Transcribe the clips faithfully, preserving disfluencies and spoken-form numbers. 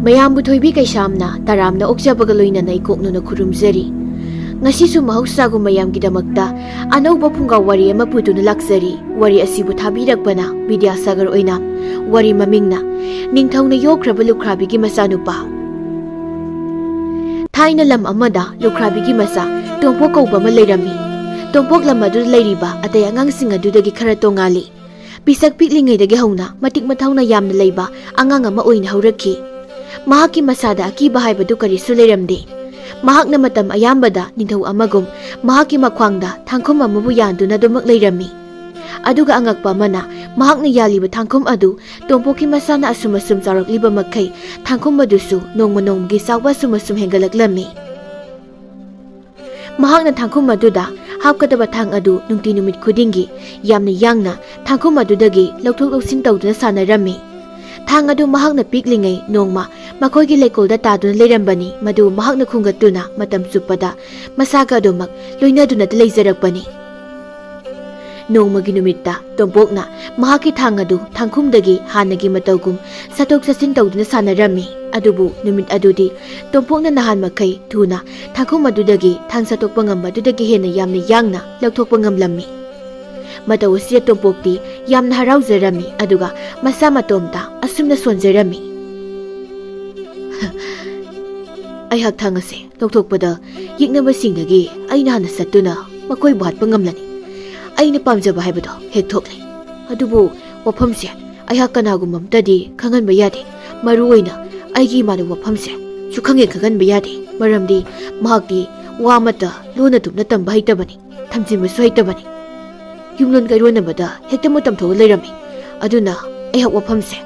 ꯃꯌꯥꯝꯕꯨ ꯊꯣꯏꯕꯤ ꯀꯩꯁꯥꯝꯅ ꯇꯔꯥꯝꯅ ꯑꯣꯛꯆꯕꯒ ꯂꯣꯏꯅꯅ ꯏꯀꯣꯛꯅꯅ ꯈꯨꯔꯨꯝꯖꯔꯤ꯫ ꯉꯁꯤꯁꯨ ꯃꯍꯧꯁꯥꯒꯨꯝ ꯃꯌꯥꯝꯒꯤꯗꯃꯛꯇ ꯑꯅꯧꯕ ꯐꯨꯡꯒꯥ ꯋꯥꯔꯤ ꯑꯃ ꯄꯨꯗꯨꯅ ꯂꯥꯛꯆꯔꯤ꯫ ꯋꯥꯔꯤ ꯑꯁꯤꯕꯨ ꯊꯥꯕꯤꯔꯛꯄꯅ ꯕꯤꯗ꯭ꯌꯥꯁꯥꯒꯔ ꯑꯣꯏꯅ꯫ ꯋꯥꯔꯤ ꯃꯃꯤꯡꯅ ꯅꯤꯡꯊꯧꯅ ꯌꯣꯛꯈ꯭ꯔꯕ ꯂꯨꯈ꯭ꯔꯥꯕꯤꯒꯤ ꯃꯆꯥꯅꯨꯄꯥ꯫ ꯊꯥꯏꯅ ꯂꯝ ꯑꯃꯗ ꯂꯨꯈ꯭ꯔꯥꯕꯤꯒꯤ ꯃꯆꯥ ꯇꯣꯝꯄꯣꯛ ꯀꯧꯕ ꯑꯃ ꯂꯩꯔꯝꯃꯤ꯫ ꯇꯣꯝꯄꯣꯛ ꯂꯝ ꯑꯗꯨꯗ ꯂꯩꯔꯤꯕ ꯑꯇꯩ ꯑꯉꯥꯡꯁꯤꯡ ꯑꯗꯨꯗꯒꯤ ꯈꯔ ꯇꯣꯉꯥꯜꯂꯤ꯫ ꯄꯤꯁꯛ ꯄꯤꯛꯂꯤꯉꯩꯗꯒꯤ ꯍꯧꯅ ꯃꯇꯤꯛ ꯃꯊꯧꯅ ꯌꯥꯝꯅ ꯂꯩꯕ ꯑꯉꯥꯡ ꯑꯃ ꯑꯣꯏꯅ ꯍꯧꯔꯛꯈꯤ꯫ ꯃꯍꯥꯛꯀꯤ ꯃꯁꯥꯗ ꯑꯀꯤꯕ ꯍꯥꯏꯕꯗꯨ ꯀꯔꯤꯁꯨ ꯂꯩꯔꯝꯗꯦ꯫ ꯃꯍꯥꯛꯅ ꯃꯇꯝ ꯑꯌꯥꯝꯕꯗ ꯅꯤꯡꯊꯧ ꯑꯃꯒꯨꯝ ꯃꯍꯥꯛꯀꯤ ꯃꯈ꯭ꯋꯥꯡꯗ ꯊꯥꯡꯈꯨꯝ ꯑꯃꯕꯨ ꯌꯥꯟꯗꯨꯅ ꯑꯗꯨꯃꯛ ꯂꯩꯔꯝꯃꯤ꯫ ꯑꯗꯨꯒ ꯑꯉꯛꯄ ꯑꯃꯅ, ꯃꯍꯥꯛꯅ ꯌꯥꯜꯂꯤꯕ ꯊꯥꯡꯈꯨꯝ ꯑꯗꯨ ꯇꯣꯝꯄꯣꯛꯀꯤ ꯃꯁꯥꯅ ꯑꯁꯨꯝ ꯑꯁꯨꯝ ꯆꯥꯎꯔꯛꯂꯤꯕ ꯃꯈꯩ ꯊꯥꯡꯈꯨꯝ ꯑꯗꯨꯁꯨ ꯅꯣꯡꯃ ꯅꯣꯡꯃꯒꯤ ꯆꯥꯎꯕ ꯑꯁꯨꯝ ꯑꯁꯨꯝ ꯍꯦꯟꯒꯠꯂꯛꯂꯝꯃꯤ꯫ ꯃꯍꯥꯛꯅ ꯊꯥꯡꯈꯨꯝ ꯑꯗꯨꯗ ꯍꯥꯞꯀꯗꯕ ꯊꯥꯡ ꯑꯗꯨ ꯅꯨꯡꯇꯤ ꯅꯨꯃꯤꯠ ꯈꯨꯗꯤꯡꯒꯤ ꯌꯥꯝꯅ ꯌꯥꯡꯅ ꯊꯥꯡꯈꯨꯝ ꯑꯗꯨꯗꯒꯤ ꯂꯧꯊꯣꯛ ꯂꯧꯁꯤꯟ ꯇꯧꯗꯨꯅ ꯁꯥꯟꯅꯔꯝꯃꯤ꯫ ꯊꯥꯡ ꯑꯗꯨ ꯃꯍꯥꯛꯅ ꯄꯤꯛꯂꯤꯉꯩ ꯅꯣꯡꯃ ꯃꯈꯣꯏꯒꯤ ꯂꯩꯀꯣꯜꯗ ꯇꯥꯗꯨꯅ ꯂꯩꯔꯝꯕꯅꯤ, ꯃꯗꯨ ꯃꯍꯥꯛꯅ ꯈꯨꯟꯒꯠꯇꯨꯅ ꯃꯇꯝ ꯆꯨꯞꯄꯗ ꯃꯁꯥꯒ ꯑꯗꯨꯃꯛ ꯂꯣꯏꯅꯗꯨꯅꯇ ꯂꯩꯖꯔꯛꯄꯅꯤ꯫ ꯅꯣꯡꯃꯒꯤ ꯅꯨꯃꯤꯠꯇ ꯇꯣꯝꯄꯣꯛꯅ ꯃꯍꯥꯛꯀꯤ ꯊꯥꯡ ꯑꯗꯨ ꯊꯥꯡꯈꯨꯝꯗꯒꯤ ꯍꯥꯟꯅꯒꯤ ꯃꯇꯧꯒꯨꯝ ꯁꯠꯇꯣꯛ ꯁꯠꯆꯤꯟ ꯇꯧꯗꯨꯅ ꯁꯥꯟꯅꯔꯝꯃꯤ꯫ ꯑꯗꯨꯕꯨ ꯅꯨꯃꯤꯠ ꯑꯗꯨꯗꯤ ꯇꯣꯝꯄꯣꯛꯅ ꯅꯍꯥꯟ ꯃꯈꯩ ꯊꯨꯅ ꯊꯥꯡꯈꯨꯝ ꯑꯗꯨꯗꯒꯤ ꯊꯥꯡ ꯁꯠꯇꯣꯛꯄ ꯉꯝꯕ ꯑꯗꯨꯗꯒꯤ ꯍꯦꯟꯅ ꯌꯥꯝꯅ ꯌꯥꯡꯅ ꯂꯧꯊꯣꯛꯄ ꯉꯝꯂꯝꯃꯤ꯫ ꯃꯇꯧ ꯑꯁꯤꯗ ꯇꯣꯝꯄꯣꯛꯇꯤ ꯌꯥꯝꯅ ꯍꯔꯥꯎꯖꯔꯝꯃꯤ, ꯑꯗꯨꯒ ꯃꯁꯥ ꯃꯇꯣꯝꯇ ꯑꯁꯨꯝꯅ ꯁꯣꯟꯖꯔꯝꯃꯤ꯫ ꯑꯩꯍꯥꯛ ꯊꯥꯡ ꯑꯁꯦ ꯂꯧꯊꯣꯛꯄꯗ ꯌꯦꯛꯅꯕꯁꯤꯡꯗꯒꯤ ꯑꯩꯅ ꯍꯥꯟꯅ ꯆꯠꯇꯨꯅ ꯃꯈꯣꯏꯕꯨ ꯍꯥꯠꯄ ꯉꯝꯂꯅꯤ꯫ ꯑꯩꯅ ꯄꯥꯝꯖꯕ ꯍꯥꯏꯕꯗꯣ ꯍꯦꯛ ꯊꯣꯛꯂꯦ꯫ ꯑꯗꯨꯕꯨ ꯋꯥꯐꯝꯁꯦ ꯑꯩꯍꯥꯛ ꯀꯅꯥꯒꯨꯝꯕ ꯑꯝꯇꯗꯤ ꯈꯪꯍꯟꯕ ꯌꯥꯗꯦ꯫ ꯃꯔꯨ ꯑꯣꯏꯅ ꯑꯩꯒꯤ ꯏꯃꯥꯗ ꯋꯥꯐꯝꯁꯦ ꯁꯨꯈꯪ ꯍꯦꯛ ꯈꯪꯍꯟꯕ ꯌꯥꯗꯦ꯫ ꯃꯔꯝꯗꯤ ꯃꯍꯥꯛꯇꯤ ꯋꯥ ꯑꯃꯠꯇ ꯂꯣꯟꯅ ꯇꯨꯞꯅ ꯇꯝꯕ ꯍꯩꯇꯕꯅꯤ, ꯊꯝꯖꯤꯟꯕꯁꯨ ꯍꯩꯇꯕꯅꯤ꯫ ꯌꯨꯝꯂꯣꯟ ꯀꯩꯔꯣꯟꯅꯕꯗ ꯍꯦꯛꯇ ꯃꯇꯝ ꯊꯣꯛꯑ ꯂꯩꯔꯝꯃꯤ꯫ ꯑꯗꯨꯅ ꯑꯩꯍꯥꯛ ꯋꯥꯐꯝꯁꯦ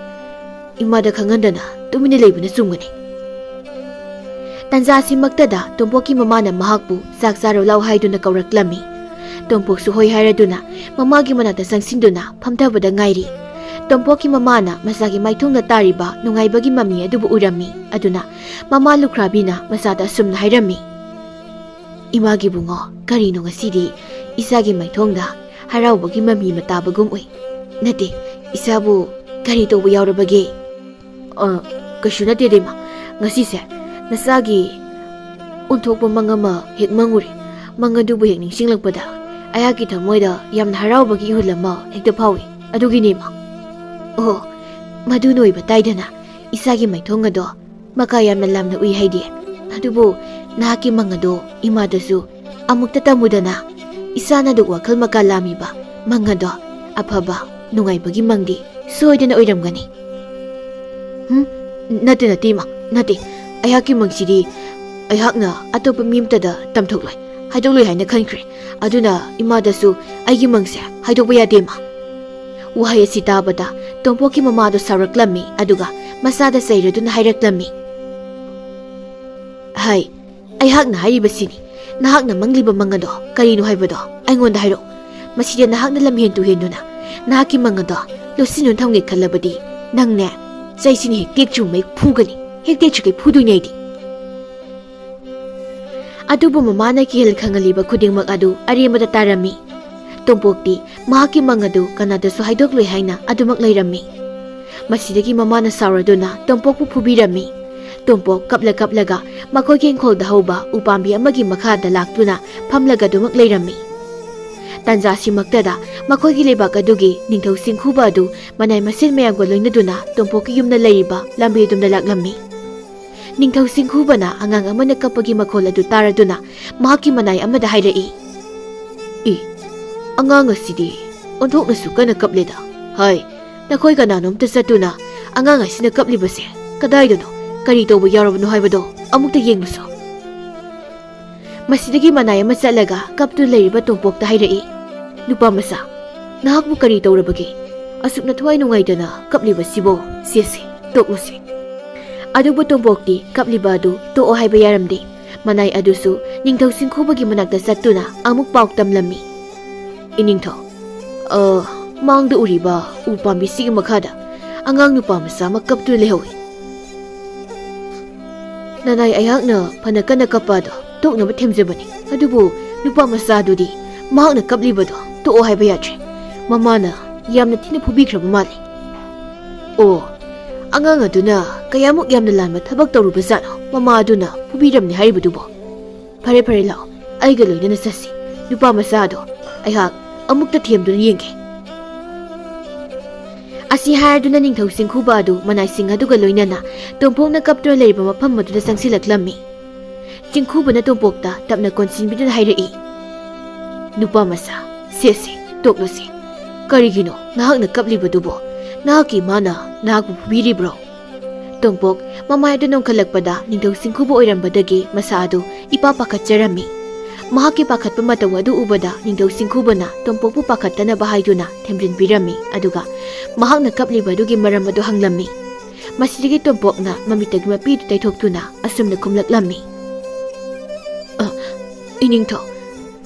ꯏꯃꯥꯗ ꯈꯪꯍꯟꯗꯅ ꯇꯨꯃꯤꯟꯅ ꯂꯩꯕꯅ ꯆꯨꯝꯒꯅꯤ꯫ ꯇꯟꯖꯥ ꯑꯁꯤꯃꯛꯇꯗ ꯇꯣꯝꯄꯣꯛꯀꯤ ꯃꯃꯥꯅ ꯃꯍꯥꯛꯄꯨ ꯆꯥꯛ ꯆꯥꯔꯣ ꯂꯥꯎ ꯍꯥꯏꯗꯨꯅ ꯀꯧꯔꯛꯂꯝꯃꯤ꯫ ꯇꯣꯝꯄꯣꯛꯁꯨ ꯍꯣꯏ ꯍꯥꯏꯔꯗꯨꯅ ꯃꯃꯥꯒꯤ ꯃꯅꯥꯛꯇ ꯆꯪꯁꯤꯟꯗꯨꯅ ꯐꯝꯊꯕꯗ ꯉꯥꯏꯔꯤ꯫ ꯇꯣꯝꯄꯣꯛꯀꯤ ꯃꯃꯥꯅ ꯃꯆꯥꯒꯤ ꯃꯥꯏꯊꯣꯡꯗ ꯇꯥꯔꯤꯕ ꯅꯨꯡꯉꯥꯏꯕꯒꯤ ꯃꯃꯤ ꯑꯗꯨꯕꯨ ꯎꯔꯝꯃꯤ꯫ ꯑꯗꯨꯅ ꯃꯃꯥ ꯂꯨꯈ꯭ꯔꯥꯕꯤꯅ ꯃꯆꯥꯗ ꯑꯁꯨꯝꯅ ꯍꯥꯏꯔꯝꯃꯤ, "ꯏꯃꯥꯒꯤ ꯕꯨꯡꯉꯣ, ꯀꯔꯤꯅꯣ ꯉꯁꯤꯗꯤ ꯏꯆꯥꯒꯤ ꯃꯥꯏꯊꯣꯡꯗ ꯍꯔꯥꯎꯕꯒꯤ ꯃꯃꯤ ꯑꯃ ꯇꯥꯕꯒꯨꯝ ꯎꯏ? ꯅꯠꯇꯦ, ꯏꯆꯥꯕꯨ ꯀꯔꯤ ꯇꯧꯕ ꯌꯥꯎꯔꯕꯒꯦ?" "ꯑ, ꯀꯩꯁꯨ ꯅꯠꯇꯦ ꯏꯇꯩꯃ, ꯉꯁꯤꯁꯦ ꯅꯆꯥꯒꯤ ꯑꯣꯟꯊꯣꯛꯄ ꯃꯪ ꯑꯃ ꯍꯦꯛ ꯃꯪꯉꯨꯔꯦ꯫ ꯃꯪ ꯑꯗꯨꯕꯨ ꯍꯦꯛ ꯅꯤꯡꯁꯤꯡꯂꯛꯄꯗ ꯑꯩꯍꯥꯛꯀꯤ ꯊꯃꯣꯏꯗ ꯌꯥꯝꯅ ꯍꯔꯥꯎꯕꯒꯤ ꯏꯍꯨꯜ ꯑꯃ ꯍꯦꯛꯇ ꯐꯥꯎꯏ꯫ ꯑꯗꯨꯒꯤꯅꯦ ꯏꯃꯥ꯫ ꯑꯣ, ꯃꯗꯨꯅ ꯑꯣꯏꯕ ꯇꯥꯏꯗꯅ ꯏꯆꯥꯒꯤ ꯃꯥꯏꯊꯣꯡ ꯑꯗꯣ ꯃꯀꯥ ꯌꯥꯝꯅ ꯂꯥꯝꯅ ꯎꯏ ꯍꯥꯏꯗꯤ꯫ ꯑꯗꯨꯕꯨ ꯅꯍꯥꯛꯀꯤ ꯃꯪ ꯑꯗꯣ ꯏꯃꯥꯗꯁꯨ ꯑꯃꯨꯛꯇ ꯇꯝꯃꯨꯗꯅ꯫ ꯏꯆꯥꯅ ꯑꯗꯨꯛ ꯋꯥꯈꯜ ꯃꯀꯥ ꯂꯥꯝꯃꯤꯕ ꯃꯪ ꯑꯗꯣ ꯑꯐꯕ, ꯅꯨꯡꯉꯥꯏꯕꯒꯤ ꯃꯪꯗꯤ ꯁꯣꯏꯗꯅ ꯑꯣꯏꯔꯝꯒꯅꯤ꯫ ꯍꯨꯝ? ꯅꯠꯇꯦ, ꯅꯠꯇꯦ, ꯏꯃꯥ, ꯅꯠꯇꯦ꯫ ꯑꯩꯍꯥꯛꯀꯤ ꯃꯪꯁꯤꯗꯤ ꯑꯩꯍꯥꯛꯅ ꯑꯇꯣꯞꯄ ꯃꯤ ꯑꯃꯠꯇꯗ ꯇꯝꯊꯣꯛꯂꯣꯏ, ꯍꯥꯏꯗꯣꯛꯂꯣꯏ ꯍꯥꯏꯅ ꯈꯟꯈ꯭ꯔꯦ꯫ ꯑꯗꯨꯅ ꯏꯃꯥꯗꯁꯨ ꯑꯩꯒꯤ ꯃꯪꯁꯦ ꯍꯥꯏꯗꯣꯛꯄ ꯌꯥꯗꯦ, ꯏꯃꯥ꯫ ꯋꯥꯍꯩ ꯑꯁꯤ ꯇꯥꯕꯗ ꯇꯣꯝꯄꯣꯛꯀꯤ ꯃꯃꯥꯗꯣ ꯁꯥꯎꯔꯛꯂꯝꯃꯤ, ꯑꯗꯨꯒ ꯃꯆꯥꯗ ꯆꯩꯔꯗꯨꯅ ꯍꯥꯏꯔꯛꯂꯝꯃꯤ, "ꯍꯥꯏ, ꯑꯩꯍꯥꯛꯅ ꯍꯥꯏꯔꯤꯕꯁꯤꯅꯤ, ꯅꯍꯥꯛꯅ ꯃꯪꯂꯤꯕ ꯃꯪ ꯑꯗꯣ ꯀꯔꯤꯅꯣ ꯍꯥꯏꯕꯗꯣ ꯑꯩꯉꯣꯟꯗ ꯍꯥꯏꯔꯛꯎ꯫ ꯃꯁꯤꯗ ꯅꯍꯥꯛꯅ ꯂꯝꯍꯦꯟ ꯇꯨꯍꯦꯟꯗꯨꯅ ꯅꯍꯥꯛꯀꯤ ꯃꯪ ꯑꯗꯣ ꯂꯣꯠꯁꯤꯟꯗꯨꯅ ꯊꯝꯒꯦ ꯈꯜꯂꯕꯗꯤ ꯅꯪꯅꯦ, ꯆꯩꯁꯤꯅ ꯍꯦꯛ ꯇꯦꯛꯇ꯭ꯔꯤꯉꯩ ꯐꯨꯒꯅꯤ, ꯍꯦꯛ ꯇꯦꯛꯇ꯭ꯔꯤꯉꯩ ꯐꯨꯗꯣꯏꯅꯦ ꯑꯩꯗꯤ"꯫ ꯑꯗꯨꯕꯨ ꯃꯃꯥꯅ ꯀꯤꯍꯜ ꯈꯪꯍꯜꯂꯤꯕ ꯈꯨꯗꯤꯡꯃꯛ ꯑꯗꯨ ꯑꯔꯦꯝꯕꯗ ꯇꯥꯔꯝꯃꯤ꯫ ꯇꯣꯝꯄꯣꯛꯇꯤ ꯃꯍꯥꯛꯀꯤ ꯃꯪ ꯑꯗꯨ ꯀꯅꯥꯗꯁꯨ ꯍꯥꯏꯗꯣꯛꯂꯣꯏ ꯍꯥꯏꯅ ꯑꯗꯨꯃꯛ ꯂꯩꯔꯝꯃꯤ꯫ ꯃꯁꯤꯗꯒꯤ ꯃꯃꯥꯅ ꯁꯥꯎꯔꯗꯨꯅ ꯇꯣꯝꯄꯣꯛꯄꯨ ꯐꯨꯕꯤꯔꯝꯃꯤ꯫ ꯇꯣꯝꯄꯣꯛ ꯀꯞꯂ ꯀꯞꯂꯒ ꯃꯈꯣꯏꯒꯤ ꯏꯪꯈꯣꯜꯗ ꯍꯧꯕ ꯎꯄꯥꯝꯕꯤ ꯑꯃꯒꯤ ꯃꯈꯥꯗ ꯂꯥꯛꯇꯨꯅ ꯐꯝꯂꯒ ꯑꯗꯨꯃꯛ ꯂꯩꯔꯝꯃꯤ꯫ ꯇꯥꯟꯖꯥꯁꯤꯃꯛꯇꯗ ꯃꯈꯣꯏꯒꯤ ꯂꯩꯕꯥꯛ ꯑꯗꯨꯒꯤ ꯅꯤꯡꯊꯧ ꯆꯤꯡꯈꯨꯕ ꯑꯗꯨ ꯃꯅꯥꯏ ꯃꯁꯤꯟ ꯃꯌꯥꯝꯒ ꯂꯣꯏꯅꯗꯨꯅ ꯇꯣꯝꯄꯣꯛꯀꯤ ꯌꯨꯝꯗ ꯂꯩꯔꯤꯕ ꯂꯝꯕꯤ ꯑꯗꯨꯝꯗ ꯂꯥꯛꯂꯝꯃꯤ꯫ ꯅꯤꯡꯊꯧ ꯆꯤꯡꯈꯨꯕꯅ ꯑꯉꯥꯡ ꯑꯃꯅ ꯀꯞꯄꯒꯤ ꯃꯈꯣꯜ ꯑꯗꯨ ꯇꯥꯔꯗꯨꯅ ꯃꯍꯥꯛꯀꯤ ꯃꯅꯥꯏ ꯑꯃꯗ ꯍꯥꯏꯔꯛꯏ, "ꯏ, ꯑꯉꯥꯡ ꯑꯁꯤꯗꯤ ꯑꯣꯟꯊꯣꯛꯅꯁꯨ ꯀꯟꯅ ꯀꯞꯂꯦꯗ꯫ ꯍꯥꯏ, ꯅꯈꯣꯏ ꯀꯅꯥꯅꯣꯝꯇ ꯆꯠꯇꯨꯅ ꯑꯉꯥꯡ ꯑꯁꯤꯅ ꯀꯞꯂꯤꯕꯁꯦ ꯀꯗꯥꯏꯗꯅꯣ, ꯀꯔꯤ ꯇꯧꯕ ꯌꯥꯎꯔꯕꯅꯣ ꯍꯥꯏꯕꯗꯣ ꯑꯃꯨꯛꯇ ꯌꯦꯡꯂꯨꯁꯣ"꯫ ꯃꯁꯤꯗꯒꯤ ꯃꯅꯥꯏ ꯑꯃ ꯆꯠꯂꯒ ꯀꯞꯇꯨꯅ ꯂꯩꯔꯤꯕ ꯇꯣꯝꯄꯣꯛꯇ ꯍꯥꯏꯔꯛꯏ, "ꯅꯨꯄꯥ ꯃꯆꯥ, ꯅꯍꯥꯛꯄꯨ ꯀꯔꯤ ꯇꯧꯔꯕꯒꯦ? ꯑꯁꯨꯛ ꯅꯊ꯭ꯋꯥꯏ ꯅꯨꯡꯉꯥꯏꯇꯅ ꯀꯞꯂꯤꯕꯁꯤꯕꯣ? ꯁꯦꯁꯦ, ꯇꯣꯛꯂꯁꯦ"꯫ ꯑꯗꯨꯕꯨ ꯇꯣꯝꯄꯣꯛꯇꯤ ꯀꯞꯂꯤꯕ ꯑꯗꯨ ꯇꯣꯛꯑꯣ ꯍꯥꯏꯕ ꯌꯥꯔꯝꯗꯦ꯫ ꯃꯅꯥꯏ ꯑꯗꯨꯁꯨ ꯅꯤꯡꯊꯧ ꯆꯤꯡꯈꯨꯕꯒꯤ ꯃꯅꯥꯛꯇ ꯆꯠꯇꯨꯅ ꯑꯃꯨꯛ ꯄꯥꯎ ꯇꯝꯂꯝꯃꯤ, "ꯏꯅꯤꯡꯊꯧ, ꯑ, ꯃꯥꯡꯗ ꯎꯔꯤꯕ ꯎ ꯄꯥꯝꯕꯤꯁꯤꯒꯤ ꯃꯈꯥꯗ ꯑꯉꯥꯡ ꯅꯨꯄꯥ ꯃꯆꯥ ꯑꯃ ꯀꯞꯇꯨꯅ ꯂꯩꯍꯧꯏ꯫ ꯅꯅꯥꯏ ꯑꯩꯍꯥꯛꯅ ꯐꯅ ꯀꯟꯅ ꯀꯞꯄ ꯑꯗꯣ ꯇꯣꯛꯅꯕ ꯊꯦꯝꯖꯕꯅꯤ, ꯑꯗꯨꯕꯨ ꯅꯨꯄꯥ ꯃꯆꯥꯗꯨꯗꯤ ꯃꯍꯥꯛꯅ ꯀꯞꯂꯤꯕꯗꯣ ꯇꯣꯛꯑꯣ ꯍꯥꯏꯕ ꯌꯥꯗ꯭ꯔꯦ꯫ ꯃꯃꯥꯅ ꯌꯥꯝꯅ ꯊꯤꯅ ꯐꯨꯕꯤꯈ꯭ꯔꯕ ꯃꯥꯜꯂꯤ"꯫ "ꯑꯣ, ꯑꯉꯥꯡ ꯑꯗꯨꯅ ꯀꯌꯥꯃꯨꯛ ꯌꯥꯝꯅ ꯂꯥꯟꯕ ꯊꯕꯛ ꯇꯧꯔꯨꯕꯖꯥꯠꯅꯣ? ꯃꯃꯥ ꯑꯗꯨꯅ ꯐꯨꯕꯤꯔꯝꯅꯤ ꯍꯥꯏꯔꯤꯕꯗꯨꯕꯣ? ꯐꯔꯦ, ꯐꯔꯦ, ꯂꯥꯛꯑꯣ, ꯑꯩꯒ ꯂꯣꯏꯅꯅ ꯆꯠꯁꯤ꯫ ꯅꯨꯄꯥ ꯃꯆꯥꯗꯣ ꯑꯩꯍꯥꯛ ꯑꯃꯨꯛꯇ ꯊꯦꯝꯗꯨꯅ ꯌꯦꯡꯒꯦ꯫ ꯑꯁꯤ ꯍꯥꯏꯔꯗꯨꯅ ꯅꯤꯡꯊꯧ ꯆꯤꯡꯈꯨꯕ ꯑꯗꯨ ꯃꯅꯥꯏꯁꯤꯡ ꯑꯗꯨꯒ ꯂꯣꯏꯅꯅ ꯇꯣꯝꯄꯣꯛꯅ ꯀꯞꯇꯨꯅ ꯂꯩꯔꯤꯕ ꯃꯐꯝ ꯑꯗꯨꯗ ꯆꯪꯁꯤꯜꯂꯛꯂꯝꯃꯤ꯫ ꯆꯤꯡꯈꯨꯕꯅ ꯇꯣꯝꯄꯣꯛꯇ ꯇꯞꯅ ꯀꯣꯟꯁꯤꯟꯕꯤꯗꯨꯅ ꯍꯥꯏꯔꯛꯏ, "ꯅꯨꯄꯥ ꯃꯆꯥ, ꯁꯦ, ꯁꯦ, ꯇꯣꯛꯂꯨꯁꯦ꯫ ꯀꯔꯤꯒꯤꯅꯣ ꯅꯍꯥꯛꯅ ꯀꯞꯂꯤꯕꯗꯨꯕꯣ? ꯅꯍꯥꯛꯀꯤ ꯏꯃꯥꯅ ꯅꯍꯥꯛꯄꯨ ꯐꯨꯕꯤꯔꯤꯕ꯭ꯔꯣ?" ꯇꯣꯝꯄꯣꯛ ꯃꯃꯥꯏ ꯑꯗꯨ ꯅꯣꯡꯈꯠꯂꯛꯄꯗ ꯅꯤꯡꯊꯧ ꯆꯤꯡꯈꯨꯕ ꯑꯣꯏꯔꯝꯕꯗꯒꯤ ꯃꯁꯥ ꯑꯗꯨ ꯏꯄꯥ ꯄꯥꯈꯠꯆꯔꯝꯃꯤ꯫ ꯃꯍꯥꯛꯀꯤ ꯄꯥꯈꯠꯄ ꯃꯇꯧ ꯑꯗꯨ ꯎꯕꯗ ꯅꯤꯡꯊꯧ ꯆꯤꯡꯈꯨꯕꯅ ꯇꯣꯝꯄꯣꯛꯄꯨ ꯄꯥꯈꯠꯇꯅꯕ ꯍꯥꯏꯗꯨꯅ ꯊꯦꯝꯖꯤꯟꯕꯤꯔꯝꯃꯤ, ꯑꯗꯨꯒ ꯃꯍꯥꯛꯅ ꯀꯞꯂꯤꯕ ꯑꯗꯨꯒꯤ ꯃꯔꯝ ꯑꯗꯨ ꯍꯪꯂꯝꯃꯤ꯫ ꯃꯁꯤꯗꯒꯤ ꯇꯣꯝꯄꯣꯛꯅ ꯃꯃꯤꯠꯇꯒꯤ ꯃꯄꯤꯗꯨ ꯇꯩꯊꯣꯛꯇꯨꯅ ꯑꯁꯨꯝꯅ ꯈꯨꯝꯂꯛꯂꯝꯃꯤ, "ꯑ, ꯏꯅꯤꯡꯊꯧ,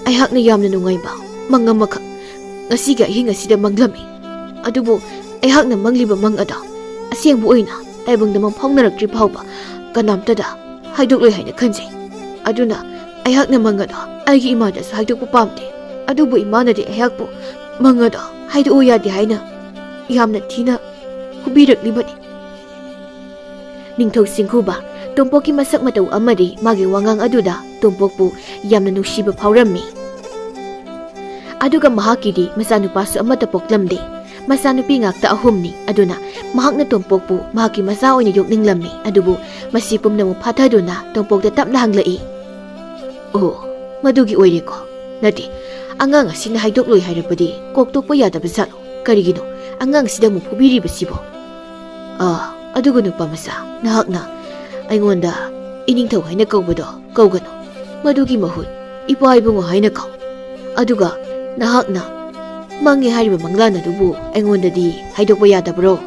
ꯑꯩꯍꯥꯛꯅ ꯌꯥꯝꯅ ꯅꯨꯡꯉꯥꯏꯕ ꯃꯪ ꯑꯃꯈꯛ ꯉꯁꯤꯒꯤ ꯑꯍꯤꯡ ꯑꯁꯤꯗ ꯃꯪꯂꯝꯃꯤ꯫ ꯑꯗꯨꯕꯨ ꯑꯩꯍꯥꯛꯅ ꯃꯪꯂꯤꯕ ꯃꯪ ꯑꯗꯣ ꯑꯁꯦꯡꯕ ꯑꯣꯏꯅ ꯇꯥꯏꯕꯪꯗ ꯃꯪ ꯐꯥꯎꯅꯔꯛꯇ꯭ꯔꯤ ꯐꯥꯎꯕ ꯀꯅꯥꯝꯇꯗ ꯍꯥꯏꯗꯣꯛꯂꯣꯏ ꯍꯥꯏꯅ ꯈꯟꯖꯩ꯫ ꯑꯗꯨꯅ ꯑꯩꯍꯥꯛꯅ ꯃꯪ ꯑꯗꯣ ꯑꯩꯒꯤ ꯏꯃꯥꯗꯁꯨ ꯍꯥꯏꯗꯣꯛꯄ ꯄꯥꯝꯗꯦ꯫ ꯑꯗꯨꯕꯨ ꯏꯃꯥꯅꯗꯤ ꯑꯩꯍꯥꯛꯄꯨ ꯃꯪ ꯑꯗꯣ ꯍꯥꯏꯗꯣꯛꯎ ꯌꯥꯗꯦ ꯍꯥꯏꯅ ꯌꯥꯝꯅ ꯊꯤꯅ ꯐꯨꯕꯤꯔꯛꯂꯤꯕꯅꯤ꯫" ꯅꯤꯡꯊꯧ ꯆꯤꯡꯈꯨꯕ ꯇꯣꯝꯄꯣꯛꯀꯤ ꯃꯁꯛ ꯃꯇꯧ ꯑꯃꯗꯤ ꯃꯥꯒꯤ ꯋꯥꯉꯥꯡ ꯑꯗꯨꯗ ꯇꯣꯝꯄꯣꯛꯄꯨ ꯌꯥꯝꯅ ꯅꯨꯡꯁꯤꯕ ꯐꯥꯎꯔꯝꯃꯤ꯫ ꯑꯗꯨꯒ ꯃꯍꯥꯛꯀꯤꯗꯤ ꯃꯆꯥꯅꯨꯄꯥꯁꯨ ꯑꯃꯠꯇ ꯄꯣꯛꯂꯝꯗꯦ꯫ ꯃꯆꯥꯅꯨꯄꯤ ꯉꯥꯛꯇ ꯑꯍꯨꯝꯅꯤ꯫ ꯑꯗꯨꯅ ꯃꯍꯥꯛꯅ ꯇꯣꯝꯄꯣꯛꯄꯨ ꯃꯍꯥꯛꯀꯤ ꯃꯆꯥ ꯑꯣꯏꯅ ꯌꯣꯛꯅꯤꯡꯂꯝꯃꯤ꯫ ꯑꯗꯨꯕꯨ ꯃꯁꯤ ꯄꯨꯝꯅꯃꯛ ꯐꯥꯊꯗꯨꯅ ꯇꯣꯝꯄꯣꯛꯇ ꯇꯞꯅ ꯍꯪꯂꯛꯏ, "ꯑꯣ, ꯃꯗꯨꯒꯤ ꯑꯣꯏꯔꯦꯀꯣ꯫ ꯅꯠꯇꯦ, ꯑꯉꯥꯡ ꯑꯁꯤꯅ ꯍꯥꯏꯗꯣꯛꯂꯣꯏ ꯍꯥꯏꯔꯕꯗꯤ ꯀꯣꯛ ꯇꯣꯛꯄ ꯌꯥꯗꯕ ꯖꯥꯠꯂꯣ? ꯀꯔꯤꯒꯤꯅꯣ ꯑꯉꯥꯡꯁꯤꯗ ꯑꯃꯨꯛ ꯐꯨꯕꯤꯔꯤꯕꯁꯤꯕꯣ? ꯑꯥ, ꯑꯗꯨꯒ ꯅꯨꯄꯥ ꯃꯆꯥ, ꯅꯍꯥꯛꯅ ꯑꯩꯉꯣꯟꯗ ꯏꯅꯤꯡꯊꯧ ꯍꯥꯏꯅ ꯀꯧꯕꯗꯣ ꯀꯧꯒꯅꯨ꯫ ꯃꯗꯨꯒꯤ ꯃꯍꯨꯠ ꯏꯄꯥ ꯏꯕꯨꯡꯉꯣ ꯍꯥꯏꯅ ꯀꯧ꯫ ꯑꯗꯨꯒ ꯅꯍꯥꯛꯅ ꯃꯪꯉꯦ ꯍꯥꯏꯔꯤꯕ ꯃꯪꯂꯥꯟ ꯑꯗꯨꯕꯨ ꯑꯩꯉꯣꯟꯗꯗꯤ ꯍꯥꯏꯗꯣꯛꯄ ꯌꯥꯗꯕ꯭ꯔꯣ?"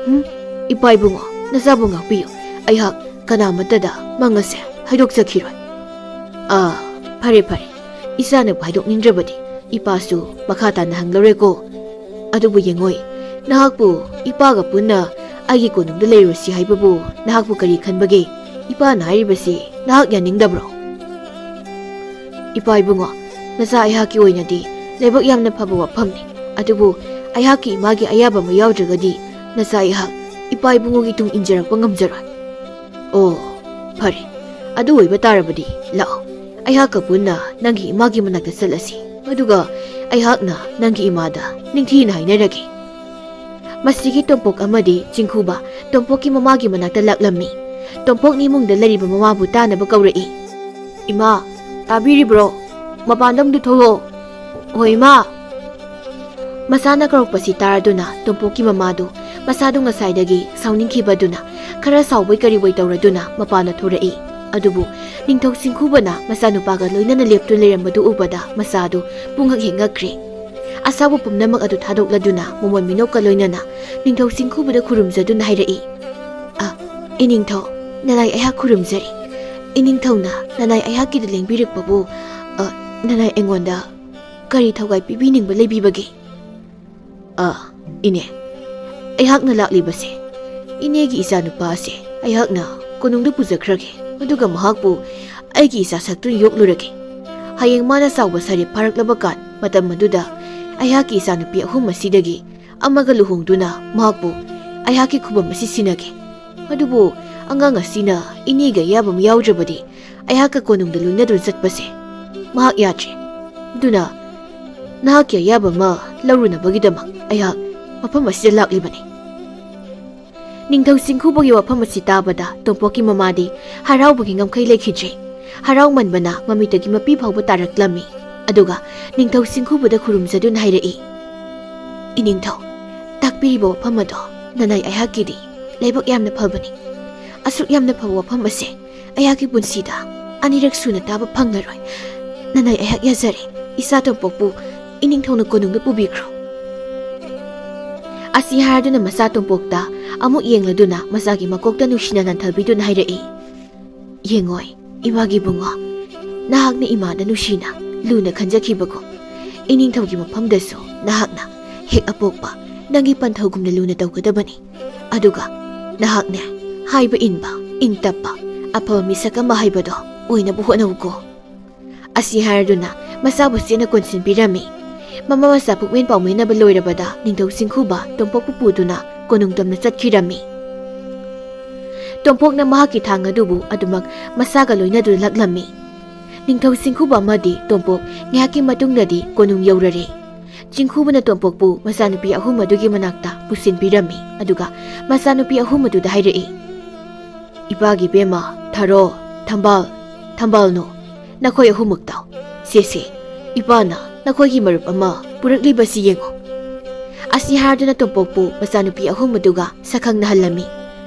"ꯍꯨꯝ? ꯏꯄꯥ ꯏꯕꯨꯡꯉꯣ, ꯅꯆꯥꯕꯨ ꯉꯥꯛꯄꯤꯌꯨ꯫ ꯑꯩꯍꯥꯛ ꯀꯅꯥꯃꯠꯇꯗ ꯃꯪ ꯑꯁꯦ ꯍꯥꯏꯗꯣꯛꯆꯈꯤꯔꯣꯏ꯫" "ꯑꯥ, ꯐꯔꯦ, ꯐꯔꯦ꯫ ꯏꯆꯥꯅꯕꯨ ꯍꯥꯏꯗꯣꯛꯅꯤꯡꯗ꯭ꯔꯕꯗꯤ ꯏꯄꯥꯁꯨ ꯃꯈꯥ ꯇꯥꯅ ꯍꯪꯂꯔꯣꯏꯀꯣ꯫ ꯑꯗꯨꯕꯨ ꯌꯦꯡꯉꯣꯏ, ꯅꯍꯥꯛꯄꯨ ꯏꯄꯥꯒ ꯄꯨꯟꯅ ꯑꯩꯒꯤ ꯀꯣꯅꯨꯡꯗ ꯂꯩꯔꯨꯁꯤ ꯍꯥꯏꯕꯕꯨ ꯅꯍꯥꯛꯄꯨ ꯀꯔꯤ ꯈꯟꯕꯒꯦ? ꯏꯄꯥꯅ ꯍꯥꯏꯔꯤꯕꯁꯤ ꯅꯍꯥꯛ ꯌꯥꯅꯤꯡꯗꯕ꯭ꯔꯣ?" "ꯏꯄꯥ ꯏꯕꯨꯡꯉꯣ, ꯅꯆꯥ ꯑꯩꯍꯥꯛꯀꯤ ꯑꯣꯏꯅꯗꯤ ꯂꯥꯏꯕꯛ ꯌꯥꯝꯅ ꯐꯕ ꯋꯥꯐꯝꯅꯤ꯫ ꯑꯗꯨꯕꯨ ꯑꯩꯍꯥꯛꯀꯤ ꯏꯃꯥꯒꯤ ꯑꯌꯥꯕ ꯑꯃ ꯌꯥꯎꯗ꯭ꯔꯒꯗꯤ ꯅꯆꯥ ꯑꯩꯍꯥꯛ ꯏꯄꯥ ꯏꯕꯨꯡꯉꯣꯒꯤ ꯇꯨꯡ ꯏꯟꯖꯔꯛꯄ ꯉꯝꯖꯔꯣꯏ꯫ ꯑꯣ, ꯐꯔꯦ꯫ ꯑꯗꯨ ꯑꯣꯏꯕ ꯇꯥꯔꯕꯗꯤ ꯂꯥꯛꯑꯣ, ꯑꯩꯍꯥꯛꯀ ꯄꯨꯟꯅ ꯅꯪꯒꯤ ꯏꯃꯥꯒꯤ ꯃꯅꯥꯛꯇ ꯆꯠꯂꯁꯤ꯫ ꯑꯗꯨꯒ ꯑꯩꯍꯥꯛꯅ ꯅꯪꯒꯤ ꯏꯃꯥꯗ ꯅꯤꯡꯊꯤꯅ ꯍꯥꯏꯅꯔꯒꯦ꯫ ꯃꯁꯤꯒꯤ ꯇꯣꯝꯄꯣꯛ ꯑꯃꯗꯤ ꯆꯤꯡꯈꯨꯕ ꯇꯣꯝꯄꯣꯛꯀꯤ ꯃꯃꯥꯒꯤ ꯃꯅꯥꯛꯇ ꯂꯥꯛꯂꯝꯃꯤ꯫ ꯇꯣꯝꯄꯣꯛꯅ ꯏꯃꯨꯡꯗ ꯂꯩꯔꯤꯕ ꯃꯃꯥꯕꯨ ꯇꯥꯅꯕ ꯀꯧꯔꯛꯏ꯫ "ꯏꯃꯥ, ꯇꯥꯕꯤꯔꯤꯕ꯭ꯔꯣ? ꯃꯄꯥꯟꯗ ꯑꯃꯨꯛꯇ ꯊꯣꯛꯂꯛꯑꯣ꯫ ꯍꯣꯏ, ꯏꯃꯥ!" ꯃꯆꯥꯅ ꯀꯧꯔꯛꯄꯁꯤ ꯇꯥꯔꯗꯨꯅ ꯇꯣꯝꯄꯣꯛꯀꯤ ꯃꯃꯥꯗꯨ, ꯃꯁꯥꯗꯨ ꯉꯁꯥꯏꯗꯒꯤ ꯁꯥꯎꯅꯤꯡꯈꯤꯕꯗꯨꯅ, ꯈꯔ ꯁꯥꯎꯕꯣꯏ ꯀꯔꯤꯕꯣꯏ ꯇꯧꯔꯗꯨꯅ ꯃꯄꯥꯟꯗ ꯊꯣꯔꯛꯏ꯫ ꯑꯗꯨꯕꯨ ꯅꯤꯡꯊꯧ ꯆꯤꯡꯈꯨꯕꯅ ꯃꯆꯥꯅꯨꯄꯥꯒ ꯂꯣꯏꯅꯅ ꯂꯦꯞꯇꯨꯅ ꯂꯩꯔꯝꯕꯗꯨ ꯎꯕꯗ ꯃꯆꯥꯗꯨ ꯄꯨꯡꯉꯛ ꯍꯦꯛ ꯉꯛꯈ꯭ꯔꯦ꯫ ꯑꯁꯥꯎꯕ ꯄꯨꯝꯅꯃꯛ ꯑꯗꯨ ꯊꯥꯗꯣꯛꯂꯗꯨꯅ ꯃꯃꯣꯟ ꯃꯤꯅꯣꯛꯀ ꯂꯣꯏꯅꯅ ꯅꯤꯡꯊꯧ ꯆꯤꯡꯈꯨꯕꯗ ꯈꯨꯔꯨꯝꯖꯗꯨꯅ ꯍꯥꯏꯔꯛꯏ, "ꯑ, ꯏꯅꯤꯡꯊꯧ, ꯅꯅꯥꯏ ꯑꯩꯍꯥꯛ ꯈꯨꯔꯨꯝꯖꯔꯤ꯫ ꯏꯅꯤꯡꯊꯧꯅ ꯅꯅꯥꯏ ꯑꯩꯍꯥꯛꯀꯤꯗ ꯂꯦꯡꯕꯤꯔꯛꯄꯕꯨ, ꯑ, ꯅꯅꯥꯏ ꯑꯩꯉꯣꯟꯗ ꯀꯔꯤ ꯊꯧꯒꯥꯏ ꯄꯤꯕꯤꯅꯤꯡꯕ ꯂꯩꯕꯤꯕꯒꯦ?" "ꯑ, ꯏꯅꯦ, ꯑꯩꯍꯥꯛꯅ ꯂꯥꯛꯂꯤꯕꯁꯦ, ꯏꯅꯦꯒꯤ ꯏꯆꯥꯅꯨꯄꯥ ꯑꯁꯦ ꯑꯩꯍꯥꯛꯅ ꯀꯣꯅꯨꯡꯗ ꯄꯨꯖꯈ꯭ꯔꯒꯦ, ꯑꯗꯨꯒ ꯃꯍꯥꯛꯄꯨ ꯑꯩꯒꯤ ꯏꯆꯥ ꯁꯛꯇꯨꯅ ꯌꯣꯛꯂꯨꯔꯒꯦ꯫ ꯍꯌꯦꯡ ꯃꯥꯅ ꯆꯥꯎꯕ ꯁꯥꯔꯦ ꯐꯥꯔꯛꯂꯕ ꯀꯥꯟ ꯃꯇꯝ ꯑꯗꯨꯗ ꯑꯩꯍꯥꯛꯀꯤ ꯏꯆꯥꯅꯨꯄꯤ ꯑꯍꯨꯝ ꯑꯁꯤꯗꯒꯤ ꯑꯃꯒ ꯂꯨꯍꯣꯡꯗꯨꯅ ꯃꯍꯥꯛꯄꯨ ꯑꯩꯍꯥꯛꯀꯤ ꯈꯨꯕꯝ ꯑꯁꯤ ꯁꯤꯟꯅꯒꯦ꯫ ꯑꯗꯨꯕꯨ ꯑꯉꯥꯡ ꯑꯁꯤꯅ ꯏꯅꯦꯒꯤ ꯑꯌꯥꯕ ꯑꯃ ꯌꯥꯎꯗ꯭ꯔꯕꯗꯤ ꯑꯩꯍꯥꯛꯀ ꯀꯣꯅꯨꯡꯗ ꯂꯣꯏꯅꯗꯨꯅ ꯆꯠꯄꯁꯦ ꯃꯍꯥꯛ ꯌꯥꯗ꯭ꯔꯦ꯫ ꯑꯗꯨꯅ ꯅꯍꯥꯛꯀꯤ ꯑꯌꯥꯕ ꯑꯃ ꯂꯧꯔꯨꯅꯕꯒꯤꯗꯃꯛ ꯑꯩꯍꯥꯛ ꯃꯐꯝ ꯑꯁꯤꯗ ꯂꯥꯛꯂꯤꯕꯅꯤ꯫" ꯅꯤꯡꯊꯧ ꯆꯤꯡꯈꯨꯕꯒꯤ ꯋꯥꯐꯝ ꯑꯁꯤ ꯇꯥꯕꯗ ꯇꯣꯝꯄꯣꯛꯀꯤ ꯃꯃꯥꯗꯤ ꯍꯔꯥꯎꯕꯒꯤ ꯉꯝꯈꯩ ꯂꯩꯈꯤꯗ꯭ꯔꯦ꯫ ꯍꯔꯥꯎꯃꯟꯕꯅ ꯃꯃꯤꯠꯇꯒꯤ ꯃꯄꯤ ꯐꯥꯎꯕ ꯇꯥꯔꯛꯂꯝꯃꯤ꯫ ꯑꯗꯨꯒ ꯅꯤꯡꯊꯧ ꯆꯤꯡꯈꯨꯕꯗ ꯈꯨꯔꯨꯝꯖꯗꯨꯅ ꯍꯥꯏꯔꯛꯏ, "ꯏꯅꯤꯡꯊꯧ, ꯇꯥꯛꯄꯤꯔꯤꯕ ꯋꯥꯐꯝ ꯑꯗꯣ ꯅꯅꯥꯏ ꯑꯩꯍꯥꯛꯀꯤꯗꯤ ꯂꯥꯏꯕꯛ ꯌꯥꯝꯅ ꯐꯕꯅꯤ꯫ ꯑꯁꯨꯛ ꯌꯥꯝꯅ ꯐꯕ ꯋꯥꯐꯝ ꯑꯁꯦ ꯑꯩꯍꯥꯛꯀꯤ ꯄꯨꯟꯁꯤꯗ ꯑꯅꯤꯔꯛ ꯁꯨꯅ ꯇꯥꯕ ꯐꯪꯂꯔꯣꯏ꯫ ꯅꯅꯥꯏ ꯑꯩꯍꯥꯛ ꯌꯥꯖꯔꯦ, ꯏꯆꯥ ꯇꯣꯝꯄꯣꯛꯄꯨ ꯏꯅꯤꯡꯊꯧꯅ ꯀꯣꯅꯨꯡꯗ ꯄꯨꯕꯤꯈ꯭ꯔꯣ꯫" ꯑꯁꯤ ꯍꯥꯏꯔꯗꯨꯅ ꯃꯆꯥ ꯇꯣꯝꯄꯣꯛꯇ ꯑꯃꯨꯛ ꯌꯦꯡꯂꯗꯨꯅ ꯃꯆꯥꯒꯤ ꯃꯀꯣꯛꯇ ꯅꯨꯡꯁꯤꯅ ꯅꯟꯊꯕꯤꯗꯨꯅ ꯍꯥꯏꯔꯛꯏ, "ꯌꯦꯡꯉꯣꯏ, ꯏꯃꯥꯒꯤ ꯏꯕꯨꯡꯉꯣ, ꯅꯍꯥꯛꯅ ꯏꯃꯥꯗ ꯅꯨꯡꯁꯤꯅ ꯂꯨꯅ ꯈꯟꯖꯈꯤꯕꯒꯨꯝ, ꯏꯅꯤꯡꯊꯧꯒꯤ ꯃꯐꯝꯗꯁꯨ ꯅꯍꯥꯛꯅ ꯍꯦꯛ ꯑꯄꯣꯛꯄ ꯅꯪꯒꯤ ꯄꯟꯊꯧꯒꯨꯝꯅ ꯂꯨꯅ ꯇꯧꯒꯗꯕꯅꯤ꯫ ꯑꯗꯨꯒ ꯅꯍꯥꯛꯅꯦ, ꯍꯥꯏꯕ ꯏꯟꯕ, ꯏꯪ ꯇꯞꯄ, ꯑꯐꯕ ꯃꯤꯁꯛ ꯑꯃ ꯍꯥꯏꯕꯗꯣ ꯑꯣꯏꯅꯕ ꯍꯣꯠꯅꯧꯀꯣ꯫" ꯑꯁꯤ ꯍꯥꯏꯔꯗꯨꯅ ꯃꯆꯥꯕꯨ ꯆꯦꯠꯅ ꯀꯣꯟꯁꯤꯟꯕꯤꯔꯝꯃꯤ꯫ ꯃꯃꯥ ꯃꯆꯥ ꯄꯨꯛꯃꯦꯟ ꯄꯥꯎꯃꯦꯟꯅꯕ ꯂꯣꯏꯔꯕꯗ ꯅꯤꯡꯊꯧ ꯆꯤꯡꯈꯨꯕ ꯇꯣꯝꯄꯣꯛꯄꯨ ꯄꯨꯗꯨꯅ ꯀꯣꯅꯨꯡ ꯇꯝꯅ ꯆꯠꯈꯤꯔꯝꯃꯤ꯫ ꯇꯣꯝꯄꯣꯛꯅ ꯃꯍꯥꯛꯀꯤ ꯊꯥꯡ ꯑꯗꯨꯕꯨ ꯑꯗꯨꯃꯛ ꯃꯁꯥꯒ ꯂꯣꯏꯅꯗꯨꯅ ꯂꯥꯛꯂꯝꯃꯤ꯫ ꯅꯤꯡꯊꯧ ꯆꯤꯡꯈꯨꯕ ꯑꯃꯗꯤ ꯇꯣꯝꯄꯣꯛ ꯉꯥꯏꯍꯥꯛꯀꯤ ꯃꯇꯨꯡꯗꯗꯤ ꯀꯣꯅꯨꯡ ꯌꯧꯔꯔꯦ꯫ ꯆꯤꯡꯈꯨꯕꯅ ꯇꯣꯝꯄꯣꯛꯄꯨ ꯃꯆꯥꯅꯨꯄꯤ ꯑꯍꯨꯝ ꯑꯗꯨꯒꯤ ꯃꯅꯥꯛꯇ ꯄꯨꯁꯤꯟꯕꯤꯔꯝꯃꯤ, ꯑꯗꯨꯒ ꯃꯆꯥꯅꯨꯄꯤ ꯑꯍꯨꯝ ꯑꯗꯨꯗ ꯍꯥꯏꯔꯛꯏ, "ꯏꯄꯥꯒꯤ ꯏꯕꯦꯝꯃ, ꯊꯔꯣ, ꯊꯝꯕꯥꯜ, ꯊꯝꯕꯥꯜꯅꯨ, ꯅꯈꯣꯏ ꯑꯍꯨꯝꯃꯛ ꯇꯥꯎ꯫ ꯁꯦ, ꯁꯦ, ꯏꯄꯥꯅ ꯅꯈꯣꯏꯒꯤ ꯃꯔꯨꯞ ꯑꯃ ꯄꯨꯔꯛꯂꯤꯕꯁꯤ ꯌꯦꯡꯉꯨ"꯫ ꯑꯁꯤ ꯍꯥꯏꯔꯗꯨꯅ ꯇꯣꯝꯄꯣꯛꯄꯨ ꯃꯆꯥꯅꯨꯄꯤ ꯑꯍꯨꯝ ꯑꯗꯨꯒ ꯁꯛꯈꯪꯅꯍꯜꯂꯝꯃꯤ꯫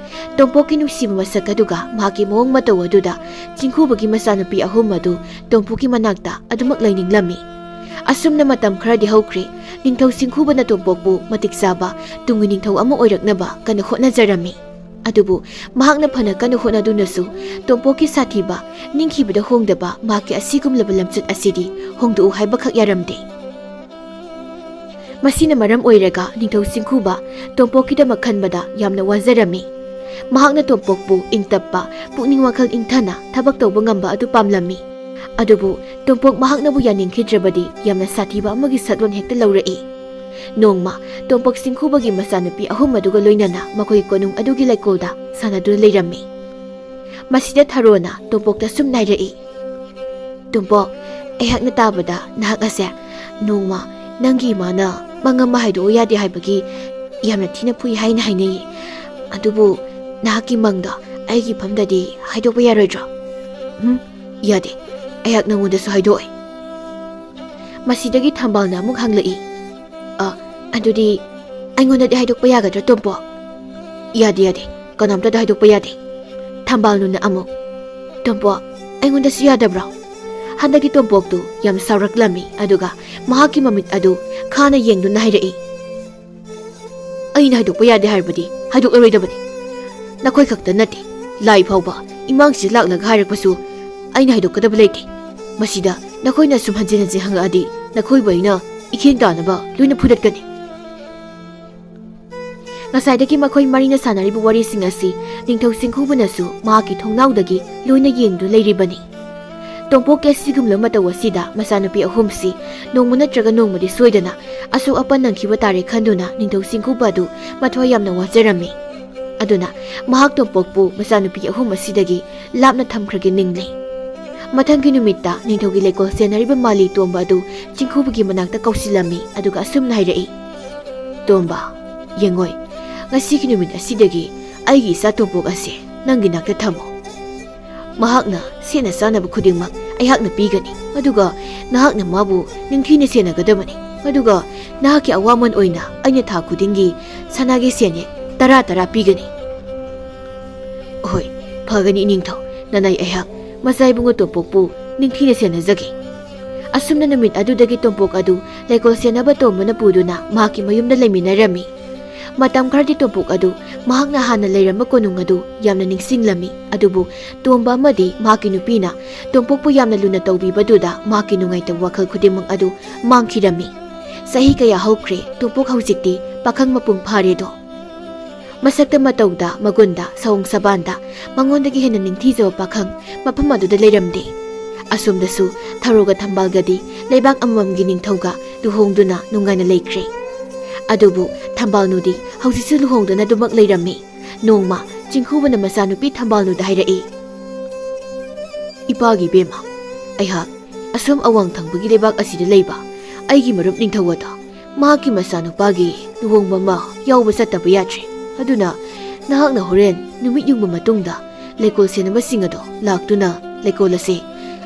ꯇꯣꯝꯄꯣꯛꯀꯤ ꯅꯨꯡꯁꯤꯕ ꯃꯁꯛ ꯑꯗꯨꯒ ꯃꯍꯥꯛꯀꯤ ꯃꯑꯣꯡ ꯃꯇꯧ ꯑꯗꯨꯗ ꯆꯤꯡꯈꯨꯕꯒꯤ ꯃꯆꯥꯅꯨꯄꯤ ꯑꯍꯨꯝ ꯑꯗꯨ ꯇꯣꯝꯄꯣꯛꯀꯤ ꯃꯅꯥꯛꯇ ꯑꯗꯨꯃꯛ ꯂꯩꯅꯤꯡꯂꯝꯃꯤ꯫ ꯑꯁꯨꯝꯅ ꯃꯇꯝ ꯈꯔꯗꯤ ꯍꯧꯈ꯭ꯔꯦ꯫ ꯅꯤꯡꯊꯧ ꯆꯤꯡꯈꯨꯕꯅ ꯇꯣꯝꯄꯣꯛꯄꯨ ꯃꯇꯤꯛ ꯆꯥꯕ ꯇꯨꯡꯒꯤ ꯅꯤꯡꯊꯧ ꯑꯃ ꯑꯣꯏꯔꯛꯅꯕ ꯀꯟꯅ ꯍꯣꯠꯅꯖꯔꯝꯃꯤ꯫ ꯑꯗꯨꯕꯨ ꯃꯍꯥꯛꯅ ꯐꯅ ꯀꯟꯅ ꯍꯣꯠꯅꯗꯨꯅꯁꯨ ꯇꯣꯝꯄꯣꯛꯀꯤ ꯁꯥꯊꯤꯕ, ꯅꯤꯡꯈꯤꯕꯗ ꯍꯣꯡꯗꯕ ꯃꯍꯥꯛꯀꯤ ꯑꯁꯤꯒꯨꯝꯂꯕ ꯂꯝꯆꯠ ꯑꯁꯤꯗꯤ ꯍꯣꯡꯗꯣꯛꯎ ꯍꯥꯏꯕꯈꯛ ꯌꯥꯔꯝꯗꯦ꯫ ꯃꯁꯤꯅ ꯃꯔꯝ ꯑꯣꯏꯔꯒ ꯅꯤꯡꯊꯧ ꯆꯤꯡꯈꯨꯕ ꯇꯣꯝꯄꯣꯛꯀꯤꯗꯃꯛ ꯈꯟꯕꯗ ꯌꯥꯝꯅ ꯋꯥꯖꯔꯝꯃꯤ꯫ ꯃꯍꯥꯛꯅ ꯇꯣꯝꯄꯣꯛꯄꯨ ꯏꯪ ꯇꯞꯄ, ꯄꯨꯛꯅꯤꯡ ꯋꯥꯈꯜ ꯏꯪꯊꯅ ꯊꯕꯛ ꯇꯧꯕ ꯉꯝꯕ ꯑꯗꯨ ꯄꯥꯝꯂꯝꯃꯤ꯫ ꯑꯗꯨꯕꯨ ꯇꯣꯝꯄꯣꯛ ꯃꯍꯥꯛꯅꯕꯨ ꯌꯥꯅꯤꯡꯈꯤꯗ꯭ꯔꯕꯗꯤ ꯌꯥꯝꯅ ꯁꯥꯊꯤꯕ ꯑꯃꯒꯤ ꯁꯛꯂꯣꯟ ꯍꯦꯛꯇ ꯂꯧꯔꯛꯏ꯫ ꯅꯣꯡꯃ ꯇꯣꯝꯄꯣꯛ ꯆꯤꯡꯈꯨꯕꯒꯤ ꯃꯆꯥꯅꯨꯄꯤ ꯑꯍꯨꯝ ꯑꯗꯨꯒ ꯂꯣꯏꯅꯅ ꯃꯈꯣꯏꯒꯤ ꯀꯣꯅꯨꯡ ꯑꯗꯨꯒꯤ ꯂꯩꯀꯣꯜꯗ ꯁꯥꯟꯅꯗꯨꯅ ꯂꯩꯔꯝꯃꯤ꯫ ꯃꯁꯤꯗ ꯊꯔꯣꯅ ꯇꯣꯝꯄꯣꯛꯇ ꯁꯨꯝ ꯅꯥꯏꯔꯛꯏ, "ꯇꯣꯝꯄꯣꯛ, ꯑꯩꯍꯥꯛꯅ ꯇꯥꯕꯗ ꯅꯍꯥꯛ ꯑꯁꯦ ꯅꯣꯡꯃ ꯅꯪꯒꯤ ꯏꯃꯥꯅ ꯃꯪ ꯑꯃ ꯍꯥꯏꯗꯣꯛꯑꯣ ꯌꯥꯗꯦ ꯍꯥꯏꯕꯒꯤ ꯌꯥꯝꯅ ꯊꯤꯅ ꯐꯨꯏ ꯍꯥꯏꯅ ꯍꯥꯏꯅꯩꯌꯦ꯫ ꯑꯗꯨꯕꯨ ꯅꯍꯥꯛꯀꯤ ꯃꯪꯗꯣ ꯑꯩꯒꯤ ꯏꯐꯝꯗꯗꯤ ꯍꯥꯏꯗꯣꯛꯄ ꯌꯥꯔꯣꯏꯗ꯭ꯔꯣ?" "ꯎꯝ, ꯌꯥꯗꯦ꯫ ꯑꯩꯍꯥꯛ ꯅꯪꯉꯣꯟꯗꯁꯨ ꯍꯥꯏꯗꯣꯛꯑꯣꯏ"꯫ ꯃꯁꯤꯗꯒꯤ ꯊꯝꯕꯥꯜꯅ ꯑꯃꯨꯛ ꯍꯪꯂꯛꯏ, "ꯑ, ꯑꯗꯨꯗꯤ ꯑꯩꯉꯣꯟꯗꯗꯤ ꯍꯥꯏꯗꯣꯛꯄ ꯌꯥꯒꯗ꯭ꯔꯥ, ꯇꯣꯝꯄꯣꯛ?" "ꯌꯥꯗꯦ, ꯌꯥꯗꯦ꯫ ꯀꯅꯥꯝꯇꯗ ꯍꯥꯏꯗꯣꯛꯄ ꯌꯥꯗꯦ"꯫ ꯊꯝꯕꯥꯜꯅꯨꯅ ꯑꯃꯨꯛ, "ꯇꯣꯝꯄꯣꯛ, ꯑꯩꯉꯣꯟꯗꯁꯨ ꯌꯥꯗꯕ꯭ꯔꯣ?" ꯍꯟꯗꯛꯀꯤ ꯇꯣꯝꯄꯣꯛꯇꯨ ꯌꯥꯝ ꯁꯥꯎꯔꯛꯂꯝꯃꯤ, ꯑꯗꯨꯒ ꯃꯍꯥꯛꯀꯤ ꯃꯃꯤꯠ ꯑꯗꯨ ꯈꯥꯅ ꯌꯦꯡꯗꯨꯅ ꯍꯥꯏꯔꯛꯏ, "ꯑꯩꯅ ꯍꯥꯏꯗꯣꯛꯄ ꯌꯥꯗꯦ ꯍꯥꯏꯔꯕꯗꯤ ꯍꯥꯏꯗꯣꯛꯂꯔꯣꯏꯗꯕꯅꯤ꯫ ꯅꯈꯣꯏ ꯈꯛꯇ ꯅꯠꯇꯦ, ꯂꯥꯏ ꯐꯥꯎꯕ ꯏꯃꯥꯡꯁꯤꯗ ꯂꯥꯛꯂꯒ ꯍꯥꯏꯔꯛꯄꯁꯨ ꯑꯩꯅ ꯍꯥꯏꯗꯣꯛꯀꯗꯕ ꯂꯩꯇꯦ꯫ ꯃꯁꯤꯗ ꯅꯈꯣꯏꯅ ꯁꯨꯝ ꯍꯟꯖꯤꯟ ꯍꯟꯖꯤꯟ ꯍꯪꯂꯛꯑꯗꯤ ꯅꯈꯣꯏꯕꯨ ꯑꯩꯅ ꯏꯈꯦꯟ ꯇꯥꯅꯕ ꯂꯣꯏꯅ ꯐꯨꯗꯠꯀꯅꯤ"꯫ ꯉꯁꯥꯏꯗꯒꯤ ꯃꯈꯣꯏ ꯃꯔꯤꯅ ꯁꯥꯟꯅꯔꯤꯕ ꯋꯥꯔꯤꯁꯤꯡ ꯑꯁꯤ ꯅꯤꯡꯊꯧ ꯆꯤꯡꯈꯨꯕꯅꯁꯨ ꯃꯍꯥꯛꯀꯤ ꯊꯣꯡꯅꯥꯎꯗꯒꯤ ꯂꯣꯏꯅ ꯌꯦꯡꯗꯨꯅ ꯂꯩꯔꯤꯕꯅꯤ꯫ ꯇꯣꯝꯄꯣꯛꯀꯤ ꯑꯁꯤꯒꯨꯝꯂꯕ ꯃꯇꯧ ꯑꯁꯤꯗ ꯃꯆꯥꯅꯨꯄꯤ ꯑꯍꯨꯝꯁꯤ ꯅꯣꯡꯃ ꯅꯠꯇ꯭ꯔꯒ ꯅꯣꯡꯃꯗꯤ ꯁꯣꯏꯗꯅ ꯑꯁꯣꯛ ꯑꯄꯟ ꯅꯪꯈꯤꯕ ꯇꯥꯔꯦ ꯈꯟꯗꯨꯅ ꯅꯤꯡꯊꯧ ꯆꯤꯡꯈꯨꯕ ꯑꯗꯨ ꯃꯊ꯭ꯋꯥꯏ ꯌꯥꯝꯅ ꯋꯥꯖꯔꯝꯃꯤ꯫ ꯑꯗꯨꯅ ꯃꯍꯥꯛ ꯇꯣꯝꯄꯣꯛꯄꯨ ꯃꯆꯥꯅꯨꯄꯤ ꯑꯍꯨꯝ ꯑꯁꯤꯗꯒꯤ ꯂꯥꯞꯅ ꯊꯝꯈ꯭ꯔꯒꯦ ꯅꯤꯡꯂꯦ꯫ ꯃꯊꯪꯒꯤ ꯅꯨꯃꯤꯠꯇ ꯅꯤꯡꯊꯧꯒꯤ ꯂꯩꯀꯣꯜ ꯁꯦꯟꯅꯔꯤꯕ ꯃꯥꯂꯤ ꯇꯣꯝꯕ ꯑꯗꯨ ꯆꯤꯡꯈꯨꯕꯒꯤ ꯃꯅꯥꯛꯇ ꯀꯧꯁꯤꯜꯂꯝꯃꯤ, ꯑꯗꯨꯒ ꯑꯁꯨꯝꯅ ꯍꯥꯏꯔꯛꯏ, "ꯇꯣꯝꯕ, ꯌꯦꯡꯉꯣꯏ, ꯉꯁꯤꯒꯤ ꯅꯨꯃꯤꯠ ꯑꯁꯤꯗꯒꯤ ꯑꯩꯒꯤ ꯏꯆꯥ ꯇꯣꯝꯄꯣꯛ ꯑꯁꯦ ꯅꯪꯒꯤ ꯅꯥꯛꯇ ꯊꯝꯃꯨ꯫ ꯃꯍꯥꯛꯅ ꯁꯦꯠꯅ ꯆꯥꯅꯕ ꯈꯨꯗꯤꯡꯃꯛ ꯑꯩꯍꯥꯛꯅ ꯄꯤꯒꯅꯤ, ꯑꯗꯨꯒ ꯅꯍꯥꯛꯅ ꯃꯥꯕꯨ ꯅꯤꯡꯊꯤꯅ ꯁꯦꯟꯅꯒꯗꯕꯅꯤ, ꯑꯗꯨꯒ ꯅꯍꯥꯛꯀꯤ ꯑꯋꯥꯃꯟ ꯑꯣꯏꯅ ꯑꯩꯅ ꯊꯥ ꯈꯨꯗꯤꯡꯒꯤ ꯁꯅꯥꯒꯤ ꯁꯦꯟꯌꯦꯛ ꯇꯔꯥ ꯇꯔꯥ ꯄꯤꯒꯅꯤ"꯫ "ꯍꯣꯏ, ꯐꯒꯅꯤ ꯏꯅꯤꯡꯊꯧ, ꯅꯅꯥꯏ ꯑꯩꯍꯥꯛ ꯃꯆꯥ ꯏꯕꯨꯡꯉꯣ ꯇꯣꯝꯄꯣꯛꯄꯨ ꯅꯤꯡꯊꯤꯅ ꯁꯦꯟꯅꯖꯒꯦ"꯫ ꯑꯁꯨꯝꯅ ꯅꯨꯃꯤꯠ ꯑꯗꯨꯗꯒꯤ ꯇꯣꯝꯄꯣꯛ ꯑꯗꯨ ꯂꯩꯀꯣꯜ ꯁꯦꯟꯅꯕ ꯇꯣꯝꯕꯅ ꯄꯨꯗꯨꯅ ꯃꯍꯥꯛꯀꯤ ꯃꯌꯨꯝꯗ ꯂꯩꯃꯤꯟꯅꯔꯝꯃꯤ꯫ ꯃꯇꯝ ꯈꯔꯗꯤ ꯇꯣꯝꯄꯣꯛ ꯑꯗꯨ ꯃꯍꯥꯛꯅ ꯍꯥꯟꯅ ꯂꯩꯔꯝꯕ ꯀꯣꯅꯨꯡ ꯑꯗꯨ ꯌꯥꯝꯅ ꯅꯤꯡꯁꯤꯡꯂꯝꯃꯤ, ꯑꯗꯨꯕꯨ ꯇꯣꯝꯕ ꯑꯃꯗꯤ ꯃꯍꯥꯛꯀꯤ ꯅꯨꯄꯤꯅ ꯇꯣꯝꯄꯣꯛꯄꯨ ꯌꯥꯝꯅ ꯂꯨꯅ ꯇꯧꯕꯤꯕꯗꯨꯗ ꯃꯍꯥꯛꯀꯤ ꯅꯨꯡꯉꯥꯏꯇꯕ ꯋꯥꯈꯜ ꯈꯨꯗꯤꯡꯃꯛ ꯑꯗꯨ ꯃꯥꯡꯈꯤꯔꯝꯃꯤ꯫ ꯆꯍꯤ ꯀꯌꯥ ꯍꯧꯈ꯭ꯔꯦ, ꯇꯣꯝꯄꯣꯛ ꯍꯧꯖꯤꯛꯇꯤ ꯄꯥꯈꯪ ꯃꯄꯨꯡ ꯐꯥꯔꯦꯗꯣ꯫ ꯃꯁꯛꯇ, ꯃꯇꯧꯗ, ꯃꯒꯨꯟꯗ, ꯁꯑꯣꯡ ꯁꯕꯥꯟꯗ ꯃꯉꯣꯟꯗꯒꯤ ꯍꯦꯟꯅ ꯅꯤꯡꯊꯤꯖꯕ ꯄꯥꯈꯪ ꯃꯐꯝ ꯑꯗꯨꯗ ꯂꯩꯔꯝꯗꯦ꯫ ꯑꯁꯣꯝꯗꯁꯨ ꯊꯧꯔꯣꯒ ꯊꯝꯕꯥꯜꯒꯗꯤ ꯂꯩꯕꯥꯛ ꯑꯃꯃꯝꯒꯤ ꯅꯤꯡꯊꯧꯒ ꯂꯨꯍꯣꯡꯗꯨꯅ ꯅꯨꯡꯉꯥꯏꯅ ꯂꯩꯈ꯭ꯔꯦ꯫ ꯑꯗꯨꯕꯨ ꯊꯝꯕꯥꯜꯅꯨꯗꯤ ꯍꯧꯖꯤꯛꯁꯨ ꯂꯨꯍꯣꯡꯗꯅ ꯑꯗꯨꯃꯛ ꯂꯩꯔꯝꯃꯤ꯫ ꯅꯣꯡꯃ ꯆꯤꯡꯈꯨꯕꯅ ꯃꯆꯥꯅꯨꯄꯤ ꯊꯝꯕꯥꯜꯅꯨꯗ ꯍꯥꯏꯔꯛꯏ, "ꯏꯄꯥꯒꯤ ꯏꯕꯦꯝꯃ, ꯑꯩꯍꯥꯛ ꯑꯁꯣꯝ ꯑꯋꯥꯡ ꯊꯪꯕꯒꯤ ꯂꯩꯕꯥꯛ ꯑꯁꯤꯗ ꯂꯩꯕ ꯑꯩꯒꯤ ꯃꯔꯨꯞ ꯅꯤꯡꯊꯧ ꯑꯗꯣ ꯃꯍꯥꯛꯀꯤ ꯃꯆꯥꯅꯨꯄꯥꯒꯤ ꯂꯨꯍꯣꯡꯕ ꯑꯃ ꯌꯥꯎꯕ ꯆꯠꯇꯕ ꯌꯥꯗ꯭ꯔꯦ꯫ ꯑꯗꯨꯅ ꯅꯍꯥꯛꯅ ꯍꯣꯔꯦꯟ ꯅꯨꯃꯤꯠ ꯌꯨꯡꯕ ꯃꯇꯨꯡꯗ ꯂꯩꯀꯣꯜ ꯁꯦꯟꯅꯕꯁꯤꯡ ꯑꯗꯣ ꯂꯥꯛꯇꯨꯅ ꯂꯩꯀꯣꯜ ꯑꯁꯦ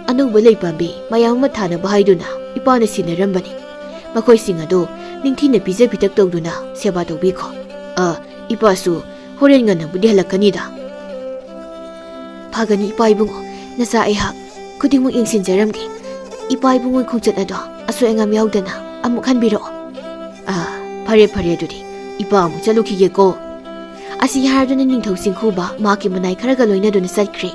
ꯑꯅꯧꯕ ꯂꯩ ꯄꯥꯝꯕꯤ ꯃꯌꯥꯝ ꯑꯃ ꯊꯥꯅꯕ ꯍꯥꯏꯗꯨꯅ ꯏꯄꯥꯅ ꯁꯤꯟꯅꯔꯝꯕꯅꯤ꯫ ꯃꯈꯣꯏꯁꯤꯡ ꯑꯗꯣ ꯅꯤꯡꯊꯤꯅ ꯄꯤꯖ ꯄꯤꯊꯛ ꯇꯧꯗꯨꯅ ꯁꯦꯕꯥ ꯇꯧꯕꯤꯈꯣ꯫ ꯑ, ꯏꯄꯥꯁꯨ ꯍꯣꯔꯦꯟ ꯉꯟꯅꯕꯨꯗꯤ ꯍꯜꯂꯛꯀꯅꯤꯗ"꯫ "ꯐꯒꯅꯤ ꯏꯄꯥ ꯏꯕꯨꯡꯉꯣ, ꯅꯆꯥ ꯑꯩꯍꯥꯛ ꯈꯨꯗꯤꯡꯃꯛ ꯌꯦꯡꯁꯤꯟꯖꯔꯝꯒꯦ꯫ ꯏꯄꯥ ꯏꯕꯨꯡꯉꯣꯒꯤ ꯈꯣꯡꯆꯠ ꯑꯗꯣ ꯑꯁꯣꯏ ꯑꯉꯥꯝ ꯌꯥꯎꯗꯅ ꯑꯃꯨꯛ ꯍꯟꯕꯤꯔꯛꯑꯣ"꯫ "ꯑ, ꯐꯔꯦ ꯐꯔꯦ, ꯑꯗꯨꯗꯤ ꯏꯄꯥ ꯑꯃꯨꯛ ꯆꯠꯂꯨꯈꯤꯒꯦꯀꯣ"꯫ ꯑꯁꯤ ꯍꯥꯏꯔꯗꯨꯅ ꯅꯤꯡꯊꯧ ꯆꯤꯡꯈꯨꯕ ꯃꯍꯥꯛꯀꯤ ꯃꯅꯥꯏ ꯈꯔꯒ ꯂꯣꯏꯅꯗꯨꯅ ꯆꯠꯈ꯭ꯔꯦ꯫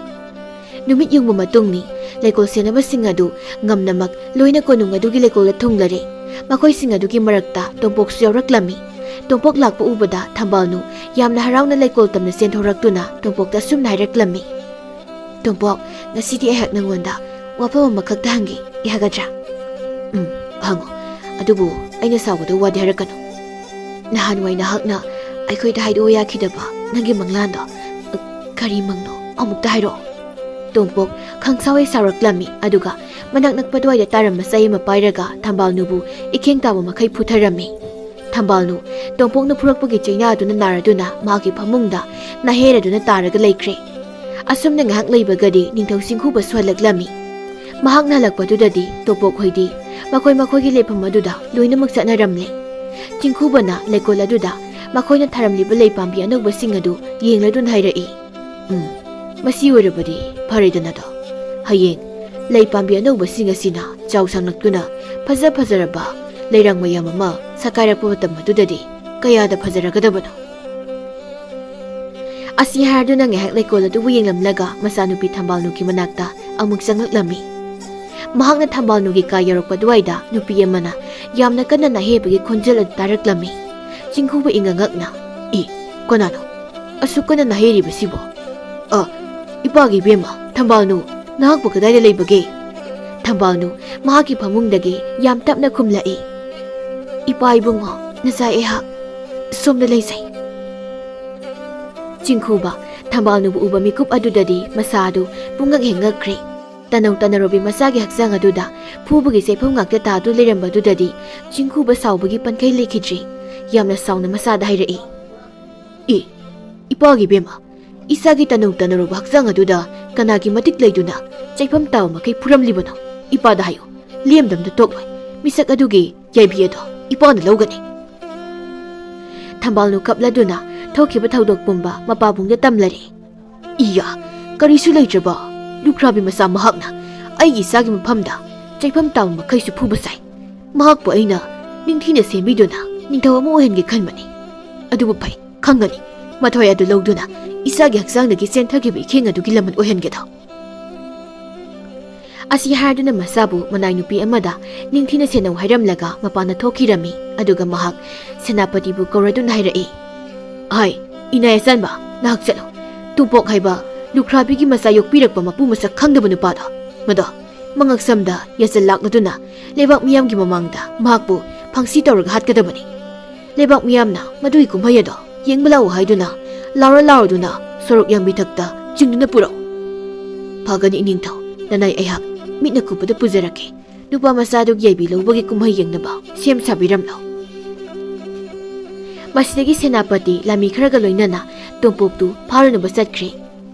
ꯅꯨꯃꯤꯠ ꯌꯨꯡꯕ ꯃꯇꯨꯡꯅꯤ꯫ ꯂꯩꯀꯣꯜ ꯁꯦꯟꯅꯕꯁꯤꯡ ꯑꯗꯨ ꯉꯝꯅꯃꯛ ꯂꯣꯏꯅ ꯀꯣꯅꯨꯡ ꯑꯗꯨꯒꯤ ꯂꯩꯀꯣꯜꯗ ꯊꯨꯡꯂꯔꯦ꯫ ꯃꯈꯣꯏꯁꯤꯡ ꯑꯗꯨꯒꯤ ꯃꯔꯛꯇ ꯇꯣꯝꯄꯣꯛꯁꯨ ꯌꯥꯎꯔꯛꯂꯝꯃꯤ꯫ ꯇꯣꯝꯄꯣꯛ ꯂꯥꯛꯄ ꯎꯕꯗ ꯊꯝꯕꯥꯜꯅꯨ ꯌꯥꯝꯅ ꯍꯔꯥꯎꯅ ꯂꯩꯀꯣꯜ ꯇꯝꯅ ꯆꯦꯟꯊꯣꯔꯛꯇꯨꯅ ꯇꯣꯝꯄꯣꯛꯇ ꯑꯁꯨꯝꯅ ꯍꯥꯏꯔꯛꯂꯝꯃꯤ, "ꯇꯣꯝꯄꯣꯛ, ꯉꯁꯤꯗꯤ ꯑꯩꯍꯥꯛ ꯅꯪꯉꯣꯟꯗ ꯋꯥꯐꯝ ꯑꯃꯈꯛꯇ ꯍꯪꯒꯦ, ꯌꯥꯒꯗ꯭ꯔꯥ? ꯎꯝ, ꯍꯪꯉꯣ꯫ ꯑꯗꯨꯕꯨ ꯑꯩꯅ ꯁꯥꯎꯒꯗꯧꯕ ꯋꯥꯗꯤ ꯍꯥꯏꯔꯛꯀꯅꯨ꯫ ꯅꯍꯥꯟꯋꯥꯏ ꯅꯍꯥꯛꯅ ꯑꯩꯈꯣꯏꯗ ꯍꯥꯏꯗꯣꯛꯑꯣ ꯌꯥꯈꯤꯗꯕ ꯅꯪꯒꯤ ꯃꯪꯂꯥꯟꯗꯣ, ꯑ, ꯀꯔꯤ ꯃꯪꯅꯣ? ꯑꯃꯨꯛꯇ ꯍꯥꯏꯔꯛꯑꯣ꯫ ꯇꯣꯝꯄꯣꯛ ꯈꯪꯁꯥꯎ ꯍꯦꯛ ꯁꯥꯎꯔꯛꯂꯝꯃꯤ, ꯑꯗꯨꯒ ꯃꯅꯥꯛ ꯅꯛꯄ ꯑꯗꯨꯋꯥꯏꯗ ꯇꯥꯔꯝꯕ ꯆꯩ ꯑꯃ ꯄꯥꯏꯔꯒ ꯊꯝꯕꯥꯜꯅꯨꯕꯨ ꯏꯈꯦꯡ ꯇꯥꯕ ꯃꯈꯩ ꯐꯨꯊꯔꯝꯃꯤ꯫ ꯊꯝꯕꯥꯜꯅꯨ ꯇꯣꯝꯄꯣꯛꯅ ꯐꯨꯔꯛꯄꯒꯤ ꯆꯩꯅꯥꯗꯨꯅ ꯅꯥꯔꯗꯨꯅ ꯃꯍꯥꯛꯀꯤ ꯐꯃꯨꯡꯗ ꯅꯥꯍꯦꯔꯗꯨꯅ ꯇꯥꯔꯒ ꯂꯩꯈ꯭ꯔꯦ꯫ ꯑꯁꯨꯝꯅ ꯉꯥꯏꯍꯥꯛ ꯂꯩꯕꯒꯗꯤ ꯅꯤꯡꯊꯧ ꯆꯤꯡꯈꯨꯕꯁꯨ ꯍꯜꯂꯛꯂꯝꯃꯤ꯫ ꯃꯍꯥꯛꯅ ꯍꯜꯂꯛꯄꯗꯨꯗꯗꯤ ꯇꯣꯝꯄꯣꯛ ꯍꯣꯏꯗꯤ ꯃꯈꯣꯏ ꯃꯈꯣꯏꯒꯤ ꯂꯩꯐꯝ ꯑꯗꯨꯗ ꯂꯣꯏꯅꯃꯛ ꯆꯠꯅꯔꯝꯂꯦ꯫ ꯆꯤꯡꯈꯨꯕꯅ ꯂꯩꯀꯣꯜ ꯑꯗꯨꯗ ꯃꯈꯣꯏꯅ ꯊꯥꯔꯝꯂꯤꯕ ꯂꯩ ꯄꯥꯝꯕꯤ ꯑꯅꯧꯕꯁꯤꯡ ꯑꯗꯨ ꯌꯦꯡꯂꯗꯨꯅ ꯍꯥꯏꯔꯛꯏ, "ꯎꯝ, ꯃꯁꯤ ꯑꯣꯏꯔꯕꯗꯤ ꯐꯔꯦꯗꯅꯗꯣ꯫ ꯍꯌꯦꯡ ꯂꯩ ꯄꯥꯝꯕꯤ ꯑꯅꯧꯕꯁꯤꯡ ꯑꯁꯤꯅ ꯆꯥꯎ ꯁꯥꯡꯂꯛꯇꯨꯅ ꯐꯖ ꯐꯖꯔꯕ ꯂꯩꯔꯥꯡ ꯃꯌꯥꯝ ꯑꯃ ꯁꯥꯀꯥꯏꯔꯛꯄ ꯃꯇꯝ ꯑꯗꯨꯗꯗꯤ ꯀꯌꯥꯗ ꯐꯖꯔꯒꯗꯕꯅꯣ?" ꯑꯁꯤ ꯍꯥꯏꯔꯗꯨꯅ ꯉꯥꯏꯍꯥꯛ ꯂꯩꯀꯣꯜ ꯑꯗꯨꯕꯨ ꯌꯦꯡꯂꯝꯂꯒ ꯃꯆꯥꯅꯨꯄꯤ ꯊꯝꯕꯥꯜꯅꯨꯒꯤ ꯃꯅꯥꯛꯇ ꯑꯃꯨꯛ ꯆꯪꯂꯛꯂꯝꯃꯤ꯫ ꯃꯍꯥꯛꯅ ꯊꯝꯕꯥꯜꯅꯨꯒꯤ ꯀꯥ ꯌꯧꯔꯛꯄ ꯑꯗꯨꯋꯥꯏꯗ ꯅꯨꯄꯤ ꯑꯃꯅ ꯌꯥꯝꯅ ꯀꯟꯅ ꯅꯥꯍꯦꯕꯒꯤ ꯈꯣꯟꯖꯦꯜ ꯑꯗꯨ ꯇꯥꯔꯛꯂꯝꯃꯤ꯫ ꯆꯤꯡꯈꯨꯕ ꯏꯉꯛ ꯉꯛꯅ, "ꯏ, ꯀꯅꯥꯅꯣ? ꯑꯁꯨꯛ ꯀꯟꯅ ꯅꯥꯍꯦꯔꯤꯕꯁꯤꯕꯣ? ꯑ, ꯏꯄꯥꯒꯤ ꯏꯕꯦꯝꯃ, ꯊꯝꯕꯥꯜꯅꯨ, ꯅꯍꯥꯛꯄꯨ ꯀꯗꯥꯏꯗ ꯂꯩꯕꯒꯦ?" ꯊꯝꯕꯥꯜꯅꯨ ꯃꯍꯥꯛꯀꯤ ꯐꯃꯨꯡꯗꯒꯤ ꯌꯥꯝ ꯇꯞꯅ ꯈꯨꯝꯂꯛꯏ, "ꯏꯄꯥ ꯏꯕꯨꯡꯉꯣ, ꯅꯆꯥ ꯑꯩꯍꯥꯛ ꯁꯣꯝꯗ ꯂꯩꯖꯩ꯫" ꯆꯤꯡꯈꯨꯕ ꯊꯝꯕꯥꯜꯅꯨꯕꯨ ꯎꯕ ꯃꯤꯀꯨꯞ ꯑꯗꯨꯗꯗꯤ ꯃꯁꯥ ꯑꯗꯨ ꯄꯨꯡꯉꯛ ꯍꯦꯛ ꯉꯛꯈ꯭ꯔꯦ꯫ ꯇꯅꯧ ꯇꯅꯔꯨꯕꯤ ꯃꯆꯥꯒꯤ ꯍꯛꯆꯥꯡ ꯑꯗꯨꯗ ꯐꯨꯕꯒꯤ ꯆꯩꯐꯝ ꯉꯥꯛꯇ ꯇꯥꯗꯨꯅ ꯂꯩꯔꯝꯕꯗꯨꯗꯗꯤ ꯆꯤꯡꯈꯨꯕ ꯁꯥꯎꯕꯒꯤ ꯄꯟꯈꯩ ꯂꯩꯈꯤꯗ꯭ꯔꯦ꯫ ꯌꯥꯝꯅ ꯁꯥꯎꯅ ꯃꯆꯥꯗ ꯍꯥꯏꯔꯛꯏ, "ꯑꯦ, ꯏꯄꯥꯒꯤ ꯏꯕꯦꯝꯃ, ꯏꯆꯥꯒꯤ ꯇꯅꯧ ꯇꯅꯔꯨꯕ ꯍꯛꯆꯥꯡ ꯑꯗꯨꯗ ꯀꯅꯥꯒꯤ ꯃꯇꯤꯛ ꯂꯩꯗꯨꯅ ꯆꯩꯐꯝ ꯇꯥꯕ ꯃꯈꯩ ꯐꯨꯔꯝꯂꯤꯕꯅꯣ? ꯏꯄꯥꯗ ꯍꯥꯏꯌꯨ, ꯂꯦꯝꯗꯝꯗ ꯇꯣꯛꯂꯣꯏ꯫ ꯃꯤꯁꯛ ꯑꯗꯨꯒꯤ ꯌꯥꯏꯕꯤ ꯑꯗꯣ ꯏꯄꯥꯅ ꯂꯧꯒꯅꯤ꯫" ꯊꯝꯕꯥꯜꯅꯨ ꯀꯞꯂꯗꯨꯅ ꯊꯣꯛꯈꯤꯕ ꯊꯧꯗꯣꯛ ꯄꯨꯝꯕ ꯃꯄꯥꯕꯨꯡꯗ ꯇꯝꯂꯔꯦ꯫ "ꯏꯌꯥ, ꯀꯔꯤꯁꯨ ꯂꯩꯇ꯭ꯔꯕ ꯂꯨꯈ꯭ꯔꯥꯕꯤ ꯃꯆꯥ ꯃꯍꯥꯛꯅ ꯑꯩꯒꯤ ꯏꯆꯥꯒꯤ ꯃꯐꯝꯗ ꯆꯩꯐꯝ ꯇꯥꯕ ꯃꯈꯩꯁꯨ ꯐꯨꯕ ꯁꯥꯏ꯫ ꯃꯍꯥꯛꯄꯨ ꯑꯩꯅ ꯅꯤꯡꯊꯤꯅ ꯁꯦꯝꯕꯤꯗꯨꯅ ꯅꯤꯡꯊꯧ ꯑꯃ ꯑꯣꯏꯍꯟꯒꯦ ꯈꯟꯕꯅꯤ꯫ ꯑꯗꯨꯕꯨ ꯐꯩ, ꯈꯪꯒꯅꯤ꯫ ꯃꯊꯣꯏ ꯑꯗꯨ ꯂꯧꯗꯨꯅ ꯏꯆꯥꯒꯤ ꯍꯛꯆꯥꯡꯗꯒꯤ ꯆꯦꯟꯊꯈꯤꯕ ꯏꯈꯦꯡ ꯑꯗꯨꯒꯤ ꯂꯃꯟ ꯑꯣꯏꯍꯟꯒꯦꯗꯣ꯫" ꯑꯁꯤ ꯍꯥꯏꯗꯨꯅ ꯃꯆꯥꯕꯨ ꯃꯅꯥꯏ ꯅꯨꯄꯤ ꯑꯃꯗ ꯅꯤꯡꯊꯤꯅ ꯁꯦꯟꯅꯧ ꯍꯥꯏꯔꯝꯂꯒ ꯃꯄꯥꯟꯗ ꯊꯣꯛꯈꯤꯔꯝꯃꯤ꯫ ꯑꯗꯨꯒ ꯃꯍꯥꯛ ꯁꯦꯅꯥꯄꯇꯤꯕꯨ ꯀꯧꯔꯗꯨꯅ ꯍꯥꯏꯔꯛꯏ, "ꯍꯥꯏ, ꯏꯅꯥꯏ ꯑꯆꯟꯕ, ꯅꯍꯥꯛ ꯆꯠꯂꯨ꯫ ꯇꯨꯝꯄꯣꯛ ꯍꯥꯏꯕ ꯂꯨꯈ꯭ꯔꯥꯕꯤꯒꯤ ꯃꯆꯥ ꯌꯣꯛꯄꯤꯔꯛꯄ ꯃꯄꯨ ꯃꯁꯛ ꯈꯪꯗꯕ ꯅꯨꯄꯥꯗꯣ, ꯃꯗꯣ ꯃꯉꯛꯁꯝꯗ ꯌꯥꯁꯜ ꯂꯥꯛꯂꯗꯨꯅ ꯂꯩꯕꯥꯛ ꯃꯤꯌꯥꯝꯒꯤ ꯃꯃꯥꯡꯗ ꯃꯍꯥꯛꯄꯨ ꯐꯪꯁꯤ ꯇꯧꯔꯒ ꯍꯥꯠꯀꯗꯕꯅꯤ꯫ ꯂꯩꯕꯥꯛ ꯃꯤꯌꯥꯝꯅ ꯃꯗꯨꯒꯤ ꯀꯨꯝꯍꯩ ꯑꯗꯣ ꯌꯦꯡꯕ ꯂꯥꯛꯎ ꯍꯥꯏꯗꯨꯅ ꯂꯥꯎꯔ ꯂꯥꯎꯔꯗꯨꯅ ꯁꯣꯔꯣꯛ ꯌꯥꯝꯕꯤ ꯊꯛꯇ ꯆꯤꯡꯗꯨꯅ ꯄꯨꯔꯛꯎ꯫ ꯐꯒꯅꯤ ꯏꯅꯤꯡꯊꯧ, ꯅꯅꯥꯏ ꯑꯩꯍꯥꯛ ꯃꯤꯠꯅ ꯀꯨꯞꯄꯗ ꯄꯨꯖꯔꯛꯀꯦ꯫ ꯅꯨꯄꯥ ꯃꯆꯥꯗꯨꯒꯤ ꯌꯥꯏꯕꯤ ꯂꯧꯕꯒꯤ ꯀꯨꯝꯍꯩ ꯌꯦꯡꯅꯕ ꯁꯦꯝ ꯁꯥꯕꯤꯔꯝꯂꯣ꯫ ꯃꯁꯤꯗꯒꯤ ꯁꯦꯅꯥꯄꯇꯤ ꯂꯥꯟꯃꯤ ꯈꯔꯒ ꯂꯣꯏꯅꯅ ꯇꯣꯝꯄꯣꯛꯇꯨ ꯐꯥꯔꯨꯅꯕ ꯆꯠꯈ꯭ꯔꯦ꯫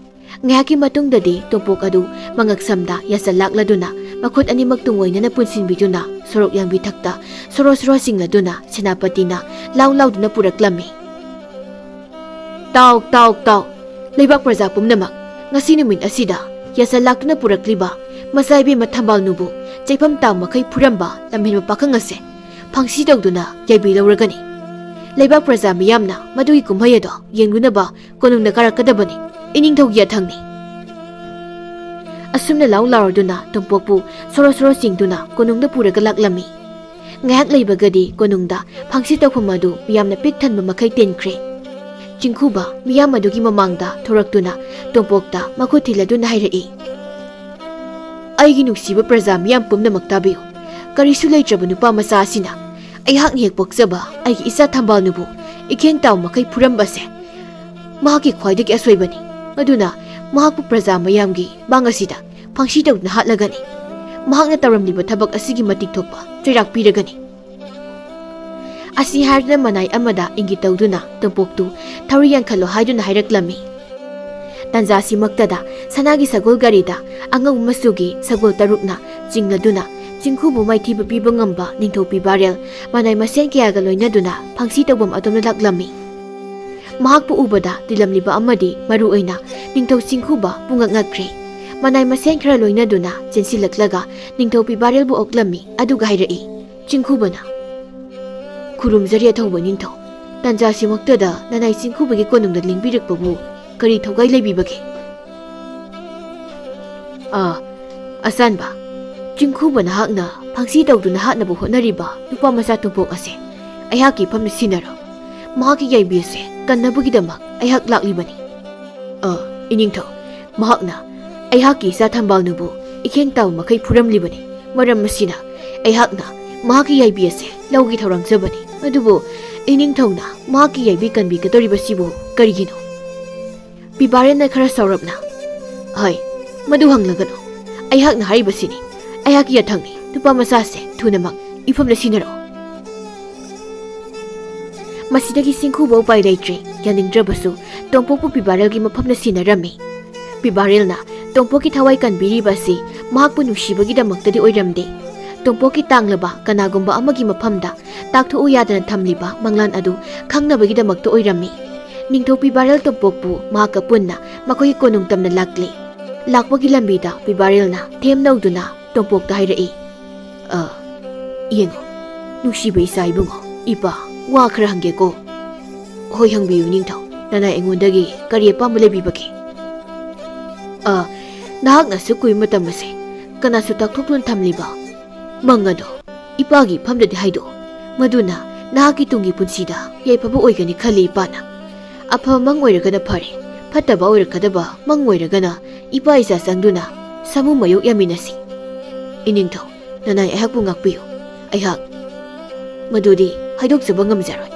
ꯉꯥꯏꯍꯥꯛꯀꯤ ꯃꯇꯨꯡꯗꯗꯤ ꯇꯣꯝꯄꯣꯛ ꯑꯗꯨ ꯃꯉꯛꯁꯝꯗ ꯌꯥꯁꯜ ꯂꯥꯛꯂꯗꯨꯅ ꯃꯈꯨꯠ ꯑꯅꯤꯃꯛ ꯇꯨꯡꯑꯣꯏꯅꯅ ꯄꯨꯟꯁꯤꯟꯕꯤꯗꯨꯅ ꯁꯣꯔꯣꯛ ꯌꯥꯡꯕꯤ ꯊꯛꯇ ꯁꯣꯔꯣ ꯁꯣꯔꯣ ꯆꯤꯡꯂꯗꯨꯅ ꯁꯦꯅꯥꯄꯇꯤꯅ ꯂꯥꯎ ꯂꯥꯎꯗꯨꯅ ꯄꯨꯔꯛꯂꯝꯃꯤ꯫ "ꯇꯥꯎ, ꯇꯥꯎ, ꯇꯥꯎ, ꯂꯩꯕꯥꯛ ꯄ꯭ꯔꯖꯥ ꯄꯨꯝꯅꯃꯛ, ꯉꯁꯤ ꯅꯨꯃꯤꯠ ꯑꯁꯤꯗ ꯌꯥꯁꯜ ꯂꯥꯛꯇꯨꯅ ꯄꯨꯔꯛꯂꯤꯕ ꯃꯆꯥ ꯏꯕꯦꯝꯃ ꯊꯝꯕꯥꯜꯅꯨꯕꯨ ꯆꯩꯐꯝ ꯇꯥꯎ ꯃꯈꯩ ꯐꯨꯔꯝꯕ ꯂꯝꯍꯦꯟꯕ ꯄꯥꯈꯪ ꯑꯁꯦ ꯐꯪꯁꯤ ꯇꯧꯗꯨꯅ ꯌꯥꯏꯕꯤ ꯂꯧꯔꯒꯅꯤ꯫ ꯂꯩꯕꯥꯛ ꯄ꯭ꯔꯖꯥ ꯃꯤꯌꯥꯝꯅ ꯃꯗꯨꯒꯤ ꯀꯨꯝꯍꯩ ꯑꯗꯣ ꯌꯦꯡꯂꯨꯅꯕ ꯀꯣꯅꯨꯡꯗ ꯀꯥꯔꯛꯀꯗꯕꯅꯤ꯫ ꯏꯅꯤꯡꯊꯧꯒꯤ ꯌꯥꯊꯪꯅꯤ꯫" ꯑꯁꯨꯝꯅ ꯂꯥꯎ ꯂꯥꯎꯔꯗꯨꯅ ꯇꯣꯝꯄꯣꯛꯄꯨ ꯁꯣꯔꯣ ꯁꯣꯔꯣ ꯆꯤꯡꯗꯨꯅ ꯀꯣꯅꯨꯡꯗ ꯄꯨꯔꯒ ꯂꯥꯛꯂꯝꯃꯤ꯫ ꯉꯥꯏꯍꯥꯛ ꯂꯩꯕꯒꯗꯤ ꯀꯣꯅꯨꯡꯗ ꯐꯪꯁꯤ ꯇꯧꯐꯝ ꯑꯗꯨ ꯃꯤꯌꯥꯝꯅ ꯄꯤꯛ ꯊꯟꯕ ꯃꯈꯩ ꯇꯤꯟꯈ꯭ꯔꯦ꯫ ꯆꯤꯡꯈꯨꯕ ꯃꯤꯌꯥꯝ ꯑꯗꯨꯒꯤ ꯃꯃꯥꯡꯗ ꯊꯣꯔꯛꯇꯨꯅ ꯇꯣꯝꯄꯣꯛꯇ ꯃꯈꯨꯠ ꯊꯤꯜꯂꯗꯨꯅ ꯍꯥꯏꯔꯛꯏ, "ꯑꯩꯒꯤ ꯅꯨꯡꯁꯤꯕ ꯄ꯭ꯔꯖꯥ ꯃꯤꯌꯥꯝ ꯄꯨꯝꯅꯃꯛ ꯇꯥꯕꯤꯌꯨ꯫ ꯀꯔꯤꯁꯨ ꯂꯩꯇ꯭ꯔꯕ ꯅꯨꯄꯥ ꯃꯆꯥ ꯑꯁꯤꯅ ꯑꯩꯍꯥꯛꯅ ꯍꯦꯛ ꯄꯣꯛꯆꯕ ꯑꯩꯒꯤ ꯏꯆꯥ ꯊꯝꯕꯥꯜꯅꯨꯕꯨ ꯏꯈꯦꯡ ꯇꯥꯎ ꯃꯈꯩ ꯐꯨꯔꯝꯕꯁꯦ ꯃꯍꯥꯛꯀꯤ ꯈ꯭ꯋꯥꯏꯗꯒꯤ ꯑꯁꯣꯏꯕꯅꯤ꯫ ꯑꯗꯨꯅ ꯃꯍꯥꯛꯄꯨ ꯄ꯭ꯔꯖꯥ ꯃꯌꯥꯝꯒꯤ ꯃꯥꯡ ꯑꯁꯤꯗ ꯐꯪꯁꯤ ꯇꯧꯗꯨꯅ ꯍꯥꯠꯂꯒꯅꯤ꯫ ꯃꯍꯥꯛꯅ ꯇꯧꯔꯝꯂꯤꯕ ꯊꯕꯛ ꯑꯁꯤꯒꯤ ꯃꯇꯤꯛ ꯊꯣꯛꯄ ꯆꯩꯔꯥꯛ ꯄꯤꯔꯒꯅꯤ꯫" ꯑꯁꯤ ꯍꯥꯏꯗꯨꯅ ꯃꯅꯥꯏ ꯑꯃꯗ ꯏꯪꯒꯤꯠ ꯇꯧꯗꯨꯅ ꯇꯣꯝꯄꯣꯛꯇꯨ ꯊꯧꯔꯤ ꯌꯥꯟꯈꯠꯂꯣ ꯍꯥꯏꯗꯨꯅ ꯍꯥꯏꯔꯛꯂꯝꯃꯤ꯫ ꯇꯟꯖꯥꯁꯤꯃꯛꯇꯗ ꯁꯅꯥꯒꯤ ꯁꯒꯣꯜ ꯒꯥꯔꯤꯗ ꯑꯉꯧꯕ ꯃꯆꯨꯒꯤ ꯁꯒꯣꯜ ꯇꯔꯨꯛꯅ ꯆꯤꯡꯂꯗꯨꯅ ꯆꯤꯡꯈꯨꯕꯨ ꯃꯥꯏꯊꯤꯕ ꯄꯤꯕ ꯉꯝꯕ ꯅꯤꯡꯊꯧ ꯄꯤꯕꯥꯔꯦꯜ ꯃꯅꯥꯏ ꯃꯁꯦꯟ ꯀꯌꯥꯒ ꯂꯣꯏꯅꯗꯨꯅ ꯐꯪꯁꯤ ꯇꯧꯐꯝ ꯑꯗꯣꯝꯗ ꯂꯥꯛꯂꯝꯃꯤ꯫ ꯃꯍꯥꯛꯄꯨ ꯎꯕꯗ ꯇꯤꯜꯂꯝꯂꯤꯕ ꯑꯃꯗꯤ ꯃꯔꯨ ꯑꯣꯏꯅ ꯅꯤꯡꯊꯧ ꯆꯤꯡꯈꯨꯕ ꯄꯨꯡꯉꯛ ꯉꯛꯈ꯭ꯔꯦ꯫ ꯃꯅꯥꯏ ꯃꯁꯦꯟ ꯈꯔ ꯂꯣꯏꯅꯗꯨꯅ ꯆꯦꯟꯁꯤꯜꯂꯛꯂꯒ ꯅꯤꯡꯊꯧ ꯄꯤꯕꯥꯔꯦꯜꯕꯨ ꯑꯣꯛꯂꯝꯃꯤ, ꯑꯗꯨꯒ ꯍꯥꯏꯔꯛꯏ꯫ ꯆꯤꯡꯈꯨꯕꯅ, "ꯈꯨꯔꯨꯝꯖꯔꯤ ꯑꯊꯧꯕ ꯅꯤꯡꯊꯧ꯫ ꯇꯟꯖꯥꯁꯤꯃꯛꯇꯗ ꯅꯅꯥꯏ ꯆꯤꯡꯈꯨꯕꯒꯤ ꯀꯣꯅꯨꯡꯗ ꯂꯦꯡꯕꯤꯔꯛꯄꯕꯨ ꯀꯔꯤ ꯊꯧꯒꯥꯏ ꯂꯩꯕꯤꯕꯒꯦ?" "ꯑꯥ, ꯑꯆꯥꯟꯕ, ꯆꯤꯡꯈꯨꯕ ꯅꯍꯥꯛꯅ ꯐꯪꯁꯤ ꯇꯧꯗꯨꯅ ꯍꯥꯠꯅꯕ ꯍꯣꯠꯅꯔꯤꯕ ꯅꯨꯄꯥ ꯃꯆꯥ ꯇꯣꯝꯄꯣꯛ ꯑꯁꯦ ꯑꯩꯍꯥꯛꯀꯤ ꯏꯐꯝꯗ ꯁꯤꯟꯅꯔꯣ꯫ ꯃꯍꯥꯛꯀꯤ ꯌꯥꯏꯕꯤ ꯑꯁꯦ ꯀꯟꯅꯕꯒꯤꯗꯃꯛ ꯑꯩꯍꯥꯛ ꯂꯥꯛꯂꯤꯕꯅꯤ꯫" "ꯑꯥ, ꯏꯅꯤꯡꯊꯧ, ꯃꯍꯥꯛꯅ ꯑꯩꯍꯥꯛꯀꯤ ꯏꯆꯥ ꯊꯝꯕꯥꯜꯅꯨꯕꯨ ꯏꯈꯦꯡ ꯇꯥꯕ ꯃꯈꯩ ꯐꯨꯔꯝꯂꯤꯕꯅꯤ꯫ ꯃꯔꯝ ꯑꯁꯤꯅ ꯑꯩꯍꯥꯛꯅ ꯃꯍꯥꯛꯀꯤ ꯌꯥꯏꯕꯤ ꯑꯁꯦ ꯂꯧꯒꯦ ꯊꯧꯔꯥꯡꯖꯕꯅꯤ꯫ ꯑꯗꯨꯕꯨ ꯏꯅꯤꯡꯊꯧꯅ ꯃꯍꯥꯛꯀꯤ ꯌꯥꯏꯕꯤ ꯀꯟꯕꯤꯒꯗꯧꯔꯤꯕꯁꯤꯕꯨ ꯀꯔꯤꯒꯤꯅꯣ? ꯄꯤꯕꯥꯔꯦꯜꯅ ꯈꯔ ꯁꯥꯎꯔꯞꯅ, "ꯍꯣꯏ, ꯃꯗꯨ ꯍꯪꯂꯒꯅꯨ꯫ ꯑꯩꯍꯥꯛꯅ ꯍꯥꯏꯔꯤꯕꯁꯤꯅꯤ꯫ ꯑꯩꯍꯥꯛꯀꯤ ꯌꯥꯊꯪꯅꯤ꯫ ꯅꯨꯄꯥ ꯃꯆꯥꯁꯦ ꯊꯨꯅꯃꯛ ꯏꯐꯝꯗ ꯁꯤꯟꯅꯔꯛꯑꯣ꯫" ꯃꯁꯤꯗꯒꯤ ꯁꯤꯡꯈꯨꯕ ꯎꯄꯥꯏ ꯂꯩꯇ꯭ꯔꯦ꯫ ꯌꯥꯅꯤꯡꯗ꯭ꯔꯕꯁꯨ ꯇꯣꯝꯄꯣꯛꯄꯨ ꯄꯤꯕꯥꯔꯦꯜꯒꯤ ꯃꯐꯝꯗ ꯁꯤꯟꯅꯔꯝꯃꯤ꯫ ꯄꯤꯕꯥꯔꯦꯜꯅ ꯇꯣꯝꯄꯣꯛꯀꯤ ꯊꯋꯥꯏ ꯀꯟꯕꯤꯔꯤꯕ ꯑꯁꯤ ꯃꯍꯥꯛꯄꯨ ꯅꯨꯡꯁꯤꯕꯒꯤꯗꯃꯛꯇꯗꯤ ꯑꯣꯏꯔꯝꯗꯦ꯫ ꯇꯣꯝꯄꯣꯛꯀꯤ ꯇꯥꯡꯂꯕ ꯀꯅꯥꯒꯨꯝꯕ ꯑꯃꯒꯤ ꯃꯐꯝꯗ ꯇꯥꯛꯊꯣꯛꯎ ꯌꯥꯗꯅ ꯊꯝꯂꯤꯕ ꯃꯪꯂꯥꯟ ꯑꯗꯨ ꯈꯪꯅꯕꯒꯤꯗꯃꯛꯇ ꯑꯣꯏꯔꯝꯃꯤ꯫ ꯅꯤꯡꯊꯧ ꯄꯤꯕꯥꯔꯦꯜ ꯇꯣꯝꯄꯣꯛꯄꯨ ꯃꯍꯥꯛꯀ ꯄꯨꯟꯅ ꯃꯈꯣꯏꯒꯤ ꯀꯣꯅꯨꯡ ꯇꯝꯅ ꯂꯥꯛꯂꯤ꯫ ꯂꯥꯛꯄꯒꯤ ꯂꯝꯕꯤꯗ ꯄꯤꯕꯥꯔꯦꯜꯅ ꯊꯦꯝꯅꯧꯗꯨꯅ ꯇꯣꯝꯄꯣꯛꯇ ꯍꯥꯏꯔꯛꯏ, "ꯑ, ꯌꯦꯡꯉꯨ, ꯅꯨꯡꯁꯤꯕ ꯏꯆꯥ ꯏꯕꯨꯡꯉꯣ, ꯏꯄꯥ, ꯋꯥ ꯈꯔ ꯍꯪꯒꯦꯀꯣ?" "ꯍꯣꯏ, ꯍꯪꯕꯤꯌꯨ ꯅꯤꯡꯊꯧ, ꯅꯅꯥꯏ ꯑꯩꯉꯣꯟꯗꯒꯤ ꯀꯔꯤ ꯑꯄꯥꯝꯕ ꯂꯩꯕꯤꯕꯒꯦ?" "ꯑ, ꯅꯍꯥꯛꯅ ꯑꯁꯨꯛ ꯀꯨꯏꯕ ꯃꯇꯝ ꯑꯁꯦ ꯀꯅꯥꯁꯨ ꯇꯥꯛꯊꯣꯛꯇꯨꯅ ꯊꯝꯂꯤꯕ ꯃꯪ ꯑꯗꯣ ꯏꯄꯥꯒꯤ ꯏꯐꯝꯗꯗꯤ ꯍꯥꯏꯗꯣꯛꯎ꯫ ꯃꯗꯨꯅ ꯅꯍꯥꯛꯀꯤ ꯇꯨꯡꯒꯤ ꯄꯨꯟꯁꯤꯗ ꯌꯥꯏꯐꯕ ꯑꯣꯏꯒꯅꯤ ꯈꯜꯂꯤ ꯏꯄꯥꯅ꯫ ꯑꯐꯕ ꯃꯪ ꯑꯣꯏꯔꯒꯅ ꯐꯔꯦ, ꯐꯠꯇꯕ ꯑꯣꯏꯔꯛꯀꯗꯕ ꯃꯪ ꯑꯣꯏꯔꯒꯅ ꯏꯄꯥ ꯏꯆꯥ ꯆꯪꯗꯨꯅ ꯁꯥꯃꯨ ꯃꯌꯣꯛ ꯌꯥꯃꯤꯟꯅꯁꯤ꯫ ꯏꯅꯤꯡꯊꯧ, ꯅꯅꯥꯏ ꯑꯩꯍꯥꯛꯄꯨ ꯉꯥꯛꯄꯤꯌꯨ꯫ ꯑꯩꯍꯥꯛ" "ꯃꯗꯨꯗꯤ ꯍꯥꯏꯗꯣꯛꯆꯕ ꯉꯝꯖꯔꯣꯏ꯫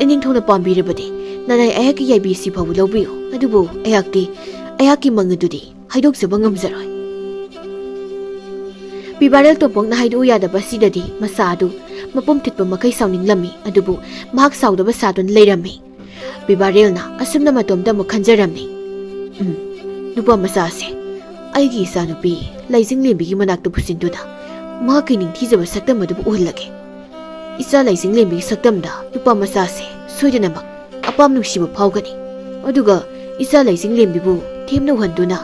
ꯏꯅꯤꯡꯊꯧꯅ ꯄꯥꯝꯕꯤꯔꯕꯗꯤ ꯅꯅꯥꯏ ꯑꯩꯍꯥꯛꯀꯤ ꯌꯥꯏꯕꯤ ꯑꯁꯤ ꯐꯥꯎꯕ ꯂꯧꯕꯤꯌꯨ꯫ ꯑꯗꯨꯕꯨ ꯑꯩꯍꯥꯛꯇꯤ ꯑꯩꯍꯥꯛꯀꯤ ꯃꯪ ꯑꯗꯨꯗꯤ ꯍꯥꯏꯗꯣꯛꯆꯕ ꯉꯝꯖꯔꯣꯏ꯫" ꯄꯤꯕꯥꯔꯦꯜ ꯇꯣꯝꯄꯣꯛꯅ ꯍꯥꯏꯗꯣꯛꯎ ꯌꯥꯗꯕ ꯑꯁꯤꯗꯗꯤ ꯃꯆꯥ ꯑꯗꯨ ꯃꯄꯨꯝ ꯊꯤꯠꯄ ꯃꯈꯩ ꯁꯥꯎꯅꯤꯡꯂꯝꯃꯤ꯫ ꯑꯗꯨꯕꯨ ꯃꯍꯥꯛ ꯁꯥꯎꯗꯕ ꯁꯥꯗꯨꯅ ꯂꯩꯔꯝꯃꯤ꯫ ꯄꯤꯕꯥꯔꯦꯜꯅ ꯑꯁꯨꯝꯅ ꯃꯇꯣꯝꯇ ꯑꯃꯨꯛ ꯈꯟꯖꯔꯝꯃꯤ, "ꯎꯝ, ꯅꯨꯄꯥ ꯃꯆꯥꯁꯦ ꯑꯩꯒꯤ ꯏꯆꯥꯅꯨꯄꯤ ꯂꯩꯖꯤꯡꯂꯦꯝꯕꯤꯒꯤ ꯃꯅꯥꯛꯇ ꯄꯨꯁꯤꯟꯗꯨꯅ ꯃꯍꯥꯛꯀꯤ ꯅꯤꯡꯊꯤꯖꯕ ꯁꯛꯇꯝ ꯑꯗꯨꯕꯨ ꯎꯍꯜꯂꯒꯦ꯫ ꯏꯆꯥ ꯂꯩꯖꯤꯡꯂꯦꯝꯕꯤꯒꯤ ꯁꯛꯇꯝꯗ ꯅꯨꯄꯥ ꯃꯆꯥꯁꯦ ꯁꯣꯏꯗꯅꯃꯛ ꯑꯄꯥꯝ ꯅꯨꯡꯁꯤꯕ ꯐꯥꯎꯒꯅꯤ꯫ ꯑꯗꯨꯒ ꯏꯆꯥ ꯂꯩꯖꯤꯡꯂꯦꯝꯕꯤꯕꯨ ꯊꯦꯝꯅ ꯎꯍꯟꯗꯨꯅ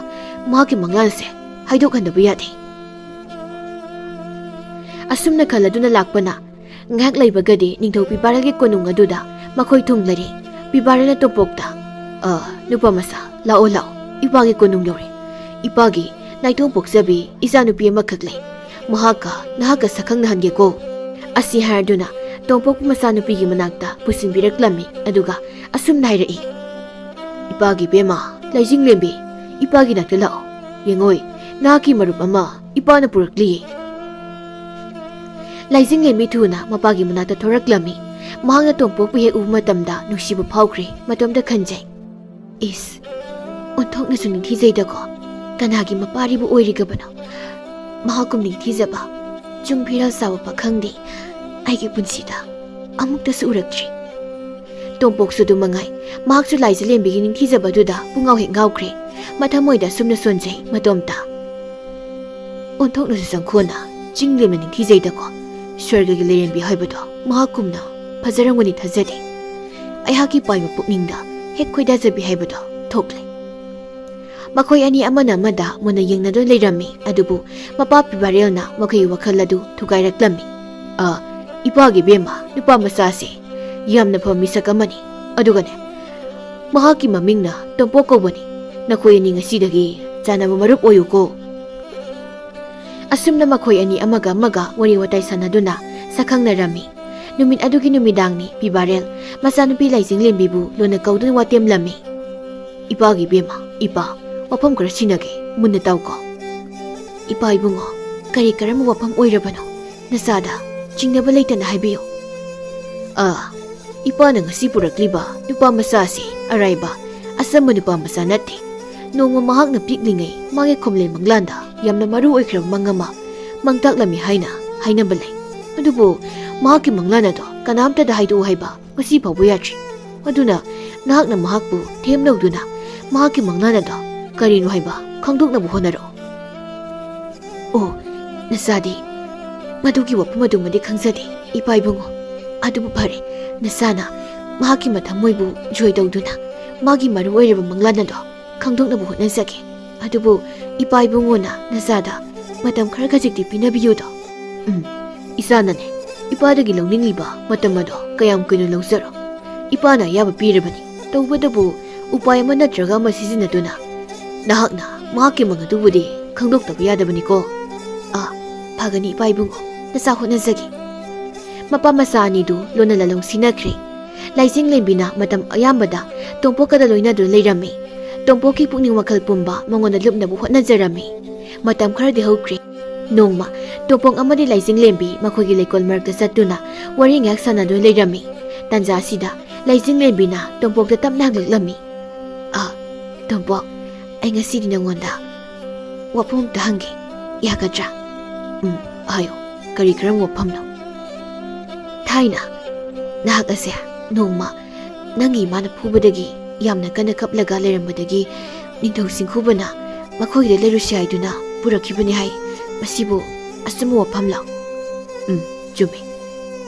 ꯃꯍꯥꯛꯀꯤ ꯃꯪꯂꯥꯟꯁꯦ ꯍꯥꯏꯗꯣꯛꯍꯟꯗꯕ ꯌꯥꯗꯦ꯫" ꯑꯁꯨꯝꯅ ꯈꯜꯂꯗꯨꯅ ꯂꯥꯛꯄꯅ ꯉꯥꯏꯍꯥꯛ ꯂꯩꯕꯒꯗꯤ ꯅꯤꯡꯊꯧ ꯄꯤꯕꯥꯔꯦꯜꯒꯤ ꯀꯣꯅꯨꯡ ꯑꯗꯨꯗ ꯃꯈꯣꯏ ꯊꯨꯡꯂꯔꯦ꯫ ꯄꯤꯕꯥꯔꯦꯜꯅ ꯇꯣꯝꯄꯣꯛꯇ, "ꯑ, ꯅꯨꯄꯥ ꯃꯆꯥ, ꯂꯥꯛꯑꯣ, ꯂꯥꯛꯑꯣ, ꯏꯄꯥꯒꯤ ꯀꯣꯅꯨꯡ ꯌꯧꯔꯦ꯫ ꯏꯄꯥꯒꯤ ꯅꯥꯏꯇꯣꯝ ꯄꯣꯛꯆꯕꯤ ꯏꯆꯥꯅꯨꯄꯤ ꯑꯃꯈꯛ ꯂꯩ꯫ ꯃꯍꯥꯛꯀ ꯅꯍꯥꯛꯀ ꯁꯛꯈꯪꯅꯍꯟꯒꯦꯀꯣ꯫" ꯑꯁꯤ ꯍꯥꯏꯔꯗꯨꯅ ꯇꯣꯝꯄꯣꯛꯄꯨ ꯃꯆꯥꯅꯨꯄꯤꯒꯤ ꯃꯅꯥꯛꯇ ꯄꯨꯁꯤꯟꯕꯤꯔꯛꯂꯝꯃꯤ꯫ ꯑꯗꯨꯒ ꯑꯁꯨꯝꯅ ꯍꯥꯏꯔꯛꯏ, "ꯏꯄꯥꯒꯤ ꯏꯕꯦꯝꯃ, ꯂꯩꯖꯤꯡꯂꯦꯝꯕꯤ, ꯏꯄꯥꯒꯤ ꯅꯥꯛꯇ ꯂꯥꯛꯑꯣ꯫ ꯌꯦꯡꯉꯣꯏ, "ꯅꯍꯥꯛꯀꯤ ꯃꯔꯨꯞ ꯑꯃ ꯏꯄꯥꯅ ꯄꯨꯔꯛꯂꯤꯌꯦ꯫" ꯂꯥꯏꯖꯤꯡꯂꯦꯝꯕꯤ ꯊꯨꯅ ꯃꯄꯥꯒꯤ ꯃꯅꯥꯛꯇ ꯊꯣꯔꯛꯂꯝꯃꯤ꯫ ꯃꯍꯥꯛꯅ ꯇꯣꯝꯄꯣꯛꯄꯨ ꯍꯦꯛ ꯎꯕ ꯃꯇꯝꯗ ꯅꯨꯡꯁꯤꯕ ꯐꯥꯎꯈ꯭ꯔꯦ꯫ ꯃꯇꯣꯝꯇ ꯈꯟꯖꯩ, "ꯏꯁ, ꯑꯣꯟꯊꯣꯛꯅꯁꯨ ꯅꯤꯡꯊꯤꯖꯩꯗꯀꯣ꯫ ꯀꯅꯥꯒꯤ ꯃꯄꯥꯔꯤꯕꯨ ꯑꯣꯏꯔꯤꯒꯕꯅꯣ? ꯃꯍꯥꯛꯀꯨꯝ ꯅꯤꯡꯊꯤꯖꯕ, ꯆꯨꯡ ꯐꯤꯔꯥꯜ ꯁꯥꯕ ꯄꯥꯈꯪꯗꯤ ꯑꯩꯒꯤ ꯄꯨꯟꯁꯤꯗ ꯑꯃꯨꯛꯇꯁꯨ ꯎꯔꯛꯇ꯭ꯔꯤ꯫" ꯇꯣꯝꯄꯣꯛꯁꯨ ꯑꯗꯨ ꯃꯉꯥꯏ꯫ ꯃꯍꯥꯛꯁꯨ ꯂꯥꯏꯖꯤꯡꯂꯦꯝꯕꯤꯒꯤ ꯅꯤꯡꯊꯤꯖꯕꯗꯨꯗ ꯄꯨꯡꯉꯥꯎ ꯍꯦꯛ ꯉꯥꯎꯈ꯭ꯔꯦ꯫ ꯃꯊꯃꯣꯏꯗ ꯑꯁꯨꯝꯅ ꯁꯣꯟꯖꯩ ꯃꯇꯣꯝꯇ꯫ "ꯑꯣꯟꯊꯣꯛꯅꯁꯨ ꯆꯪꯈꯣꯟꯅ ꯆꯤꯡ ꯂꯦꯝꯅ ꯅꯤꯡꯊꯤꯖꯩꯗꯀꯣ꯫ ꯁ꯭ꯋꯔꯒꯒꯤ ꯂꯩꯔꯦꯝꯕꯤ ꯍꯥꯏꯕꯗꯣ ꯃꯍꯥꯛꯀꯨꯝꯅ ꯐꯖꯔꯝꯒꯅꯤ ꯊꯥꯖꯗꯦ꯫ ꯑꯩꯍꯥꯛꯀꯤ ꯄꯥꯏꯕ ꯄꯨꯛꯅꯤꯡꯗ ꯍꯦꯛ ꯈꯣꯏꯗꯥꯖꯕꯤ ꯍꯥꯏꯕꯗꯣ ꯊꯣꯛꯂꯦ꯫" ꯃꯈꯣꯏ ꯑꯅꯤ ꯑꯃꯅ ꯑꯃꯗ ꯃꯨꯟꯅ ꯌꯦꯡꯅꯗꯨꯅ ꯂꯩꯔꯝꯃꯤ꯫ ꯑꯗꯨꯕꯨ ꯃꯄꯥ ꯄꯤꯕꯥꯔꯦꯜꯅ ꯃꯈꯣꯏꯒꯤ ꯋꯥꯈꯜ ꯑꯗꯨ ꯊꯨꯒꯥꯏꯔꯛꯂꯝꯃꯤ꯫ "ꯑ, ꯏꯄꯥꯒꯤ ꯏꯕꯦꯝꯃ, ꯅꯨꯄꯥ ꯃꯆꯥꯁꯦ ꯌꯥꯝꯅ ꯐꯕ ꯃꯤꯁꯛ ꯑꯃꯅꯤ꯫ ꯑꯗꯨꯒꯅꯦ, ꯃꯍꯥꯛꯀꯤ ꯃꯃꯤꯡꯅ ꯇꯣꯝꯄꯣꯛ ꯀꯧꯕꯅꯤ꯫ ꯅꯈꯣꯏ ꯑꯅꯤ ꯉꯁꯤꯗꯒꯤ ꯆꯥꯟꯅꯕ ꯃꯔꯨꯞ ꯑꯣꯏꯌꯨꯀꯣ꯫" ꯑꯁꯨꯝꯅ ꯃꯈꯣꯏ ꯑꯅꯤ ꯑꯃꯒ ꯑꯃꯒ ꯋꯥꯔꯤ ꯋꯥꯇꯥꯏ ꯁꯥꯟꯅꯗꯨꯅ ꯁꯛꯈꯪꯅꯔꯝꯃꯤ꯫ ꯅꯨꯃꯤꯠ ꯑꯗꯨꯒꯤ ꯅꯨꯃꯤꯗꯥꯡꯅꯤ꯫ ꯄꯤꯕꯥꯔꯦꯜ ꯃꯆꯥꯅꯨꯄꯤ ꯂꯥꯏꯖꯤꯡꯂꯦꯝꯕꯤꯕꯨ ꯂꯣꯟꯅ ꯀꯧꯗꯨꯅ ꯋꯥꯇꯦꯝꯂꯝꯃꯤ꯫ "ꯏꯄꯥꯒꯤ ꯏꯕꯦꯝꯃ, ꯏꯄꯥ, ꯋꯥꯐꯝ ꯈꯔ ꯁꯤꯟꯅꯒꯦ, ꯃꯨꯟꯅ ꯇꯥꯎꯀꯣ꯫" "ꯏꯄꯥ ꯏꯕꯨꯡꯉꯣ, ꯀꯔꯤ ꯀꯔꯝꯕ ꯋꯥꯐꯝ ꯑꯣꯏꯔꯕꯅꯣ? ꯅꯆꯥꯗ ꯆꯤꯡꯅꯕ ꯂꯩꯇꯅ ꯍꯥꯏꯕꯤꯌꯨ꯫" "ꯑ, ꯏꯄꯥꯅ ꯉꯁꯤ ꯄꯨꯔꯛꯂꯤꯕ ꯅꯨꯄꯥ ꯃꯆꯥ ꯑꯁꯤ ꯑꯔꯥꯏꯕ, ꯑꯆꯝꯕ ꯅꯨꯄꯥ ꯃꯆꯥ ꯅꯠꯇꯦ꯫ ꯅꯣꯡꯃ ꯃꯍꯥꯛꯅ ꯄꯤꯛꯂꯤꯉꯩ ꯃꯥꯒꯤ ꯈꯣꯝꯂꯦ ꯃꯪꯂꯥꯟꯗ ꯌꯥꯝꯅ ꯃꯔꯨ ꯑꯣꯏꯈ꯭ꯔꯕ ꯃꯪ ꯑꯃ ꯃꯪ ꯇꯥꯛꯂꯝꯃꯤ ꯍꯥꯏꯅ ꯍꯥꯏꯅꯕ ꯂꯩ꯫ ꯑꯗꯨꯕꯨ ꯃꯍꯥꯛꯀꯤ ꯃꯪꯂꯥꯟ ꯑꯗꯣ ꯀꯅꯥꯝꯇꯗ ꯍꯥꯏꯗꯣꯛꯎ ꯍꯥꯏꯕ ꯉꯁꯤ ꯐꯥꯎꯕ ꯌꯥꯗ꯭ꯔꯤ꯫ ꯑꯗꯨꯅ ꯅꯍꯥꯛꯅ ꯃꯍꯥꯛꯄꯨ ꯊꯦꯝꯅꯧꯗꯨꯅ ꯃꯍꯥꯛꯀꯤ ꯃꯪꯂꯥꯟ ꯑꯗꯣ ꯀꯔꯤꯅꯣ ꯍꯥꯏꯕ ꯈꯪꯗꯣꯛꯅꯕ ꯍꯣꯠꯅꯔꯛꯎ꯫" "ꯑꯣ, ꯅꯆꯥꯗꯤ ꯃꯗꯨꯒꯤ ꯋꯥꯐꯝ ꯑꯗꯨꯃꯗꯤ ꯈꯪꯖꯗꯦ, ꯏꯄꯥ ꯏꯕꯨꯡꯉꯣ꯫ ꯑꯗꯨꯕꯨ ꯐꯔꯦ, ꯅꯆꯥꯅ ꯃꯍꯥꯛꯀꯤ ꯃꯊꯃꯣꯏꯕꯨ ꯖꯣꯏ ꯇꯧꯗꯨꯅ ꯃꯥꯒꯤ ꯃꯔꯨ ꯑꯣꯏꯔꯕ ꯃꯪꯂꯥꯟ ꯑꯗꯣ ꯈꯪꯗꯣꯛꯅꯕ ꯍꯣꯠꯅꯖꯒꯦ꯫ ꯑꯗꯨꯕꯨ ꯏꯄꯥ ꯏꯕꯨꯡꯉꯣꯅ ꯅꯆꯥꯗ ꯃꯇꯝ ꯈꯔ ꯈꯖꯤꯛꯇꯤ ꯄꯤꯅꯕꯤꯌꯨꯗꯣ꯫" "ꯎꯝ, ꯏꯆꯥꯅꯅꯦ, ꯏꯄꯥꯗꯒꯤ ꯂꯧꯅꯤꯡꯂꯤꯕ ꯃꯇꯝ ꯑꯗꯣ ꯀꯌꯥꯝ ꯀꯨꯏꯅ ꯂꯧꯖꯔꯣ꯫ ꯏꯄꯥꯅ ꯑꯌꯥꯕ ꯄꯤꯔꯕꯅꯤ꯫ ꯇꯧꯕꯇꯕꯨ ꯎꯄꯥꯏ ꯑꯃ ꯅꯠꯇ꯭ꯔꯒ ꯑꯃ ꯁꯤꯖꯤꯟꯅꯗꯨꯅ ꯅꯍꯥꯛꯅ ꯃꯍꯥꯛꯀꯤ ꯃꯪ ꯑꯗꯨꯕꯨꯗꯤ ꯈꯪꯗꯣꯛꯇꯕ ꯌꯥꯗꯕꯅꯤꯀꯣ꯫" "ꯑꯥ, ꯐꯒꯅꯤ ꯏꯄꯥ ꯏꯕꯨꯡꯉꯣ, ꯅꯆꯥ ꯍꯣꯠꯅꯖꯒꯦ꯫" ꯃꯄꯥ ꯃꯆꯥ ꯑꯅꯤꯗꯨ ꯂꯣꯟꯅ ꯂꯥꯂꯣꯡ ꯁꯤꯟꯅꯈ꯭ꯔꯦ꯫ ꯂꯥꯏꯖꯤꯡꯂꯦꯝꯕꯤꯅ ꯃꯇꯝ ꯑꯌꯥꯝꯕꯗ ꯇꯣꯝꯄꯣꯛꯀꯗ ꯂꯣꯏꯅꯗꯨꯅ ꯂꯩꯔꯝꯃꯤ꯫ ꯇꯣꯝꯄꯣꯛꯀꯤ ꯄꯨꯛꯅꯤꯡ ꯋꯥꯈꯜ ꯄꯨꯝꯕ ꯃꯉꯣꯟꯗ ꯂꯨꯞꯅꯕ ꯍꯣꯠꯅꯖꯔꯝꯃꯤ꯫ ꯃꯇꯝ ꯈꯔꯗꯤ ꯍꯧꯈ꯭ꯔꯦ꯫ ꯅꯣꯡꯃ ꯇꯣꯝꯄꯣꯛ ꯑꯃꯗꯤ ꯂꯥꯏꯖꯤꯡꯂꯦꯝꯕꯤ ꯃꯈꯣꯏꯒꯤ ꯂꯩꯀꯣꯜ ꯃꯔꯛꯇ ꯆꯠꯇꯨꯅ ꯋꯥꯔꯤ ꯉꯥꯏꯍꯥꯛ ꯁꯥꯟꯅꯗꯨꯅ ꯂꯩꯔꯝꯃꯤ꯫ ꯇꯥꯟꯖꯥ ꯑꯁꯤꯗ ꯂꯥꯏꯖꯤꯡꯂꯦꯝꯕꯤꯅ ꯇꯣꯝꯄꯣꯛꯇ ꯇꯞꯅ ꯍꯪꯂꯛꯂꯝꯃꯤ꯫ "ꯑ, ꯇꯣꯝꯄꯣꯛ, ꯑꯩ ꯉꯁꯤꯗꯤ ꯅꯉꯣꯟꯗ ꯋꯥꯐꯝ ꯑꯝꯇ ꯍꯪꯒꯦ, ꯌꯥꯒꯗ꯭ꯔꯥ?" "ꯎꯝ, ꯍꯥꯏꯌꯣ, ꯀꯔꯤ ꯀꯔꯝꯕ ꯋꯥꯐꯝꯅꯣ?" "ꯊꯥꯏꯅ ꯅꯍꯥꯛ ꯑꯁꯦ ꯅꯣꯡꯃ ꯅꯪꯒꯤ ꯏꯃꯥꯅ ꯐꯨꯕꯗꯒꯤ ꯌꯥꯝꯅ ꯀꯟꯅ ꯀꯞꯂꯒ ꯂꯩꯔꯝꯕꯗꯒꯤ ꯅꯤꯡꯊꯧ ꯁꯤꯡꯈꯨꯕꯅ ꯃꯈꯣꯏꯒꯤꯗ ꯂꯩꯔꯨꯁꯤ ꯍꯥꯏꯗꯨꯅ ꯄꯨꯔꯛꯈꯤꯕꯅꯤ ꯍꯥꯏ꯫ ꯃꯁꯤꯕꯨ ꯑꯆꯨꯝꯕ ꯋꯥꯐꯝꯂꯣ?" "ꯎꯝ, ꯆꯨꯝꯃꯤ꯫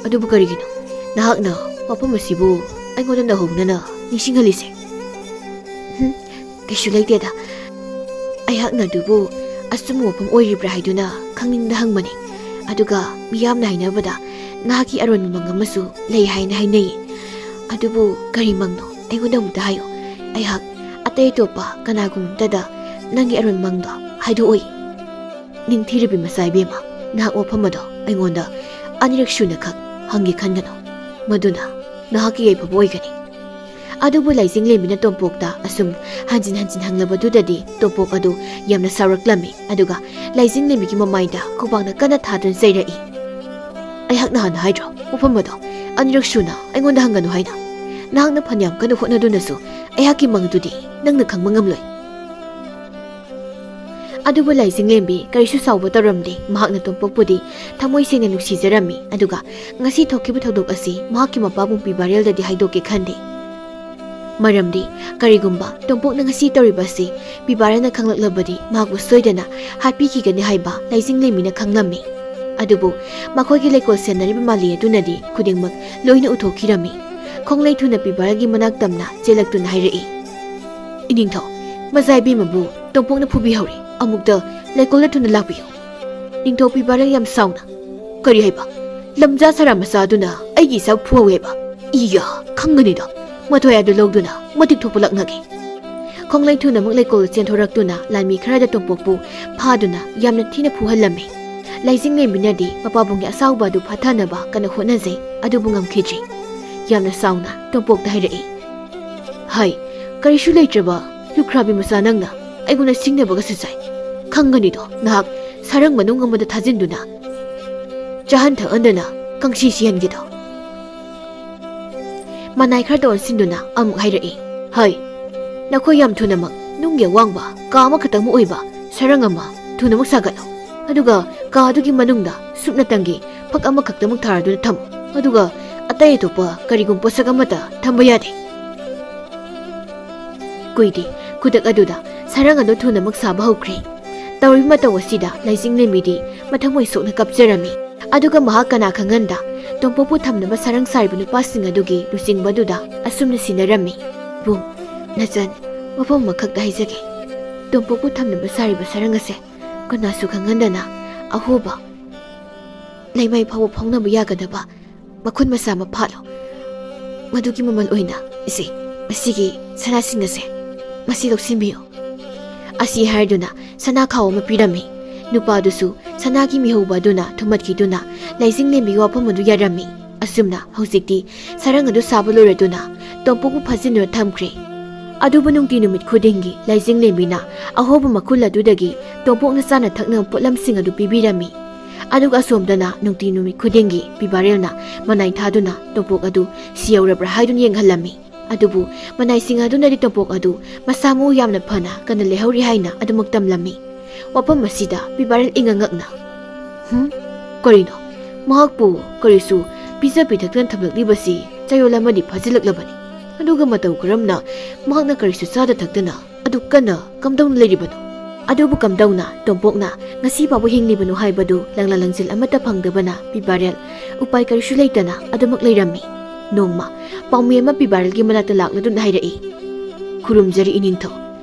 ꯑꯗꯨꯕꯨ ꯀꯔꯤꯒꯤꯅꯣ ꯅꯍꯥꯛꯅ ꯋꯥꯐꯝ ꯑꯁꯤꯕꯨ ꯑꯩꯉꯣꯟꯗ ꯅꯧꯍꯧꯅꯅ ꯅꯤꯡꯁꯤꯡꯍꯜꯂꯤꯁꯦ?" "ꯍꯨꯝ, ꯀꯩꯁꯨ ꯂꯩꯇꯦꯗ꯫ ꯑꯩꯍꯥꯛꯅ ꯑꯗꯨꯕꯨ ꯑꯆꯨꯝꯕ ꯋꯥꯐꯝ ꯑꯣꯏꯔꯤꯕ꯭ꯔꯥ ꯍꯥꯏꯗꯨꯅ ꯈꯪꯅꯤꯡꯗ ꯍꯪꯕꯅꯤ꯫ ꯑꯗꯨꯒ ꯃꯤꯌꯥꯝꯅ ꯍꯥꯏꯅꯕꯗ ꯅꯍꯥꯛꯀꯤ ꯑꯔꯣꯟꯕ ꯃꯪ ꯑꯃꯁꯨ ꯂꯩ ꯍꯥꯏꯅ ꯍꯥꯏꯅꯩ꯫ ꯑꯗꯨꯕꯨ ꯀꯔꯤ ꯃꯪꯅꯣ? ꯑꯩꯉꯣꯟꯗ ꯑꯃꯨꯛꯇ ꯍꯥꯏꯌꯨ꯫ ꯑꯩꯍꯥꯛ ꯑꯇꯩ ꯑꯇꯣꯞꯄ ꯀꯅꯥꯒꯨꯝꯕꯗ ꯅꯪꯒꯤ ꯑꯔꯣꯟꯕ ꯃꯪꯗꯣ ꯍꯥꯏꯗꯣꯛꯑꯣꯏ꯫" "ꯅꯤꯡꯊꯤꯔꯕꯤ ꯃꯆꯥ ꯏꯕꯦꯝꯃ, ꯅꯍꯥꯛ ꯋꯥꯐꯝ ꯑꯗꯣ ꯑꯩꯉꯣꯟꯗ ꯑꯅꯤꯔꯛ ꯁꯨꯅ ꯈꯛ ꯍꯪꯒꯦ ꯈꯟꯒꯅꯨ꯫ ꯃꯗꯨꯅ ꯅꯍꯥꯛꯀꯤ ꯌꯥꯏꯐꯕ ꯑꯣꯏꯒꯅꯤ꯫" ꯑꯗꯨꯕꯨ ꯂꯥꯏꯖꯤꯡꯂꯦꯝꯕꯤꯅ ꯇꯣꯝꯄꯣꯛꯇ ꯑꯁꯨꯝ ꯍꯟꯖꯤꯟ ꯍꯟꯖꯤꯟ ꯍꯪꯂꯕꯗꯨꯗꯗꯤ ꯇꯣꯝꯄꯣꯛ ꯑꯗꯨ ꯌꯥꯝꯅ ꯁꯥꯎꯔꯛꯂꯝꯃꯤ꯫ ꯑꯗꯨꯒ ꯂꯥꯏꯖꯤꯡꯂꯦꯝꯕꯤꯒꯤ ꯃꯃꯥꯏꯗ ꯈꯨꯕꯥꯛꯅ ꯀꯟꯅ ꯊꯥꯗꯨꯅ ꯆꯩꯔꯛꯏ꯫ "ꯑꯩꯍꯥꯛꯅ ꯍꯥꯟꯅ ꯍꯥꯏꯗ꯭ꯔꯣ, ꯋꯥꯐꯝ ꯑꯗꯣ ꯑꯅꯤꯔꯛ ꯁꯨꯅ ꯑꯩꯉꯣꯟꯗ ꯍꯪꯒꯅꯨ ꯍꯥꯏꯅ? ꯅꯍꯥꯛꯅ ꯐꯅꯌꯥꯝ ꯀꯟꯅ ꯍꯣꯠꯅꯗꯨꯅꯁꯨ ꯑꯩꯍꯥꯛꯀꯤ ꯃꯪ ꯑꯗꯨꯗꯤ ꯅꯪꯅ ꯈꯪꯕ ꯉꯝꯂꯣꯏ꯫" ꯑꯗꯨꯕꯨ ꯂꯥꯏꯖꯤꯡꯂꯦꯝꯕꯤ ꯀꯔꯤꯁꯨ ꯁꯥꯎꯕ ꯇꯧꯔꯝꯗꯦ꯫ ꯃꯍꯥꯛꯅ ꯇꯣꯝꯄꯣꯛꯄꯨꯗꯤ ꯊꯃꯣꯏ ꯁꯦꯡꯅ ꯅꯨꯡꯁꯤꯖꯔꯝꯃꯤ꯫ ꯑꯗꯨꯒ ꯉꯁꯤ ꯊꯣꯛꯈꯤꯕ ꯊꯧꯗꯣꯛ ꯑꯁꯤ ꯃꯍꯥꯛꯀꯤ ꯃꯄꯥꯕꯨꯡ ꯄꯤꯕꯥꯔꯦꯜꯗꯗꯤ ꯍꯥꯏꯗꯣꯛꯀꯦ ꯈꯟꯗꯦ꯫ ꯃꯔꯝꯗꯤ ꯀꯔꯤꯒꯨꯝꯕ ꯇꯣꯝꯄꯣꯛꯅ ꯉꯁꯤ ꯇꯧꯔꯤꯕ ꯑꯁꯤ ꯄꯤꯕꯥꯔꯦꯜꯅ ꯈꯪꯂꯛꯂꯕꯗꯤ ꯃꯍꯥꯛꯄꯨ ꯁꯣꯏꯗꯅ ꯍꯥꯠꯄꯤꯈꯤꯒꯅꯤ ꯍꯥꯏꯕ ꯂꯥꯏꯖꯤꯡꯂꯦꯝꯕꯤꯅ ꯈꯪꯂꯝꯃꯤ꯫ ꯑꯗꯨꯕꯨ ꯃꯈꯣꯏꯒꯤ ꯂꯩꯀꯣꯜ ꯁꯦꯟꯅꯔꯤꯕ ꯃꯥꯂꯤ ꯑꯗꯨꯅꯗꯤ ꯈꯨꯗꯤꯡꯃꯛ ꯂꯣꯏꯅ ꯎꯊꯣꯛꯈꯤꯔꯝꯃꯤ꯫ ꯈꯣꯡꯂꯩ ꯊꯨꯅ ꯄꯤꯕꯥꯔꯦꯜꯒꯤ ꯃꯅꯥꯛ ꯇꯝꯅ ꯆꯦꯜꯂꯛꯇꯨꯅ ꯍꯥꯏꯔꯛꯏ, "ꯏꯅꯤꯡꯊꯧ, ꯃꯆꯥ ꯏꯕꯦꯝꯃꯕꯨ ꯇꯣꯝꯄꯣꯛꯅ ꯐꯨꯕꯤꯍꯧꯔꯦ꯫ ꯑꯃꯨꯛꯇ ꯂꯩꯀꯣꯜꯗ ꯊꯨꯅ ꯂꯥꯛꯄꯤꯌꯨ꯫" ꯅꯤꯡꯊꯧ ꯄꯤꯕꯥꯔꯦꯜ ꯌꯥꯝ ꯁꯥꯎꯅ, "ꯀꯔꯤ ꯍꯥꯏꯕ? ꯂꯝꯖꯥ ꯁꯔꯥ ꯃꯆꯥ ꯑꯗꯨꯅ ꯑꯩꯒꯤ ꯏꯆꯥ ꯐꯨꯍꯧꯋꯦ ꯍꯥꯏꯕ? ꯏꯌꯥ, ꯈꯪꯒꯅꯤꯗ꯫ ꯃꯊꯣꯏ ꯑꯗꯨ ꯂꯧꯗꯨꯅ ꯃꯇꯤꯛ ꯊꯣꯛꯄ ꯂꯥꯛꯅꯒꯦ꯫" ꯈꯣꯡꯂꯩ ꯊꯨꯅꯃꯛ ꯂꯩꯀꯣꯜꯗ ꯆꯦꯟꯊꯣꯔꯛꯇꯨꯅ ꯂꯥꯟꯃꯤ ꯈꯔꯗ ꯇꯣꯝꯄꯣꯛꯄꯨ ꯐꯥꯗꯨꯅ ꯌꯥꯝꯅ ꯊꯤꯅ ꯐꯨꯍꯜꯂꯝꯃꯤ꯫ ꯂꯥꯏꯖꯤꯡꯂꯦꯝꯕꯤꯅꯗꯤ ꯃꯄꯥꯕꯨꯡꯒꯤ ꯑꯁꯥꯎꯕ ꯑꯗꯨ ꯐꯥꯊꯅꯕ ꯀꯟꯅ ꯍꯣꯠꯅꯖꯩ, ꯑꯗꯨꯕꯨ ꯉꯝꯈꯤꯗ꯭ꯔꯤ꯫ ꯌꯥꯝꯅ ꯁꯥꯎꯅ ꯇꯣꯝꯄꯣꯛꯇ ꯍꯥꯏꯔꯛꯏ, "ꯍꯥꯏ, ꯀꯔꯤꯁꯨ ꯂꯩꯇ꯭ꯔꯕ ꯂꯨꯈ꯭ꯔꯥꯕꯤ ꯃꯆꯥ ꯅꯪꯅ ꯑꯩꯉꯣꯟꯗ ꯁꯤꯡꯅꯕꯒꯁꯨ ꯆꯥꯏ꯫ ꯈꯪꯒꯅꯤꯗꯣ ꯅꯍꯥꯛ ꯁꯔꯪ ꯃꯅꯨꯡ ꯑꯃꯗ ꯊꯥꯖꯤꯟꯗꯨꯅ ꯆꯥꯍꯟ ꯊꯛꯍꯟꯗꯅ ꯀꯪꯁꯤ ꯁꯤꯍꯟꯒꯦꯗꯣ꯫ ꯃꯅꯥꯏ ꯈꯔꯇ ꯑꯣꯟꯁꯤꯟꯗꯨꯅ ꯑꯃꯨꯛ ꯍꯥꯏꯔꯛꯏ, ꯍꯩ, ꯅꯈꯣꯏ ꯌꯥꯝ ꯊꯨꯅꯃꯛ ꯅꯨꯡꯒꯤ ꯑꯋꯥꯡꯕ ꯀꯥ ꯑꯃꯈꯛꯇꯃꯛ ꯑꯣꯏꯕ ꯁꯔꯪ ꯑꯃ ꯊꯨꯅꯃꯛ ꯁꯥꯒꯠꯂꯣ꯫ ꯑꯗꯨꯒ ꯀꯥ ꯑꯗꯨꯒꯤ ꯃꯅꯨꯡꯗ ꯁꯨꯞꯅꯇꯪꯒꯤ ꯐꯛ ꯑꯃꯈꯛꯇꯃꯛ ꯊꯥꯔꯗꯨꯅ ꯊꯝꯃꯨ꯫ ꯑꯗꯨꯒ ꯑꯇꯩ ꯑꯇꯣꯞꯄ ꯀꯔꯤꯒꯨꯝꯕ ꯄꯣꯠꯁꯛ ꯑꯃꯠꯇ ꯊꯝꯕ ꯌꯥꯗꯦ꯫ ꯀꯨꯏꯗꯦ, ꯈꯨꯗꯛ ꯑꯗꯨꯗ ꯁꯔꯪ ꯑꯗꯨ ꯊꯨꯅꯃꯛ ꯁꯥꯕ ꯍꯧꯈ꯭ꯔꯦ꯫ ꯇꯧꯔꯤꯕ ꯃꯇꯧ ꯑꯁꯤꯗ ꯂꯩꯖꯤꯡ ꯂꯦꯝꯕꯤꯗꯤ ꯃꯊꯃꯣꯏ ꯁꯣꯛꯅ ꯀꯞꯆꯔꯝꯃꯤ꯫ ꯑꯗꯨꯒ ꯃꯍꯥꯛ ꯀꯅꯥ ꯈꯪꯍꯟꯗ ꯇꯣꯝꯄꯣꯛꯄꯨ ꯊꯝꯅꯕ ꯁꯔꯪ ꯁꯥꯔꯤꯕ ꯅꯨꯄꯥꯁꯤꯡ ꯑꯗꯨꯒꯤ ꯂꯨꯆꯤꯡꯕ ꯑꯗꯨꯗ ꯑꯁꯨꯝꯅ ꯁꯤꯟꯅꯔꯝꯃꯤ, ꯏꯕꯨꯡ, ꯅꯆꯟ, ꯋꯥꯐꯝ ꯑꯃꯈꯛꯇ ꯍꯥꯏꯖꯒꯦ꯫ ꯇꯣꯝꯄꯣꯛꯄꯨ ꯊꯝꯅꯕ ꯁꯥꯔꯤꯕ ꯁꯔꯪ ꯑꯁꯦ ꯀꯅꯥꯁꯨ ꯈꯪꯍꯟꯗꯅ ꯑꯍꯣꯕ ꯂꯩꯃꯥꯏ ꯐꯥꯎꯕ ꯐꯥꯎꯅꯕ ꯌꯥꯒꯗꯕ ꯃꯈꯨꯟ ꯃꯆꯥ ꯑꯃ ꯐꯥꯠꯂꯣ꯫ ꯃꯗꯨꯒꯤ ꯃꯃꯜ ꯑꯣꯏꯅ ꯏꯆꯦ, ꯃꯁꯤꯒꯤ ꯁꯅꯥꯁꯤꯡ ꯑꯁꯦ, ꯃꯁꯤ ꯂꯧꯁꯤꯟꯕꯤꯌꯨ꯫ ꯑꯁꯤ ꯍꯥꯏꯔꯗꯨꯅ ꯁꯅꯥ ꯈꯥꯎ ꯑꯃ ꯄꯤꯔꯝꯃꯤ꯫ ꯅꯨꯄꯥꯗꯨꯁꯨ ꯁꯅꯥꯒꯤ ꯃꯤꯍꯧꯕ ꯑꯗꯨꯅ ꯊꯨꯝꯍꯠꯈꯤꯗꯨꯅ ꯂꯩꯖꯤꯡ ꯂꯦꯝꯕꯤꯒꯤ ꯋꯥꯐꯝ ꯑꯗꯨ ꯌꯥꯔꯝꯃꯤ꯫ ꯑꯁꯨꯝꯅ ꯍꯧꯖꯤꯛꯇꯤ ꯁꯔꯪ ꯑꯗꯨ ꯁꯥꯕ ꯂꯣꯏꯔꯗꯨꯅ ꯇꯣꯝꯄꯣꯛꯄꯨ ꯐꯥꯖꯤꯟꯗꯨꯅ ꯊꯝꯈ꯭ꯔꯦ꯫ ꯑꯗꯨꯕꯨ ꯅꯨꯡꯇꯤ ꯅꯨꯃꯤꯠ ꯈꯨꯗꯤꯡꯒꯤ ꯂꯩꯖꯤꯡ ꯂꯦꯝꯕꯤꯅ ꯑꯍꯣꯕ ꯃꯈꯨꯜ ꯑꯗꯨꯗꯒꯤ ꯇꯣꯝꯄꯣꯛꯅ ꯆꯥꯅ ꯊꯛꯅꯕ ꯄꯣꯠꯂꯝꯁꯤꯡ ꯑꯗꯨ ꯄꯤꯕꯤꯔꯝꯃꯤ꯫ ꯑꯗꯨꯒ ꯑꯁꯣꯝꯗꯅ ꯅꯨꯡꯇꯤ ꯅꯨꯃꯤꯠ ꯈꯨꯗꯤꯡꯒꯤ ꯄꯤꯕꯥꯔꯦꯜꯅ ꯃꯅꯥꯏ ꯊꯥꯗꯨꯅ ꯇꯣꯝꯄꯣꯛ ꯑꯗꯨ ꯁꯤ ꯌꯧꯔꯕ꯭ꯔꯥ ꯍꯥꯏꯗꯨꯅ ꯌꯦꯡꯍꯜꯂꯝꯃꯤ꯫ ꯑꯗꯨꯕꯨ ꯃꯅꯥꯏꯁꯤꯡ ꯑꯗꯨꯅꯗꯤ ꯇꯣꯝꯄꯣꯛ ꯑꯗꯨ ꯃꯁꯥ ꯃꯎ ꯌꯥꯝꯅ ꯐꯅ ꯀꯟꯅ ꯂꯩꯍꯧꯔꯤ ꯍꯥꯏꯅ ꯑꯗꯨꯃꯛ ꯇꯝꯂꯝꯃꯤ꯫ ꯋꯥꯐꯝ ꯑꯁꯤꯗ ꯄꯤꯕꯥꯔꯦꯜ ꯏꯉꯛ ꯉꯛꯅ, "ꯍꯨꯝ? ꯀꯔꯤꯅꯣ? ꯃꯍꯥꯛꯄꯨ ꯀꯔꯤꯁꯨ ꯄꯤꯖ ꯄꯤꯊꯛꯇꯅ ꯊꯝꯂꯛꯂꯤꯕꯁꯤ ꯆꯌꯣꯜ ꯑꯃꯗꯤ ꯐꯥꯖꯤꯜꯂꯛꯂꯕꯅꯤ꯫ ꯑꯗꯨꯒ ꯃꯇꯧ ꯀꯔꯝꯅ ꯃꯍꯥꯛꯅ ꯀꯔꯤꯁꯨ ꯆꯥꯗ ꯊꯛꯇꯅ ꯑꯗꯨꯛ ꯀꯟꯅ ꯀꯝꯗꯧꯅ ꯂꯩꯔꯤꯕꯅꯣ?" ꯑꯗꯨꯕꯨ ꯀꯝꯗꯧꯅ ꯇꯣꯝꯄꯣꯛꯅ ꯉꯁꯤ ꯐꯥꯎꯕ ꯍꯤꯡꯂꯤꯕꯅꯣ ꯍꯥꯏꯕꯗꯨ ꯂꯪꯂꯥ ꯂꯪꯖꯤꯜ ꯑꯃꯠꯇ ꯐꯪꯗꯕꯅ ꯄꯤꯕꯥꯔꯦꯜ ꯎꯄꯥꯏ ꯀꯔꯤꯁꯨ ꯂꯩꯇꯅ ꯑꯗꯨꯃꯛ ꯂꯩꯔꯝꯃꯤ꯫ ꯅꯣꯡꯃ ꯄꯥꯎꯃꯤ ꯑꯃ ꯄꯤꯕꯥꯔꯦꯜꯒꯤ ꯃꯅꯥꯛꯇ ꯂꯥꯛꯂꯗꯨꯅ ꯍꯥꯏꯔꯛꯏ, "ꯈꯨꯔꯨꯝꯖꯔꯤ ꯏꯅꯤꯡꯊꯧ꯫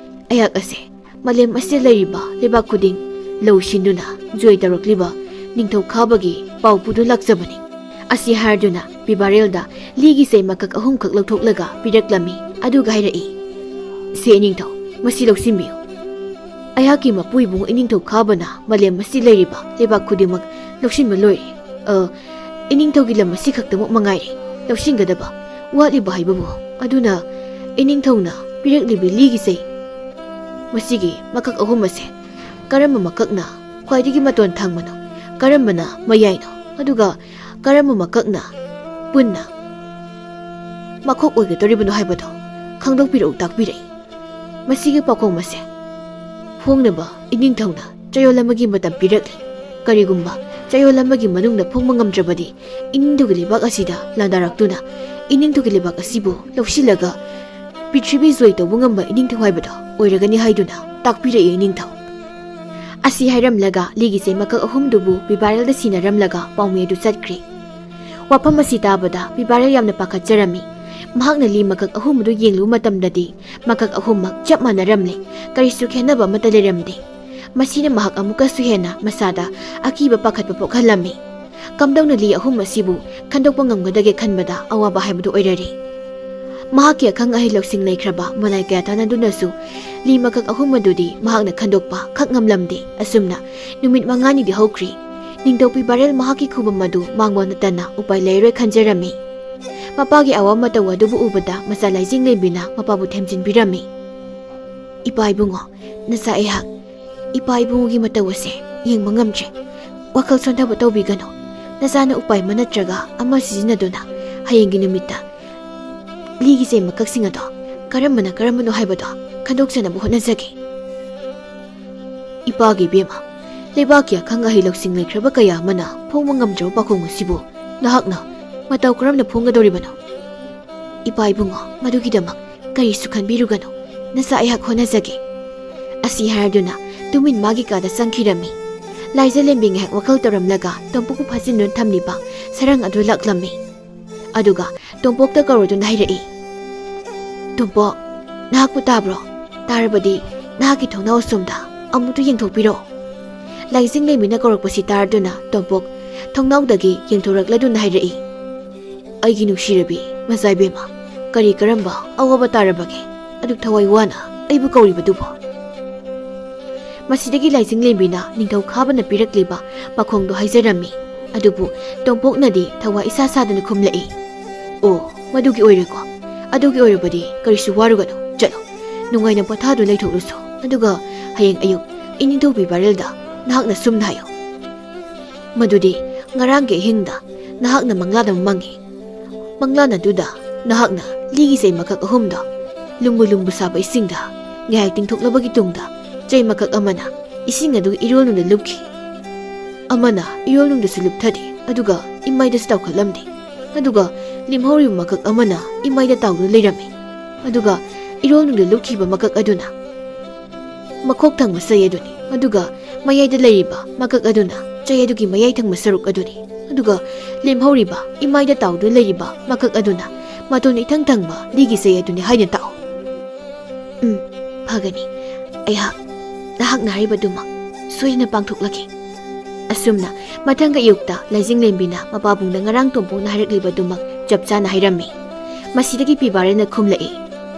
ꯑꯩꯍꯥꯛ ꯑꯁꯦ ꯃꯥꯂꯦꯝ ꯑꯁꯤꯗ ꯂꯩꯔꯤꯕ ꯂꯩꯕꯥꯛ ꯈꯨꯗꯤꯡ ꯂꯧ ꯁꯤꯟꯗꯨꯅ ꯖꯣꯏ ꯇꯧꯔꯛꯂꯤꯕ ꯅꯤꯡꯊꯧ ꯈꯥꯕꯒꯤ ꯄꯥꯎ ꯄꯨꯗꯨꯅ ꯂꯥꯛꯆꯕꯅꯤ꯫" ꯑꯁꯤ ꯍꯥꯏꯔꯗꯨꯅ ꯄꯤꯕꯥꯔꯦꯜꯗ ꯂꯤꯒꯤ ꯆꯩ ꯃꯀꯛ ꯑꯍꯨꯝꯈꯛ ꯂꯧꯊꯣꯛꯂꯒ ꯄꯤꯔꯛꯂꯝꯃꯤ꯫ ꯑꯗꯨꯒ ꯍꯥꯏꯔꯛꯏ, "ꯁꯦ ꯏꯅꯤꯡꯊꯧ, ꯃꯁꯤ ꯂꯧꯁꯤꯟꯕꯤꯌꯨ꯫ ꯑꯩꯍꯥꯛꯀꯤ ꯃꯄꯨ ꯏꯕꯨꯡ ꯏꯅꯤꯡꯊꯧ ꯈꯥꯕꯅ ꯃꯥꯂꯦꯝ ꯑꯁꯤ ꯂꯩꯔꯤꯕ ꯂꯩꯕꯥꯛ ꯈꯨꯗꯤꯡꯃꯛ ꯂꯧꯁꯤꯟꯕ ꯂꯣꯏꯔꯦ꯫ ꯑ, ꯏꯅꯤꯡꯊꯧꯒꯤ ꯂꯝ ꯑꯁꯤ ꯈꯛꯇꯃꯛ ꯃꯉꯥꯏꯔꯦ ꯂꯧꯁꯤꯟꯒꯗꯕ꯫ ꯋꯥꯠꯂꯤꯕ ꯍꯥꯏꯕꯕꯨ ꯑꯗꯨꯅ ꯏꯅꯤꯡꯊꯧꯅ ꯄꯤꯔꯛꯂꯤꯕ ꯂꯤꯒꯤ ꯆꯩ ꯃꯁꯤꯒꯤ ꯃꯀꯛ ꯑꯍꯨꯝ ꯑꯁꯦ ꯀꯔꯝꯕ ꯃꯀꯛꯅ ꯈ꯭ꯋꯥꯏꯗꯒꯤ ꯃꯇꯣꯟ ꯊꯪꯕꯅꯣ, ꯀꯔꯝꯕꯅ ꯃꯌꯥꯏꯅꯣ, ꯑꯗꯨꯒ ꯀꯔꯝꯕ ꯃꯀꯛꯅ ꯄꯨꯟꯅ ꯃꯈꯣꯛ ꯑꯣꯏꯒꯗꯧꯔꯤꯕꯅꯣ ꯍꯥꯏꯕꯗꯣ ꯈꯪꯗꯣꯛꯄꯤꯔꯛꯎ, ꯇꯥꯛꯄꯤꯔꯛꯏ꯫ ꯃꯁꯤꯒꯤ ꯄꯥꯎꯈꯣꯡ ꯑꯁꯦ ꯐꯣꯡꯅꯕ ꯏꯅꯤꯡꯊꯧꯅ ꯆꯌꯣꯜ ꯑꯃꯒꯤ ꯃꯇꯝ ꯄꯤꯔꯛꯂꯤ꯫ ꯀꯔꯤꯒꯨꯝꯕ ꯆꯌꯣꯜ ꯑꯃꯒꯤ ꯃꯅꯨꯡꯗ ꯐꯣꯡꯕ ꯉꯝꯗ꯭ꯔꯕꯗꯤ, ꯏꯅꯤꯡꯊꯧꯒꯤ ꯂꯩꯕꯥꯛ ꯑꯁꯤꯗ ꯂꯥꯟꯗꯥꯔꯛꯇꯨꯅ ꯏꯅꯤꯡꯊꯧꯒꯤ ꯂꯩꯕꯥꯛ ꯑꯁꯤꯕꯨ ꯂꯧꯁꯤꯜꯂꯒ ꯄ꯭ꯔꯤꯊꯤꯕꯤ ꯖꯣꯏ ꯇꯧꯕ ꯉꯝꯕ ꯏꯅꯤꯡꯊꯧ ꯍꯥꯏꯕꯗꯣ ꯑꯣꯏꯔꯒꯅꯤ ꯍꯥꯏꯗꯨꯅ ꯇꯥꯛꯄꯤꯔꯛꯏ ꯏꯅꯤꯡꯊꯧ꯫ ꯑꯁꯤ ꯍꯥꯏꯔꯝꯂꯒ ꯂꯤꯒꯤ ꯆꯩ ꯃꯀꯛ ꯑꯍꯨꯝꯗꯨꯕꯨ ꯄꯤꯕꯥꯔꯦꯜꯗ ꯁꯤꯟꯅꯔꯝꯂꯒ ꯄꯥꯎꯃꯤ ꯑꯗꯨ ꯆꯠꯈ꯭ꯔꯦ꯫ ꯋꯥꯐꯝ ꯑꯁꯤ ꯇꯥꯕꯗ ꯄꯤꯕꯥꯔꯦꯜ ꯌꯥꯝꯅ ꯄꯥꯈꯠꯆꯔꯝꯃꯤ꯫ ꯃꯍꯥꯛꯅ ꯂꯤ ꯃꯀꯛ ꯑꯍꯨꯝ ꯑꯗꯨ ꯌꯦꯡꯂꯨꯕ ꯃꯇꯝꯗꯗꯤ ꯃꯀꯛ ꯑꯍꯨꯝꯃꯛ ꯆꯞ ꯃꯥꯟꯅꯔꯝꯂꯦ꯫ ꯀꯔꯤꯁꯨ ꯈꯦꯠꯅꯕ ꯑꯃꯠꯇ ꯂꯩꯔꯝꯗꯦ꯫ ꯃꯁꯤꯅ ꯃꯍꯥꯛ ꯑꯃꯨꯛꯀꯁꯨ ꯍꯦꯟꯅ ꯃꯁꯥꯗ ꯑꯀꯤꯕ ꯄꯥꯈꯠꯄ ꯄꯣꯛꯍꯜꯂꯝꯃꯤ꯫ ꯀꯝꯗꯧꯅ ꯂꯤ ꯑꯍꯨꯝ ꯑꯁꯤꯕꯨ ꯈꯟꯗꯣꯛꯄ ꯉꯝꯒꯗꯒꯦ ꯈꯟꯕꯗ ꯑꯋꯥꯕ ꯍꯥꯏꯕꯗꯨ ꯑꯣꯏꯔꯔꯦ꯫ ꯃꯍꯥꯛꯀꯤ ꯑꯈꯪ ꯑꯍꯩ ꯂꯧꯁꯤꯡ ꯂꯩꯈ꯭ꯔꯕ ꯃꯂꯥꯏ ꯀꯌꯥ ꯇꯥꯟꯅꯗꯨꯅꯁꯨ ꯂꯤ ꯃꯀꯛ ꯑꯍꯨꯝ ꯑꯗꯨꯗꯤ ꯃꯍꯥꯛꯅ ꯈꯟꯗꯣꯛꯄ ꯈꯛ ꯉꯝꯂꯝꯗꯦ꯫ ꯑꯁꯨꯝꯅ ꯅꯨꯃꯤꯠ ꯃꯉꯥꯅꯤꯗꯤ ꯍꯧꯈ꯭ꯔꯦ꯫ ꯅꯤꯡꯊꯧ ꯄꯤꯕꯥꯔꯦꯜ ꯃꯍꯥꯛꯀꯤ ꯈꯨꯕꯝ ꯑꯗꯨ ꯃꯥꯡꯕ ꯅꯠꯇꯅ ꯎꯄꯥꯏ ꯂꯩꯔꯣꯏ ꯈꯟꯖꯔꯝꯃꯤ꯫ ꯃꯄꯥꯒꯤ ꯑꯋꯥ ꯃꯇꯧ ꯑꯗꯨꯕꯨ ꯎꯕꯗ ꯃꯆꯥ ꯂꯥꯏꯖꯤꯡ ꯂꯦꯝꯕꯤꯅ ꯃꯄꯥꯕꯨ ꯊꯦꯝꯖꯤꯟꯕꯤꯔꯝꯃꯤ꯫ "ꯏꯄꯥ ꯏꯕꯨꯡꯉꯣ, ꯅꯆꯥ ꯑꯩꯍꯥꯛ ꯏꯄꯥ ꯏꯕꯨꯡꯉꯣꯒꯤ ꯃꯇꯧ ꯑꯁꯦ ꯌꯦꯡꯕ ꯉꯝꯗ꯭ꯔꯦ꯫ ꯋꯥꯈꯜ ꯁꯣꯟꯊꯕ ꯇꯧꯕꯤꯒꯅꯨ꯫ ꯅꯆꯥꯅ ꯎꯄꯥꯏ ꯑꯃ ꯅꯠꯇ꯭ꯔꯒ ꯑꯃ ꯁꯤꯖꯤꯟꯅꯗꯨꯅ ꯍꯌꯦꯡꯒꯤ ꯅꯨꯃꯤꯠꯇ ꯂꯤꯒꯤ ꯆꯩ ꯃꯀꯛꯁꯤꯡ ꯑꯗꯣ ꯀꯔꯝꯕꯅ ꯀꯔꯝꯕꯅꯣ ꯍꯥꯏꯕꯗꯣ ꯈꯟꯗꯣꯛꯆꯅꯕ ꯍꯣꯠꯅꯖꯒꯦ꯫" "ꯏꯄꯥꯒꯤ ꯏꯕꯦꯝꯃ, ꯂꯩꯕꯥꯛꯀꯤ ꯑꯈꯪ ꯑꯍꯩ ꯂꯧꯁꯤꯡ ꯂꯩꯈ꯭ꯔꯕ ꯀꯌꯥ ꯑꯃꯅ ꯐꯣꯡꯕ ꯉꯝꯗ꯭ꯔꯕ ꯄꯥꯈꯣꯡ ꯑꯁꯤꯕꯨ ꯅꯍꯥꯛꯅ ꯃꯇꯧ ꯀꯔꯝꯅ ꯐꯣꯡꯒꯗꯧꯔꯤꯕꯅꯣ?" "ꯏꯄꯥ ꯏꯕꯨꯡꯉꯣ, ꯃꯗꯨꯒꯤꯗꯃꯛ ꯀꯔꯤꯁꯨ ꯈꯟꯕꯤꯔꯨꯒꯅꯨ꯫ ꯅꯆꯥ ꯑꯩꯍꯥꯛ ꯍꯣꯠꯅꯖꯒꯦ꯫" ꯑꯁꯤ ꯍꯥꯏꯔꯗꯨꯅ ꯇꯨꯃꯤꯟ ꯃꯥꯒꯤ ꯀꯥꯗ ꯆꯪꯈꯤꯔꯝꯃꯤ꯫ ꯂꯥꯏꯖ ꯂꯦꯝꯕꯤ ꯉꯥꯏꯍꯥꯛ ꯋꯥꯈꯜ ꯇꯧꯔꯝꯂꯒ ꯇꯣꯝꯄꯣꯛꯄꯨ ꯐꯥꯖꯤꯟꯗꯨꯅ ꯊꯝꯂꯤꯕ ꯁꯔꯪ ꯑꯗꯨ ꯂꯥꯛꯂꯝꯃꯤ꯫ ꯑꯗꯨꯒ ꯇꯣꯝꯄꯣꯛꯇ ꯀꯧꯔꯗꯨꯅ ꯍꯥꯏꯔꯛꯏ, "ꯇꯣꯝꯄꯣꯛ, ꯅꯍꯥꯛꯄꯨ ꯇꯥꯕ꯭ꯔꯣ? ꯇꯥꯔꯕꯗꯤ ꯅꯍꯥꯛꯀꯤ ꯊꯣꯡꯅꯥꯎ ꯑꯁꯣꯝꯗ ꯑꯃꯨꯛꯇ ꯌꯦꯡꯊꯣꯛꯄꯤꯔꯣ꯫" ꯂꯥꯏꯖꯤꯡ ꯂꯦꯝꯕꯤꯅ ꯀꯧꯔꯛꯄꯁꯤ ꯇꯥꯔꯗꯨꯅ ꯇꯣꯝꯄꯣꯛ ꯊꯣꯡꯅꯥꯎꯗꯒꯤ ꯌꯦꯡꯊꯣꯔꯛꯂꯗꯨꯅ ꯍꯥꯏꯔꯛꯏ, "ꯑꯩꯒꯤ ꯅꯨꯡꯁꯤꯔꯕꯤ ꯃꯆꯥ ꯏꯕꯦꯝꯃ, ꯀꯔꯤ ꯀꯔꯝꯕ ꯑꯋꯥꯕ ꯇꯥꯔꯕꯒꯦ? ꯑꯗꯨꯛ ꯊꯋꯥꯏ ꯋꯥꯅ ꯑꯩꯕꯨ ꯀꯧꯔꯤꯕꯗꯨꯕꯨ?" ꯃꯁꯤꯗꯒꯤ ꯂꯥꯏꯖꯤꯡ ꯂꯦꯝꯕꯤꯅ ꯅꯤꯡꯊꯧ ꯈꯥꯕꯅ ꯄꯤꯔꯛꯂꯤꯕ ꯄꯥꯈꯣꯡꯗꯨ ꯍꯥꯏꯖꯔꯝꯃꯤ꯫ ꯑꯗꯨꯕꯨ ꯇꯣꯝꯄꯣꯛꯅꯗꯤ ꯊꯋꯥꯏ ꯏꯁꯥ ꯁꯥꯗꯅ ꯈꯨꯝꯂꯛꯏ, "ꯑꯣ, ꯃꯗꯨꯒꯤ ꯑꯣꯏꯔꯦꯀꯣ꯫ ꯑꯗꯨꯒꯤ ꯑꯣꯏꯔꯕꯗꯤ ꯀꯔꯤꯁꯨ ꯋꯥꯔꯨꯒꯅꯨ, ꯆꯠꯂꯣ꯫ ꯅꯨꯡꯉꯥꯏꯅ ꯄꯣꯊꯥꯗꯨꯅ ꯂꯩꯊꯣꯛꯂꯨꯁꯣ꯫ ꯑꯗꯨꯒ ꯍꯌꯦꯡ ꯑꯌꯨꯛ ꯏꯅꯤꯡꯊꯧ ꯕꯤꯕꯥꯔꯦꯜꯗ ꯅꯍꯥꯛꯅ ꯁꯨꯝꯅ ꯍꯥꯏꯌꯨ, ꯃꯗꯨꯗꯤ ꯉꯔꯥꯡꯒꯤ ꯑꯍꯤꯡꯗ ꯅꯍꯥꯛꯅ ꯃꯪꯂꯥꯟ ꯑꯃ ꯃꯪꯉꯤ꯫ ꯃꯪꯂꯥꯟ ꯑꯗꯨꯗ ꯅꯍꯥꯛꯅ ꯂꯤꯒꯤ ꯆꯩ ꯃꯀꯛ ꯑꯍꯨꯝꯗꯣ ꯂꯨꯝꯕꯨ ꯂꯨꯝꯕꯨ ꯁꯥꯕ ꯏꯁꯤꯡꯗ ꯉꯥꯏꯍꯥꯛ ꯇꯤꯡꯊꯣꯛꯂꯕꯒꯤ ꯇꯨꯡꯗ, ꯆꯩ ꯃꯀꯛ ꯑꯃꯅ ꯏꯁꯤꯡ ꯑꯗꯨ ꯏꯔꯣꯜꯅꯨꯡꯗ ꯂꯨꯞꯈꯤ, ꯑꯃꯅ ꯏꯔꯣꯜꯅꯨꯡꯗꯁꯨ ꯂꯨꯞꯊꯔꯤ, ꯑꯗꯨꯒ ꯏꯃꯥꯏꯗꯁꯨ ꯇꯥꯎꯈꯠꯂꯝꯗꯦ꯫ ꯑꯗꯨꯒ ꯂꯦꯝꯍꯧꯔꯤꯕ ꯃꯀꯛ ꯑꯃꯅ ꯏꯃꯥꯏꯗ ꯇꯥꯎꯗꯨꯅ ꯂꯩꯔꯝꯃꯤ꯫ ꯑꯗꯨꯒ ꯏꯔꯣꯜꯅꯨꯡꯗ ꯂꯨꯞꯈꯤꯕ ꯃꯀꯛ ꯑꯗꯨꯅ ꯃꯈꯣꯛ ꯊꯪꯕ ꯆꯩ ꯑꯗꯨꯅꯤ꯫ ꯑꯗꯨꯒ ꯃꯌꯥꯏꯗ ꯂꯩꯔꯤꯕ ꯃꯀꯛ ꯑꯗꯨꯅ ꯆꯩ ꯑꯗꯨꯒꯤ ꯃꯌꯥꯏ ꯊꯪꯕ ꯁꯔꯨꯛ ꯑꯗꯨꯅꯤ꯫ ꯑꯗꯨꯒ ꯂꯦꯝꯍꯧꯔꯤꯕ, ꯏꯃꯥꯏꯗ ꯇꯥꯎꯗꯨꯅ ꯂꯩꯔꯤꯕ ꯃꯀꯛ ꯑꯗꯨꯅ ꯃꯇꯣꯟ ꯏꯊꯪ ꯊꯪꯕ ꯂꯤꯒꯤ ꯆꯩ ꯑꯗꯨꯅꯤ ꯍꯥꯏꯅ ꯇꯥꯛꯎ꯫ ꯎꯝ, ꯐꯒꯅꯤ꯫ ꯑꯩꯍꯥꯛ ꯅꯍꯥꯛꯅ ꯍꯥꯏꯔꯤꯕꯗꯨꯃꯛ ꯁꯣꯏꯗꯅ ꯄꯥꯡꯊꯣꯛꯂꯒꯦ꯫ ꯑꯁꯨꯝꯅ ꯃꯊꯪꯒꯤ ꯑꯌꯨꯛꯇ ꯂꯥꯏꯖꯤꯡꯂꯦꯝꯕꯤꯅ ꯃꯄꯥꯕꯨꯡꯗ ꯉꯔꯥꯡ ꯇꯣꯝꯄꯣꯛꯅ ꯍꯥꯏꯔꯛꯂꯤꯕꯗꯨꯃꯛ ꯆꯞ ꯆꯥꯅ ꯍꯥꯏꯔꯝꯃꯤ꯫ ꯃꯁꯤꯗꯒꯤ ꯕꯤꯕꯥꯔꯦꯜꯅ ꯈꯨꯝꯂꯛꯏ,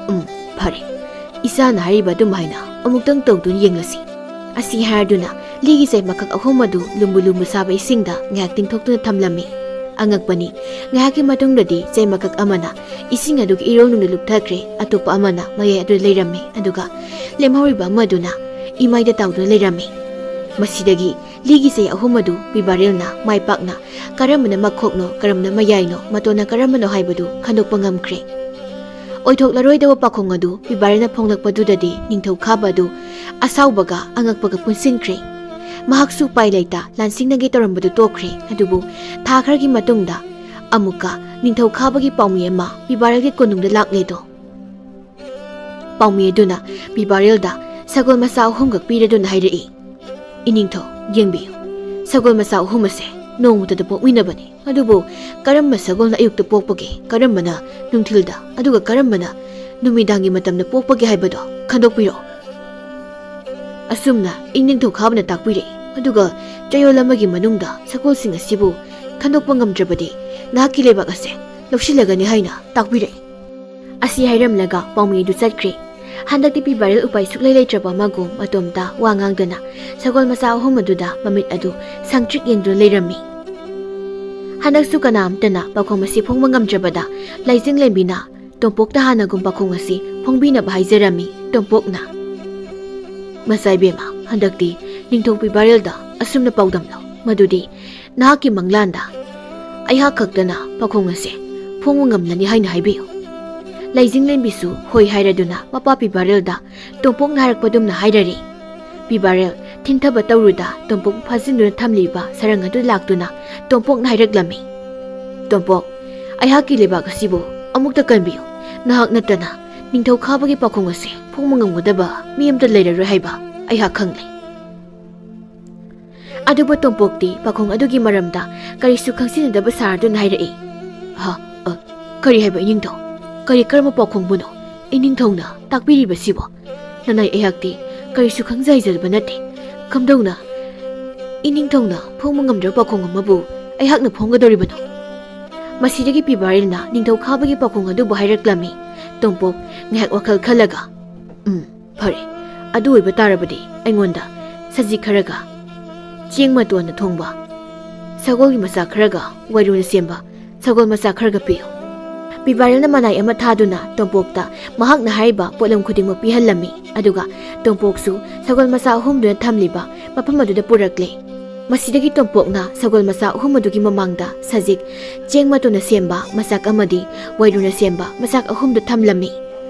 "ꯎꯝ, ꯐꯔꯦ꯫ ꯏꯆꯥꯅ ꯍꯥꯏꯔꯤꯕ ꯑꯗꯨꯝ ꯍꯥꯏꯅ ꯑꯃꯨꯛꯇꯪ ꯇꯧꯗꯨꯅ ꯌꯦꯡꯂꯁꯤ꯫" ꯑꯁꯤ ꯍꯥꯏꯔꯗꯨꯅ ꯂꯤꯒꯤ ꯆꯩ ꯃꯀꯛ ꯑꯍꯨꯝ ꯑꯗꯨ ꯂꯨꯝꯕꯨ ꯂꯨꯝꯕꯨ ꯁꯥꯕ ꯏꯁꯤꯡꯗ ꯉꯥꯏꯍꯥꯛ ꯇꯤꯡꯊꯣꯛꯇꯨꯅ ꯊꯝꯂꯝꯃꯤ꯫ ꯑꯉꯛꯄꯅꯤ, ꯉꯥꯏꯍꯥꯛꯀꯤ ꯃꯇꯨꯡꯗꯗꯤ ꯆꯩ ꯃꯀꯛ ꯑꯃꯅ ꯏꯁꯤꯡ ꯑꯗꯨꯒꯤ ꯏꯔꯣꯜꯅꯨꯡꯗ ꯂꯨꯞꯊꯈ꯭ꯔꯦ, ꯑꯇꯣꯞꯄ ꯑꯃꯅ ꯃꯌꯥꯏ ꯑꯗꯨꯗ ꯂꯩꯔꯝꯃꯤ, ꯑꯗꯨꯒ ꯂꯦꯝꯍꯧꯔꯤꯕ ꯑꯃꯗꯨꯅ ꯏꯃꯥꯏꯗ ꯇꯥꯎꯗꯨꯅ ꯂꯩꯔꯝꯃꯤ꯫ ꯃꯁꯤꯗꯒꯤ ꯂꯤꯒꯤ ꯆꯩ ꯑꯍꯨꯝ ꯑꯗꯨ ꯕꯤꯕꯥꯔꯦꯜꯅ ꯃꯥꯏ ꯄꯥꯛꯅ ꯀꯔꯝꯕꯅ ꯃꯈꯣꯛꯅꯣ, ꯀꯔꯝꯕꯅ ꯃꯌꯥꯏꯅꯣ, ꯃꯇꯣꯟꯅ ꯀꯔꯝꯕꯅꯣ ꯍꯥꯏꯕꯗꯨ ꯈꯪꯗꯣꯛꯄ ꯉꯝꯈ꯭ꯔꯦ꯫ ꯑꯣꯏꯊꯣꯛꯂꯔꯣꯏꯗꯕ ꯄꯥꯈꯣꯡ ꯑꯗꯨ ꯕꯤꯕꯥꯔꯦꯜꯅ ꯐꯣꯡꯂꯛꯄꯗꯨꯗꯗꯤ ꯅꯤꯡꯊꯧ ꯈꯥꯕ ꯑꯗꯨ ꯑꯁꯥꯎꯕꯒ ꯑꯉꯛꯄꯒ ꯄꯨꯟꯁꯤꯟꯈ꯭ꯔꯦ꯫ ꯃꯍꯥꯛꯁꯨ ꯎꯄꯥꯏ ꯂꯩꯇ ꯂꯥꯟꯁꯤꯡꯅꯒꯦ ꯇꯧꯔꯝꯕꯗꯨ ꯇꯣꯛꯈ꯭ꯔꯦ꯫ ꯑꯗꯨꯕꯨ ꯊꯥ ꯈꯔꯒꯤ ꯃꯇꯨꯡꯗ ꯑꯃꯨꯛꯀ ꯅꯤꯡꯊꯧ ꯈꯥꯕꯒꯤ ꯄꯥꯎꯃꯤ ꯑꯃ ꯕꯤꯕꯥꯔꯦꯜꯒꯤ ꯀꯣꯅꯨꯡꯗ ꯂꯥꯛꯂꯦꯗꯣ꯫ ꯄꯥꯎꯃꯤ ꯑꯗꯨꯅ ꯕꯤꯕꯥꯔꯦꯜꯗ ꯁꯒꯣꯜ ꯃꯆꯥ ꯑꯍꯨꯝꯈꯛ ꯄꯤꯔꯗꯨꯅ ꯍꯥꯏꯔꯛꯏ, "ꯏꯅꯤꯡꯊꯧ, ꯌꯦꯡꯕꯤꯌꯨ, ꯁꯒꯣꯜ ꯃꯆꯥ ꯑꯍꯨꯝ ꯑꯁꯦ ꯅꯣꯡꯃꯇꯗ ꯄꯣꯛꯃꯤꯟꯅꯕꯅꯤ꯫ ꯑꯗꯨꯕꯨ ꯀꯔꯝꯕ ꯁꯒꯣꯜꯅ ꯑꯌꯨꯛꯇ ꯄꯣꯛꯄꯒꯦ, ꯀꯔꯝꯕꯅ ꯅꯨꯡꯊꯤꯜꯗ, ꯑꯗꯨꯒ ꯀꯔꯝꯕꯅ ꯅꯨꯃꯤꯗꯥꯡꯒꯤ ꯃꯇꯝꯗ ꯄꯣꯛꯄꯒꯦ ꯍꯥꯏꯕꯗꯣ ꯈꯟꯗꯣꯛꯄꯤꯔꯛꯑꯣ꯫" ꯑꯁꯨꯝꯅ ꯏꯅꯤꯡꯊꯧ ꯈꯥꯕꯅ ꯇꯥꯛꯄꯤꯔꯛꯏ꯫ ꯑꯗꯨꯒ ꯆꯌꯣꯜ ꯑꯃꯒꯤ ꯃꯅꯨꯡꯗ ꯁꯒꯣꯜꯁꯤꯡ ꯑꯁꯤꯕꯨ ꯈꯟꯗꯣꯛꯄ ꯉꯝꯗ꯭ꯔꯕꯗꯤ ꯅꯍꯥꯛꯀꯤ ꯂꯩꯕꯥꯛ ꯑꯁꯦ ꯂꯧꯁꯤꯜꯂꯒꯅꯤ ꯍꯥꯏꯅ ꯇꯥꯛꯄꯤꯔꯛꯏ꯫ ꯑꯁꯤ ꯍꯥꯏꯔꯝꯂꯒ ꯄꯥꯎꯃꯤ ꯑꯗꯨ ꯆꯠꯈ꯭ꯔꯦ꯫ ꯍꯟꯗꯛꯇꯤ ꯕꯤꯕꯥꯔꯦꯜ ꯎꯄꯥꯏ ꯁꯨꯛꯂꯩ ꯂꯩꯇ꯭ꯔꯕ ꯑꯃꯒꯨꯝ ꯃꯇꯣꯝꯇ ꯋꯥ ꯉꯥꯡꯗꯅ ꯁꯒꯣꯜ ꯃꯆꯥ ꯑꯍꯨꯝ ꯑꯗꯨꯗ ꯃꯃꯤꯠ ꯑꯗꯨ ꯁꯪꯇ꯭ꯔꯤꯛ ꯌꯦꯡꯗꯨꯅ ꯂꯩꯔꯝꯃꯤ꯫ ꯍꯟꯗꯛꯁꯨ ꯀꯅꯥꯝꯇꯅ ꯄꯥꯈꯣꯡ ꯑꯁꯤ ꯐꯣꯡꯕ ꯉꯝꯗ꯭ꯔꯕꯗ ꯂꯥꯏꯖꯤꯡꯂꯦꯝꯕꯤꯅ ꯇꯣꯝꯄꯣꯛꯇ ꯍꯥꯟꯅꯒꯨꯝ ꯄꯥꯈꯣꯡ ꯑꯁꯤ ꯐꯣꯡꯕꯤꯅꯕ ꯍꯥꯏꯖꯔꯝꯃꯤ꯫ ꯇꯣꯝꯄꯣꯛꯅ, "ꯃꯆꯥ ꯏꯕꯦꯝꯃ, ꯍꯟꯗꯛꯇꯤ ꯅꯤꯡꯊꯧ ꯄꯤꯕꯥꯔꯦꯜꯗ ꯑꯁꯨꯝꯅ ꯄꯥꯎꯗꯝꯂꯣ, ꯃꯗꯨꯗꯤ ꯅꯍꯥꯛꯀꯤ ꯃꯪꯂꯥꯟꯗ ꯑꯩꯍꯥꯛ ꯈꯛꯇꯅ ꯄꯥꯈꯣꯡ ꯑꯁꯦ ꯐꯣꯡꯕ ꯉꯝꯂꯅꯤ ꯍꯥꯏꯅ ꯍꯥꯏꯕꯤꯌꯨ꯫ ꯂꯩꯖꯤꯡꯂꯦꯝꯕꯤꯁꯨ ꯍꯣꯏ ꯍꯥꯏꯔꯗꯨꯅ ꯃꯄꯥ ꯄꯤꯕꯥꯔꯦꯜꯗ ꯇꯣꯝꯄꯣꯛꯅ ꯍꯥꯏꯔꯛꯄꯗꯨꯝꯅ ꯍꯥꯏꯔꯔꯦ꯫ ꯄꯤꯕꯥꯔꯦꯜ ꯊꯤꯟꯊꯕ ꯇꯧꯔꯨꯗ ꯇꯣꯝꯄꯣꯛ ꯐꯥꯖꯤꯟꯗꯨꯅ ꯊꯝꯂꯤꯕ ꯁꯔꯪ ꯑꯗꯨ ꯂꯥꯛꯇꯨꯅ ꯇꯣꯝꯄꯣꯛꯅ ꯍꯥꯏꯔꯛꯂꯝꯃꯤ, "ꯇꯣꯝꯄꯣꯛ, ꯑꯩꯍꯥꯛꯀꯤ ꯂꯩꯕꯥꯛ ꯑꯁꯤꯕꯨ ꯑꯃꯨꯛꯇ ꯀꯟꯕꯤꯌꯨ꯫ ꯅꯍꯥꯛ ꯅꯠꯇꯅ ꯅꯤꯡꯊꯧ ꯈꯥꯕꯒꯤ ꯄꯥꯈꯣꯡ ꯑꯁꯦ ꯐꯣꯡꯕ ꯉꯝꯒꯗꯕ ꯃꯤ ꯑꯃꯠꯇ ꯂꯩꯔꯔꯣꯏ ꯍꯥꯏꯕ ꯑꯩꯍꯥꯛ ꯈꯪꯂꯦ꯫" ꯑꯗꯨꯕꯨ ꯇꯣꯝꯄꯣꯛꯇꯤ ꯄꯥꯈꯣꯡ ꯑꯗꯨꯒꯤ ꯃꯔꯝꯗ ꯀꯔꯤꯁꯨ ꯈꯪꯖꯤꯟꯅꯗꯕ ꯁꯥꯔꯗꯨꯅ ꯍꯥꯏꯔꯛꯏ, "ꯍꯥ? ꯑ, ꯀꯔꯤ ꯍꯥꯏꯕ ꯏꯅꯤꯡꯊꯧ? ꯀꯔꯤ, ꯀꯔꯝꯕ ꯄꯥꯎꯈꯣꯡꯕꯨꯅꯣ ꯏꯅꯤꯡꯊꯧꯅ ꯇꯥꯛꯄꯤꯔꯤꯕꯁꯤꯕꯣ? ꯅꯅꯥꯏ ꯑꯩꯍꯥꯛꯇꯤ ꯀꯔꯤꯁꯨ ꯈꯪꯖ ꯍꯩꯖꯕ ꯅꯠꯇꯦ꯫ ꯀꯝꯗꯧꯅ ꯏꯅꯤꯡꯊꯧꯅ ꯐꯣꯡꯕ ꯉꯝꯗ꯭ꯔꯕ ꯄꯥꯎꯈꯣꯡ ꯑꯃꯕꯨ ꯑꯩꯍꯥꯛꯅ ꯐꯣꯡꯒꯗꯧꯔꯤꯕꯅꯣ?" ꯃꯁꯤꯗꯒꯤ ꯄꯤꯕꯥꯔꯦꯜꯅ ꯅꯤꯡꯊꯧ ꯈꯥꯕꯒꯤ ꯄꯥꯎꯈꯣꯡ ꯑꯗꯨꯕꯨ ꯍꯥꯏꯔꯛꯂꯝꯃꯤ꯫ ꯇꯣꯝꯄꯣꯛ ꯉꯥꯏꯍꯥꯛ ꯋꯥꯈꯜ ꯈꯜꯂꯒ, "ꯎꯝ, ꯐꯔꯦ, ꯑꯗꯨ ꯑꯣꯏꯕ ꯇꯥꯔꯕꯗꯤ ꯑꯩꯉꯣꯟꯗ ꯁꯖꯤꯛ ꯈꯔꯒ, ꯆꯦꯡ ꯃꯇꯣꯟꯅ ꯊꯣꯡꯕ ꯁꯒꯣꯜꯒꯤ ꯃꯆꯥ ꯈꯔꯒ, ꯋꯥꯏꯔꯨꯅ ꯁꯦꯝꯕ ꯁꯒꯣꯜ ꯃꯆꯥ ꯈꯔꯒ ꯄꯤꯌꯨ꯫" ꯄꯤꯕꯥꯔꯦꯜꯅ ꯃꯅꯥꯏ ꯑꯃ ꯊꯥꯗꯨꯅ ꯇꯣꯝꯄꯣꯛꯇ ꯃꯍꯥꯛꯅ ꯍꯥꯏꯔꯤꯕ ꯄꯣꯠꯂꯝ ꯈꯨꯗꯤꯡꯃꯛ ꯄꯤꯍꯜꯂꯝꯃꯤ꯫ ꯑꯗꯨꯒ ꯇꯣꯝꯄꯣꯛꯁꯨ ꯁꯒꯣꯜ ꯃꯆꯥ ꯑꯍꯨꯝꯗꯨꯅ ꯊꯝꯂꯤꯕ ꯃꯐꯝ ꯑꯗꯨꯗ ꯄꯨꯔꯛꯂꯦ꯫ ꯃꯁꯤꯗꯒꯤ ꯇꯣꯝꯄꯣꯛꯅ ꯁꯒꯣꯜ ꯃꯆꯥ ꯑꯍꯨꯝ ꯑꯗꯨꯒꯤ ꯃꯃꯥꯡꯗ ꯁꯖꯤꯛ, ꯆꯦꯡ ꯃꯇꯣꯟꯅ ꯁꯦꯝꯕ ꯃꯆꯥꯛ ꯑꯃꯗꯤ ꯋꯥꯏꯔꯨꯅ ꯁꯦꯝꯕ ꯃꯆꯥꯛ ꯑꯍꯨꯝꯗꯨ ꯊꯝꯂꯝꯃꯤ꯫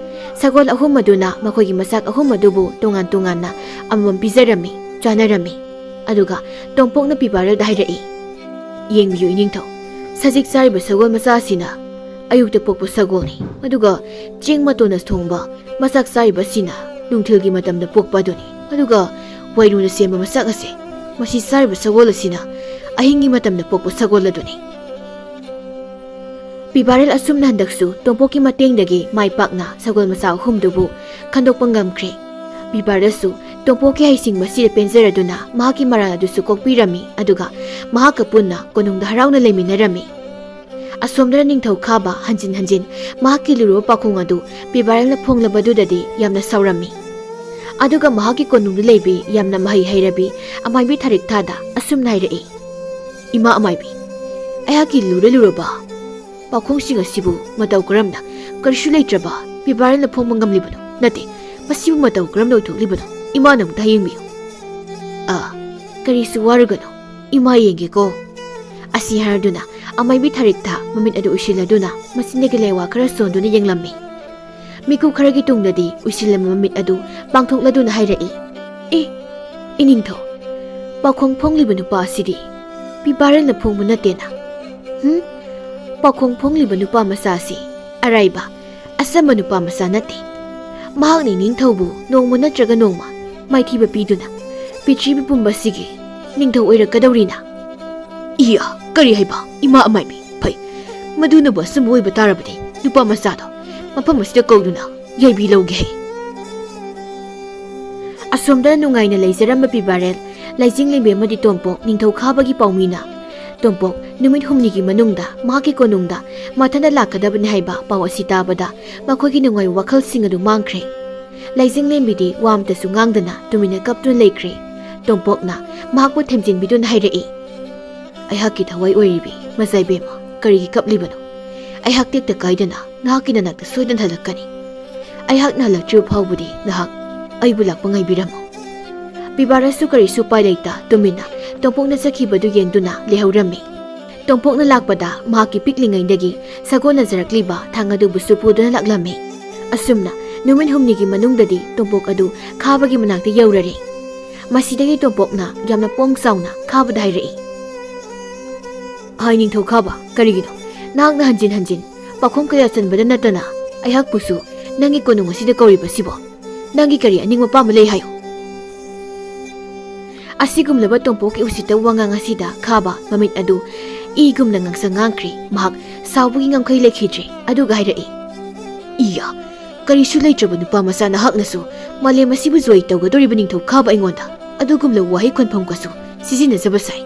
ꯁꯒꯣꯜ ꯑꯍꯨꯝ ꯑꯗꯨꯅ ꯃꯈꯣꯏꯒꯤ ꯃꯆꯥꯛ ꯑꯍꯨꯝ ꯑꯗꯨꯕꯨ ꯇꯣꯉꯥꯟ ꯇꯣꯉꯥꯟꯅ ꯑꯃꯃꯝ ꯄꯤꯖꯔꯝꯃꯤ, ꯆꯥꯅꯔꯝꯃꯤ꯫ ꯑꯗꯨꯒ ꯇꯣꯝꯄꯣꯛꯅ ꯄꯤꯕꯥꯔꯦꯜꯗ ꯍꯥꯏꯔꯛꯏ, "ꯌꯦꯡꯕꯤꯌꯨ ꯏꯅꯤꯡꯊꯧ, ꯁꯖꯤꯛ ꯆꯥꯔꯤꯕ ꯁꯒꯣꯜ ꯃꯆꯥ ꯑꯁꯤꯅ ꯑꯌꯨꯛꯇ ꯄꯣꯛꯄ ꯁꯒꯣꯜꯅꯤ, ꯑꯗꯨꯒ ꯆꯦꯡ ꯃꯇꯣꯟꯅ ꯊꯣꯡꯕ ꯃꯆꯥꯛ ꯆꯥꯔꯤꯕ ꯑꯁꯤꯅ ꯅꯨꯡꯊꯤꯜꯒꯤ ꯃꯇꯝꯗ ꯄꯣꯛꯄ ꯑꯗꯨꯅꯤ, ꯑꯗꯨꯒ ꯋꯥꯏꯔꯨꯅ ꯁꯦꯝꯕ ꯃꯆꯥꯛ ꯑꯁꯦ, ꯃꯁꯤ ꯆꯥꯔꯤꯕ ꯁꯒꯣꯜ ꯑꯁꯤꯅ ꯑꯍꯤꯡꯒꯤ ꯃꯇꯝꯗ ꯄꯣꯛꯄ ꯁꯒꯣꯜ ꯑꯗꯨꯅꯤ꯫" ꯄꯤꯕꯥꯔꯦꯜ ꯑꯁꯨꯝꯅ ꯍꯟꯗꯛꯁꯨ ꯇꯣꯝꯄꯣꯛꯀꯤ ꯃꯇꯦꯡꯗꯒꯤ ꯃꯥꯏ ꯄꯥꯛꯅ ꯁꯒꯣꯜ ꯃꯆꯥ ꯑꯍꯨꯝꯗꯨꯕꯨ ꯈꯟꯗꯣꯛꯄ ꯉꯝꯈ꯭ꯔꯦ꯫ ꯄꯤꯕꯥꯔꯦꯜꯁꯨ ꯇꯣꯝꯄꯣꯛꯀꯤ ꯍꯩꯁꯤꯡꯕꯁꯤꯗ ꯄꯦꯟꯖꯔꯗꯨꯅ ꯃꯍꯥꯛꯀꯤ ꯃꯔꯥꯜ ꯑꯗꯨꯁꯨ ꯀꯣꯛꯄꯤꯔꯝꯃꯤ, ꯑꯗꯨꯒ ꯃꯍꯥꯛꯀ ꯄꯨꯟꯅ ꯀꯣꯅꯨꯡꯗ ꯍꯔꯥꯎꯅ ꯂꯩꯃꯤꯟꯅꯔꯝꯃꯤ꯫ ꯑꯁꯣꯝꯗꯅ ꯅꯤꯡꯊꯧ ꯈꯥꯕ ꯍꯟꯖꯤꯟ ꯍꯟꯖꯤꯟ ꯃꯍꯥꯛꯀꯤ ꯂꯨꯔꯨꯕ ꯄꯥꯎꯈꯣꯡ ꯑꯗꯨ ꯄꯤꯕꯥꯔꯦꯜꯅ ꯐꯣꯡꯂꯕꯗꯨꯗꯗꯤ ꯌꯥꯝꯅ ꯁꯥꯎꯔꯝꯃꯤ꯫ ꯑꯗꯨꯒ ꯃꯍꯥꯛꯀꯤ ꯀꯣꯅꯨꯡꯗ ꯂꯩꯕꯤ ꯌꯥꯝꯅ ꯃꯍꯩ ꯍꯩꯔꯕꯤ ꯑꯃꯥꯏꯕꯤ ꯊꯥꯔꯤꯛ ꯊꯥꯗ ꯑꯁꯨꯝꯅ ꯍꯥꯏꯔꯛꯏ, "ꯏꯃꯥ ꯑꯃꯥꯏꯕꯤ, ꯑꯩꯍꯥꯛꯀꯤ ꯂꯨꯔ ꯂꯨꯔꯕ ꯄꯥꯎꯈꯣꯡꯁꯤꯡ ꯑꯁꯤꯕꯨ ꯃꯇꯧ ꯀꯔꯝꯅ ꯀꯔꯤꯁꯨ ꯂꯩꯇ꯭ꯔꯕ ꯄꯤꯕꯥꯔꯦꯜꯅ ꯐꯣꯡꯕ ꯉꯝꯂꯤꯕꯅꯣ? ꯅꯠꯇꯦ, ꯃꯁꯤꯕꯨ ꯃꯇꯧ ꯀꯔꯝꯅ ꯑꯣꯏꯊꯣꯛꯂꯤꯕꯅꯣ? ꯏꯃꯥꯅ ꯑꯃꯨꯛꯇ ꯍꯌꯦꯡꯕꯤꯌꯨ꯫" "ꯀꯔꯤꯁꯨ ꯋꯥꯔꯨꯒꯅꯨ, ꯏꯃꯥ ꯌꯦꯡꯒꯦꯀꯣ"꯫ ꯑꯁꯤ ꯍꯥꯏꯔꯗꯨꯅ ꯑꯃꯥꯏꯕꯤ ꯊꯔꯤꯛꯇ ꯃꯃꯤꯠ ꯑꯗꯨ ꯎꯏꯁꯤꯜꯂꯗꯨꯅ ꯃꯆꯤꯟꯗꯒꯤ ꯂꯩꯋꯥ ꯈꯔ ꯁꯣꯟꯗꯨꯅ ꯌꯦꯡꯂꯝꯃꯤ꯫ ꯃꯤꯀꯨꯞ ꯈꯔꯒꯤ ꯇꯨꯡꯗꯗꯤ ꯎꯏꯁꯤꯜꯂꯝꯕ ꯃꯃꯤꯠ ꯑꯗꯨ ꯄꯥꯡꯊꯣꯛꯂꯗꯨꯅ ꯍꯥꯏꯔꯛꯏ, "ꯑꯦ, ꯏꯅꯤꯡꯊꯧ, ꯄꯥꯎꯈꯣꯡ ꯐꯣꯡꯂꯤꯕ ꯅꯨꯄꯥ ꯑꯁꯤꯗꯤ ꯄꯤꯕꯥꯔꯦꯜꯅ ꯐꯣꯡꯕ ꯅꯠꯇꯦꯅ?" "ꯍꯨꯝ? ꯄꯥꯎꯈꯣꯡ ꯐꯣꯡꯂꯤꯕ ꯅꯨꯄꯥ ꯃꯆꯥ ꯑꯁꯤ ꯑꯔꯥꯏꯕ, ꯑꯆꯝꯕ ꯅꯨꯄꯥ ꯃꯆꯥ ꯅꯠꯇꯦ꯫ ꯃꯍꯥꯛꯅ ꯏꯅꯤꯡꯊꯧꯕꯨ ꯅꯣꯡꯃ ꯅꯠꯇ꯭ꯔꯒ ꯅꯣꯡꯃ ꯃꯥꯏꯊꯤꯕ ꯄꯤꯗꯨꯅ ꯄ꯭ꯔꯤꯊꯤꯕꯤ ꯄꯨꯝꯕꯁꯤꯒꯤ ꯅꯤꯡꯊꯧ ꯑꯣꯏꯔꯛꯀꯗꯧꯔꯤꯅ"꯫ "ꯏꯌꯥ, ꯀꯔꯤ ꯍꯥꯏꯕ? ꯏꯃꯥ ꯑꯃꯥꯏꯕꯤ, ꯐꯩ꯫ ꯃꯗꯨꯅꯕꯨ ꯑꯆꯨꯝꯕ ꯑꯣꯏꯕ ꯇꯥꯔꯕꯗꯤ ꯅꯨꯄꯥ ꯃꯆꯥꯗꯣ ꯃꯐꯝ ꯑꯁꯤꯗ ꯀꯧꯗꯨꯅ ꯌꯥꯏꯕꯤ ꯂꯧꯒꯦ ꯍꯥꯏ"꯫ ꯑꯁꯣꯝꯗ ꯅꯨꯡꯉꯥꯏꯅ ꯂꯩꯖꯔꯝꯕ ꯄꯤꯕꯥꯔꯦꯜ, ꯂꯥꯏꯖꯤꯡꯂꯦꯝꯕꯤ ꯑꯃꯗꯤ ꯇꯣꯝꯄꯣꯛ ꯅꯤꯡꯊꯧ ꯈꯥꯕꯒꯤ ꯄꯥꯎꯃꯤꯅ ꯇꯣꯝꯄꯣꯛ ꯅꯨꯃꯤꯠ ꯍꯨꯝꯅꯤꯒꯤ ꯃꯅꯨꯡꯗ ꯃꯍꯥꯛꯀꯤ ꯀꯣꯅꯨꯡꯗ ꯃꯊꯟꯇ ꯂꯥꯛꯀꯗꯕꯅꯤ ꯍꯥꯏꯕ ꯄꯥꯎ ꯑꯁꯤ ꯇꯥꯕꯗ ꯃꯈꯣꯏꯒꯤ ꯅꯨꯡꯉꯥꯏꯕ ꯋꯥꯈꯜꯁꯤꯡ ꯑꯗꯨ ꯃꯥꯡꯈ꯭ꯔꯦ꯫ ꯂꯥꯏꯖꯤꯡꯂꯦꯝꯕꯤꯗꯤ ꯋꯥ ꯑꯃꯇꯁꯨ ꯉꯥꯡꯗꯅ ꯇꯨꯃꯤꯟꯅ ꯀꯞꯇꯨꯅ ꯂꯩꯈ꯭ꯔꯦ꯫ ꯇꯣꯝꯄꯣꯛꯅ ꯃꯍꯥꯛꯄꯨ ꯊꯦꯝꯖꯤꯟꯕꯤꯗꯨꯅ ꯍꯥꯏꯔꯛꯏ, "ꯑꯩꯍꯥꯛꯀꯤ ꯊꯋꯥꯏ ꯑꯣꯏꯔꯤꯕꯤ ꯃꯆꯥꯏꯕꯦꯝꯃ, ꯀꯔꯤꯒꯤ ꯀꯞꯂꯤꯕꯅꯣ? ꯑꯩꯍꯥꯛ ꯇꯦꯛꯇ ꯀꯥꯏꯗꯅ ꯅꯍꯥꯛꯀꯤ ꯅꯅꯥꯛꯇ ꯁꯣꯏꯗꯅ ꯍꯜꯂꯛꯀꯅꯤ꯫ ꯑꯩꯍꯥꯛꯅ ꯍꯜꯂꯛꯇ꯭ꯔꯤꯕ ꯐꯥꯎꯕꯗꯤ ꯅꯍꯥꯛ ꯑꯩꯕꯨ ꯂꯥꯛꯄ ꯉꯥꯏꯕꯤꯔꯝꯃꯨ"꯫ ꯄꯤꯕꯥꯔꯁꯁꯨ ꯀꯔꯤꯁꯨ ꯎꯄꯥꯏ ꯂꯩꯇ ꯇꯨꯃꯤꯟꯅ ꯇꯣꯝꯄꯣꯛꯅ ꯆꯠꯈꯤꯕꯗꯨ ꯌꯦꯡꯗꯨꯅ ꯂꯩꯍꯧꯔꯝꯃꯤ꯫ ꯇꯣꯝꯄꯣꯛꯅ ꯂꯥꯛꯄꯗ ꯃꯍꯥꯛꯀꯤ ꯄꯤꯛꯂꯤꯉꯩꯗꯒꯤ ꯁꯥꯒꯣꯟꯅꯖꯔꯛꯂꯤꯕ ꯊꯥꯡ ꯑꯗꯨꯕꯨꯁꯨ ꯄꯨꯗꯨꯅ ꯂꯥꯛꯂꯝꯃꯤ꯫ ꯑꯁꯨꯝꯅ ꯅꯨꯃꯤꯠ ꯍꯨꯝꯅꯤꯒꯤ ꯃꯅꯨꯡꯗꯗꯤ ꯇꯣꯝꯄꯣꯛ ꯑꯗꯨ ꯈꯥꯕꯒꯤ ꯃꯅꯥꯛꯇ ꯌꯧꯔꯔꯦ꯫ ꯃꯁꯤꯗꯒꯤ ꯇꯣꯝꯄꯣꯛꯅ ꯌꯥꯝꯅ ꯄꯣꯡ ꯆꯥꯎꯅ ꯈꯥꯕꯗ ꯍꯥꯏꯔꯛꯏ, "ꯍꯥꯏ ꯅꯤꯡꯊꯧ ꯈꯥꯕ, ꯀꯔꯤꯒꯤꯅꯣ ꯅꯍꯥꯛꯅ ꯍꯟꯖꯤꯟ ꯍꯟꯖꯤꯟ ꯄꯥꯎꯈꯨꯝ ꯀꯌꯥ ꯆꯟꯕꯗ ꯅꯠꯇꯅ ꯑꯩꯍꯥꯛꯄꯨꯁꯨ ꯅꯪꯒꯤ ꯀꯣꯅꯨꯡ ꯑꯁꯤꯗ ꯀꯧꯔꯤꯕꯁꯤꯕꯣ? ꯅꯪꯒꯤ ꯀꯔꯤ ꯑꯅꯤꯡꯕ ꯑꯄꯥꯝꯕ ꯂꯩ ꯍꯥꯏꯌꯨ"꯫ ꯑꯁꯤꯒꯨꯝꯂꯕ ꯇꯣꯝꯄꯣꯛꯀꯤ ꯎꯁꯤꯠꯇꯕ ꯋꯥꯉꯥꯡ ꯑꯁꯤꯗ ꯈꯥꯕ ꯃꯃꯤꯠ ꯑꯗꯨ ꯏꯒꯨꯝꯅ ꯉꯥꯡꯁꯪ ꯉꯥꯡꯈ꯭ꯔꯦ꯫ ꯃꯍꯥꯛ ꯁꯥꯎꯕꯒꯤ ꯉꯝꯈꯩ ꯂꯩꯈꯤꯗ꯭ꯔꯦ꯫ ꯑꯗꯨꯒ ꯍꯥꯏꯔꯛꯏ, "ꯏꯌꯥ, ꯀꯔꯤꯁꯨ ꯂꯩꯇ꯭ꯔꯕ ꯅꯨꯄꯥ ꯃꯆꯥ ꯅꯍꯥꯛꯅꯁꯨ ꯃꯥꯂꯦꯝ ꯑꯁꯤꯕꯨ ꯖꯣꯏ ꯇꯧꯒꯗꯧꯔꯤꯕ ꯅꯤꯡꯊꯧ ꯈꯥꯕ ꯑꯩꯉꯣꯟꯗ ꯑꯗꯨꯒꯨꯝꯂꯕ ꯋꯥꯍꯩ ꯈꯣꯟꯐꯝꯒꯁꯨ ꯁꯤꯖꯤꯟꯅꯖꯕ ꯁꯥꯏ꯫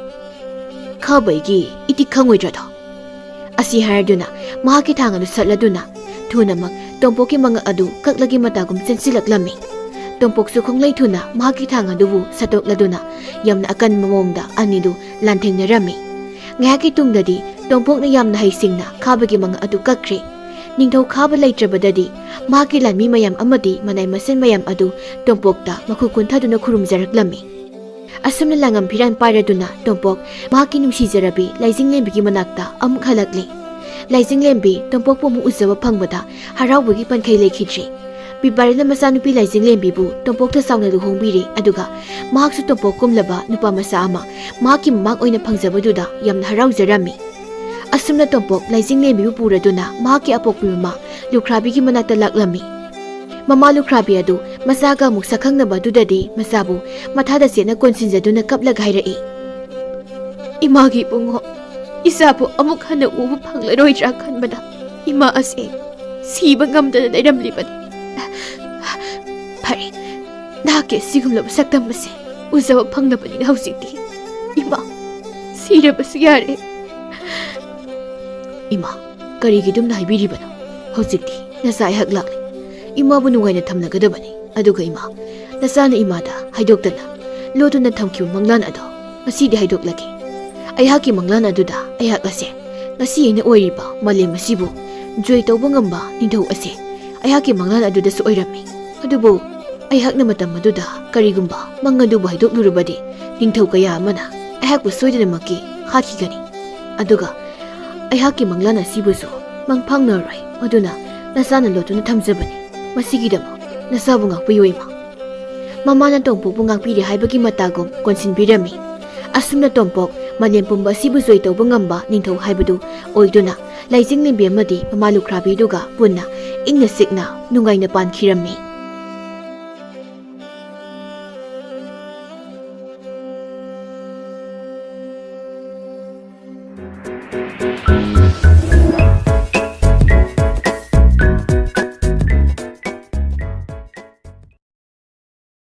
ꯈꯥꯕ ꯑꯩꯒꯤ ꯏꯇꯤꯛ ꯈꯪꯉꯣꯏꯗ꯭ꯔꯗꯣ?" ꯑꯁꯤ ꯍꯥꯏꯔꯗꯨꯅ ꯃꯍꯥꯛꯀꯤ ꯊꯥꯡ ꯑꯗꯨ ꯁꯠꯂꯗꯨꯅ ꯊꯨꯅꯃꯛ ꯇꯣꯝꯄꯣꯛꯀꯤ ꯃꯉꯛ ꯑꯗꯨ ꯀꯛꯂꯒꯤ ꯃꯇꯥꯒꯨꯝ ꯆꯦꯟꯁꯤꯜꯂꯛꯂꯝꯃꯤ꯫ ꯇꯣꯝꯄꯣꯛꯁꯨ ꯈꯣꯡꯂꯩ ꯊꯨꯅ ꯃꯍꯥꯛꯀꯤ ꯊꯥꯡ ꯑꯗꯨꯕꯨ ꯁꯠꯇꯣꯛꯂꯗꯨꯅ ꯌꯥꯝꯅ ꯑꯀꯟꯕ ꯃꯑꯣꯡꯗ ꯑꯅꯤꯗꯨ ꯂꯥꯟꯊꯦꯡꯅꯔꯝꯃꯤ꯫ ꯉꯥꯏꯍꯥꯛꯀꯤ ꯇꯨꯡꯗꯗꯤ ꯇꯣꯝꯄꯣꯛꯅ ꯌꯥꯝꯅ ꯍꯩꯁꯤꯡꯅ ꯈꯥꯕꯒꯤ ꯃꯉꯛ ꯑꯗꯨ ꯀꯛꯈ꯭ꯔꯦ꯫ ꯅꯤꯡꯊꯧ ꯈꯥꯕ ꯂꯩꯇ꯭ꯔꯕꯗꯗꯤ ꯃꯍꯥꯛꯀꯤ ꯂꯥꯟꯃꯤ ꯃꯌꯥꯝ ꯑꯃꯗꯤ ꯃꯅꯥꯏ ꯃꯁꯤꯟ ꯃꯌꯥꯝ ꯑꯗꯨ ꯇꯣꯝꯄꯣꯛꯇ ꯃꯈꯨ ꯀꯨꯟꯊꯗꯨꯅ ꯈꯨꯔꯨꯝꯖꯔꯛꯂꯝꯃꯤ꯫ ꯑꯁꯨꯝꯅ ꯂꯥꯡꯉꯝ ꯐꯤꯔꯥꯟ ꯄꯥꯏꯔꯗꯨꯅ ꯇꯣꯝꯄꯣꯛ ꯃꯍꯥꯛꯀꯤ ꯅꯨꯡꯁꯤꯖꯔꯕꯤ ꯂꯥꯏꯖꯤꯡꯂꯦꯝꯕꯤꯒꯤ ꯃꯅꯥꯛꯇ ꯑꯃꯨꯛ ꯍꯜꯂꯛꯂꯦ꯫ ꯂꯥꯏꯖꯤꯡꯂꯦꯝꯕꯤ ꯇꯣꯝꯄꯣꯛꯄꯨ ꯑꯃꯨꯛ ꯎꯖꯕ ꯐꯪꯕꯗ ꯍꯔꯥꯎꯕꯒꯤ ꯄꯟꯈꯩ ꯂꯩꯈꯤꯗ꯭ꯔꯦ꯫ ꯕꯤꯕꯥꯔꯤꯅ ꯃꯆꯥꯅꯨꯄꯤ ꯂꯥꯏꯖꯤꯡꯂꯦꯝꯕꯤꯕꯨ ꯇꯣꯝꯄꯣꯛꯇ ꯆꯥꯎꯅ ꯂꯨꯍꯣꯡꯕꯤꯔꯦ, ꯑꯗꯨꯒ ꯃꯍꯥꯛꯁꯨ ꯇꯣꯝꯄꯣꯛꯀꯨꯝꯂꯕ ꯅꯨꯄꯥ ꯃꯆꯥ ꯑꯃ ꯃꯍꯥꯛꯀꯤ ꯃꯃꯥꯡ ꯑꯣꯏꯅ ꯐꯪꯖꯕꯗꯨꯗ ꯌꯥꯝꯅ ꯍꯔꯥꯎꯖꯔꯝꯃꯤ꯫ ꯑꯁꯨꯝꯅ ꯇꯣꯝꯄꯣꯛ ꯂꯥꯏꯖꯤꯡꯂꯦꯝꯕꯤꯕꯨ ꯄꯨꯔꯗꯨꯅ ꯃꯍꯥꯛꯀꯤ ꯑꯄꯣꯛꯄꯤ ꯃꯃꯥ ꯂꯨꯈ꯭ꯔꯥꯕꯤꯒꯤ ꯃꯅꯥꯛꯇ ꯂꯥꯛꯂꯝꯃꯤ꯫ ꯃꯃꯥ ꯂꯨꯈ꯭ꯔꯥꯕꯤ ꯑꯗꯨ ꯃꯆꯥꯒ ꯑꯃꯨꯛ ꯁꯛꯈꯪꯅꯕ ꯑꯗꯨꯗꯗꯤ ꯃꯆꯥꯕꯨ ꯃꯊꯥꯗ ꯆꯦꯠꯅ ꯀꯣꯟꯁꯤꯟꯖꯗꯨꯅ ꯀꯞꯂꯒ ꯍꯥꯏꯔꯛꯏ, "ꯏꯃꯥꯒꯤ ꯏꯕꯨꯡꯉꯣ, ꯏꯆꯥꯕꯨ ꯑꯃꯨꯛ ꯍꯟꯅ ꯎꯕ ꯐꯪꯂꯔꯣꯏꯗ꯭ꯔꯥ ꯈꯟꯕꯗ ꯏꯃꯥ ꯑꯁꯤ ꯁꯤꯕ ꯉꯝꯗꯅ ꯂꯩꯔꯝꯂꯤꯕꯅꯤ꯫ ꯐꯔꯦ, ꯅꯍꯥꯛꯀꯤ ꯑꯁꯤꯒꯨꯝꯂꯕ ꯁꯛꯇꯝ ꯑꯁꯤ ꯎꯖꯕ ꯐꯪꯂꯕꯅꯤꯅ ꯍꯧꯖꯤꯛꯇꯤ ꯏꯃꯥ ꯁꯤꯔꯕꯁꯨ ꯌꯥꯔꯦ꯫" "ꯏꯃꯥ, ꯀꯔꯤꯒꯤ ꯑꯗꯨꯝꯅ ꯍꯥꯏꯕꯤꯔꯤꯕꯅꯣ? ꯍꯧꯖꯤꯛꯇꯤ ꯅꯆꯥ ꯑꯩꯍꯥꯛ ꯂꯥꯛꯂꯦ꯫ ꯏꯃꯥꯕꯨ ꯅꯨꯡꯉꯥꯏꯅ ꯊꯝꯅꯒꯗꯕꯅꯤ꯫ ꯑꯗꯨꯒ ꯏꯃꯥ, ꯅꯆꯥꯅ ꯏꯃꯥꯗ ꯍꯥꯏꯗꯣꯛꯇꯅ ꯂꯣꯠꯇꯨꯅ ꯊꯝꯈꯤꯕ ꯃꯪꯂꯥꯟ ꯑꯗꯣ ꯉꯁꯤꯗꯤ ꯍꯥꯏꯗꯣꯛꯂꯒꯦ꯫ ꯑꯩꯍꯥꯛꯀꯤ ꯃꯪꯂꯥꯟ ꯑꯗꯨꯗ ꯑꯩꯍꯥꯛ ꯑꯁꯦ ꯉꯁꯤ ꯑꯩꯅ ꯑꯣꯏꯔꯤꯕ ꯃꯥꯂꯦꯝ ꯑꯁꯤꯕꯨ ꯖꯣꯏ ꯇꯧꯕ ꯉꯝꯕ ꯅꯤꯡꯊꯧ ꯑꯁꯦ ꯑꯩꯍꯥꯛꯀꯤ ꯃꯪꯂꯥꯟ ꯑꯗꯨꯗꯁꯨ ꯑꯣꯏꯔꯝꯃꯤ꯫ ꯑꯗꯨꯕꯨ ꯑꯩꯍꯥꯛꯅ ꯃꯇꯝ ꯑꯗꯨꯗ ꯀꯔꯤꯒꯨꯝꯕ ꯃꯪ ꯑꯗꯨꯕꯨ ꯍꯥꯏꯗꯣꯛꯂꯨꯔꯕꯗꯤ ꯅꯤꯡꯊꯧ ꯀꯌꯥ ꯑꯃꯅ ꯑꯩꯍꯥꯛꯄꯨ ꯁꯣꯏꯗꯅꯃꯛꯀꯤ ꯍꯥꯠꯈꯤꯒꯅꯤ꯫ ꯑꯗꯨꯒ ꯑꯩꯍꯥꯛꯀꯤ ꯃꯪꯂꯥꯟ ꯑꯁꯤꯕꯨꯁꯨ ꯃꯪ ꯐꯪꯂꯔꯣꯏ꯫ ꯑꯗꯨꯅ ꯅꯆꯥꯅ ꯂꯣꯠꯇꯨꯅ ꯊꯝꯖꯕꯅꯤ꯫ ꯃꯁꯤꯒꯤꯗꯃꯛ ꯅꯆꯥꯕꯨ ꯉꯥꯛꯄꯤꯌꯨ ꯏꯃꯥ꯫" ꯃꯃꯥꯅ ꯇꯣꯝꯄꯣꯛꯄꯨ ꯉꯥꯛꯄꯤꯔꯦ ꯍꯥꯏꯕꯒꯤ ꯃꯇꯥꯒꯨꯝ ꯀꯣꯟꯁꯤꯟꯕꯤꯔꯝꯃꯤ꯫ ꯑꯁꯨꯝꯅ ꯇꯣꯝꯄꯣꯛ ꯃꯥꯂꯦꯝ ꯄꯨꯝꯕ ꯑꯁꯤꯕꯨ ꯖꯣꯏ ꯇꯧꯕ ꯉꯝꯕ ꯅꯤꯡꯊꯧ ꯍꯥꯏꯕꯗꯨ ꯑꯣꯏꯗꯨꯅ ꯂꯥꯏꯖꯤꯡꯂꯦꯝꯕꯤ ꯑꯃꯗꯤ ꯃꯃꯥ ꯂꯨꯈ꯭ꯔꯥꯕꯤꯗꯨꯒ ꯄꯨꯟꯅ ꯏꯪꯅ ꯆꯤꯛꯅ ꯅꯨꯡꯉꯥꯏꯅ ꯄꯥꯟꯈꯤꯔꯝꯃꯤ꯫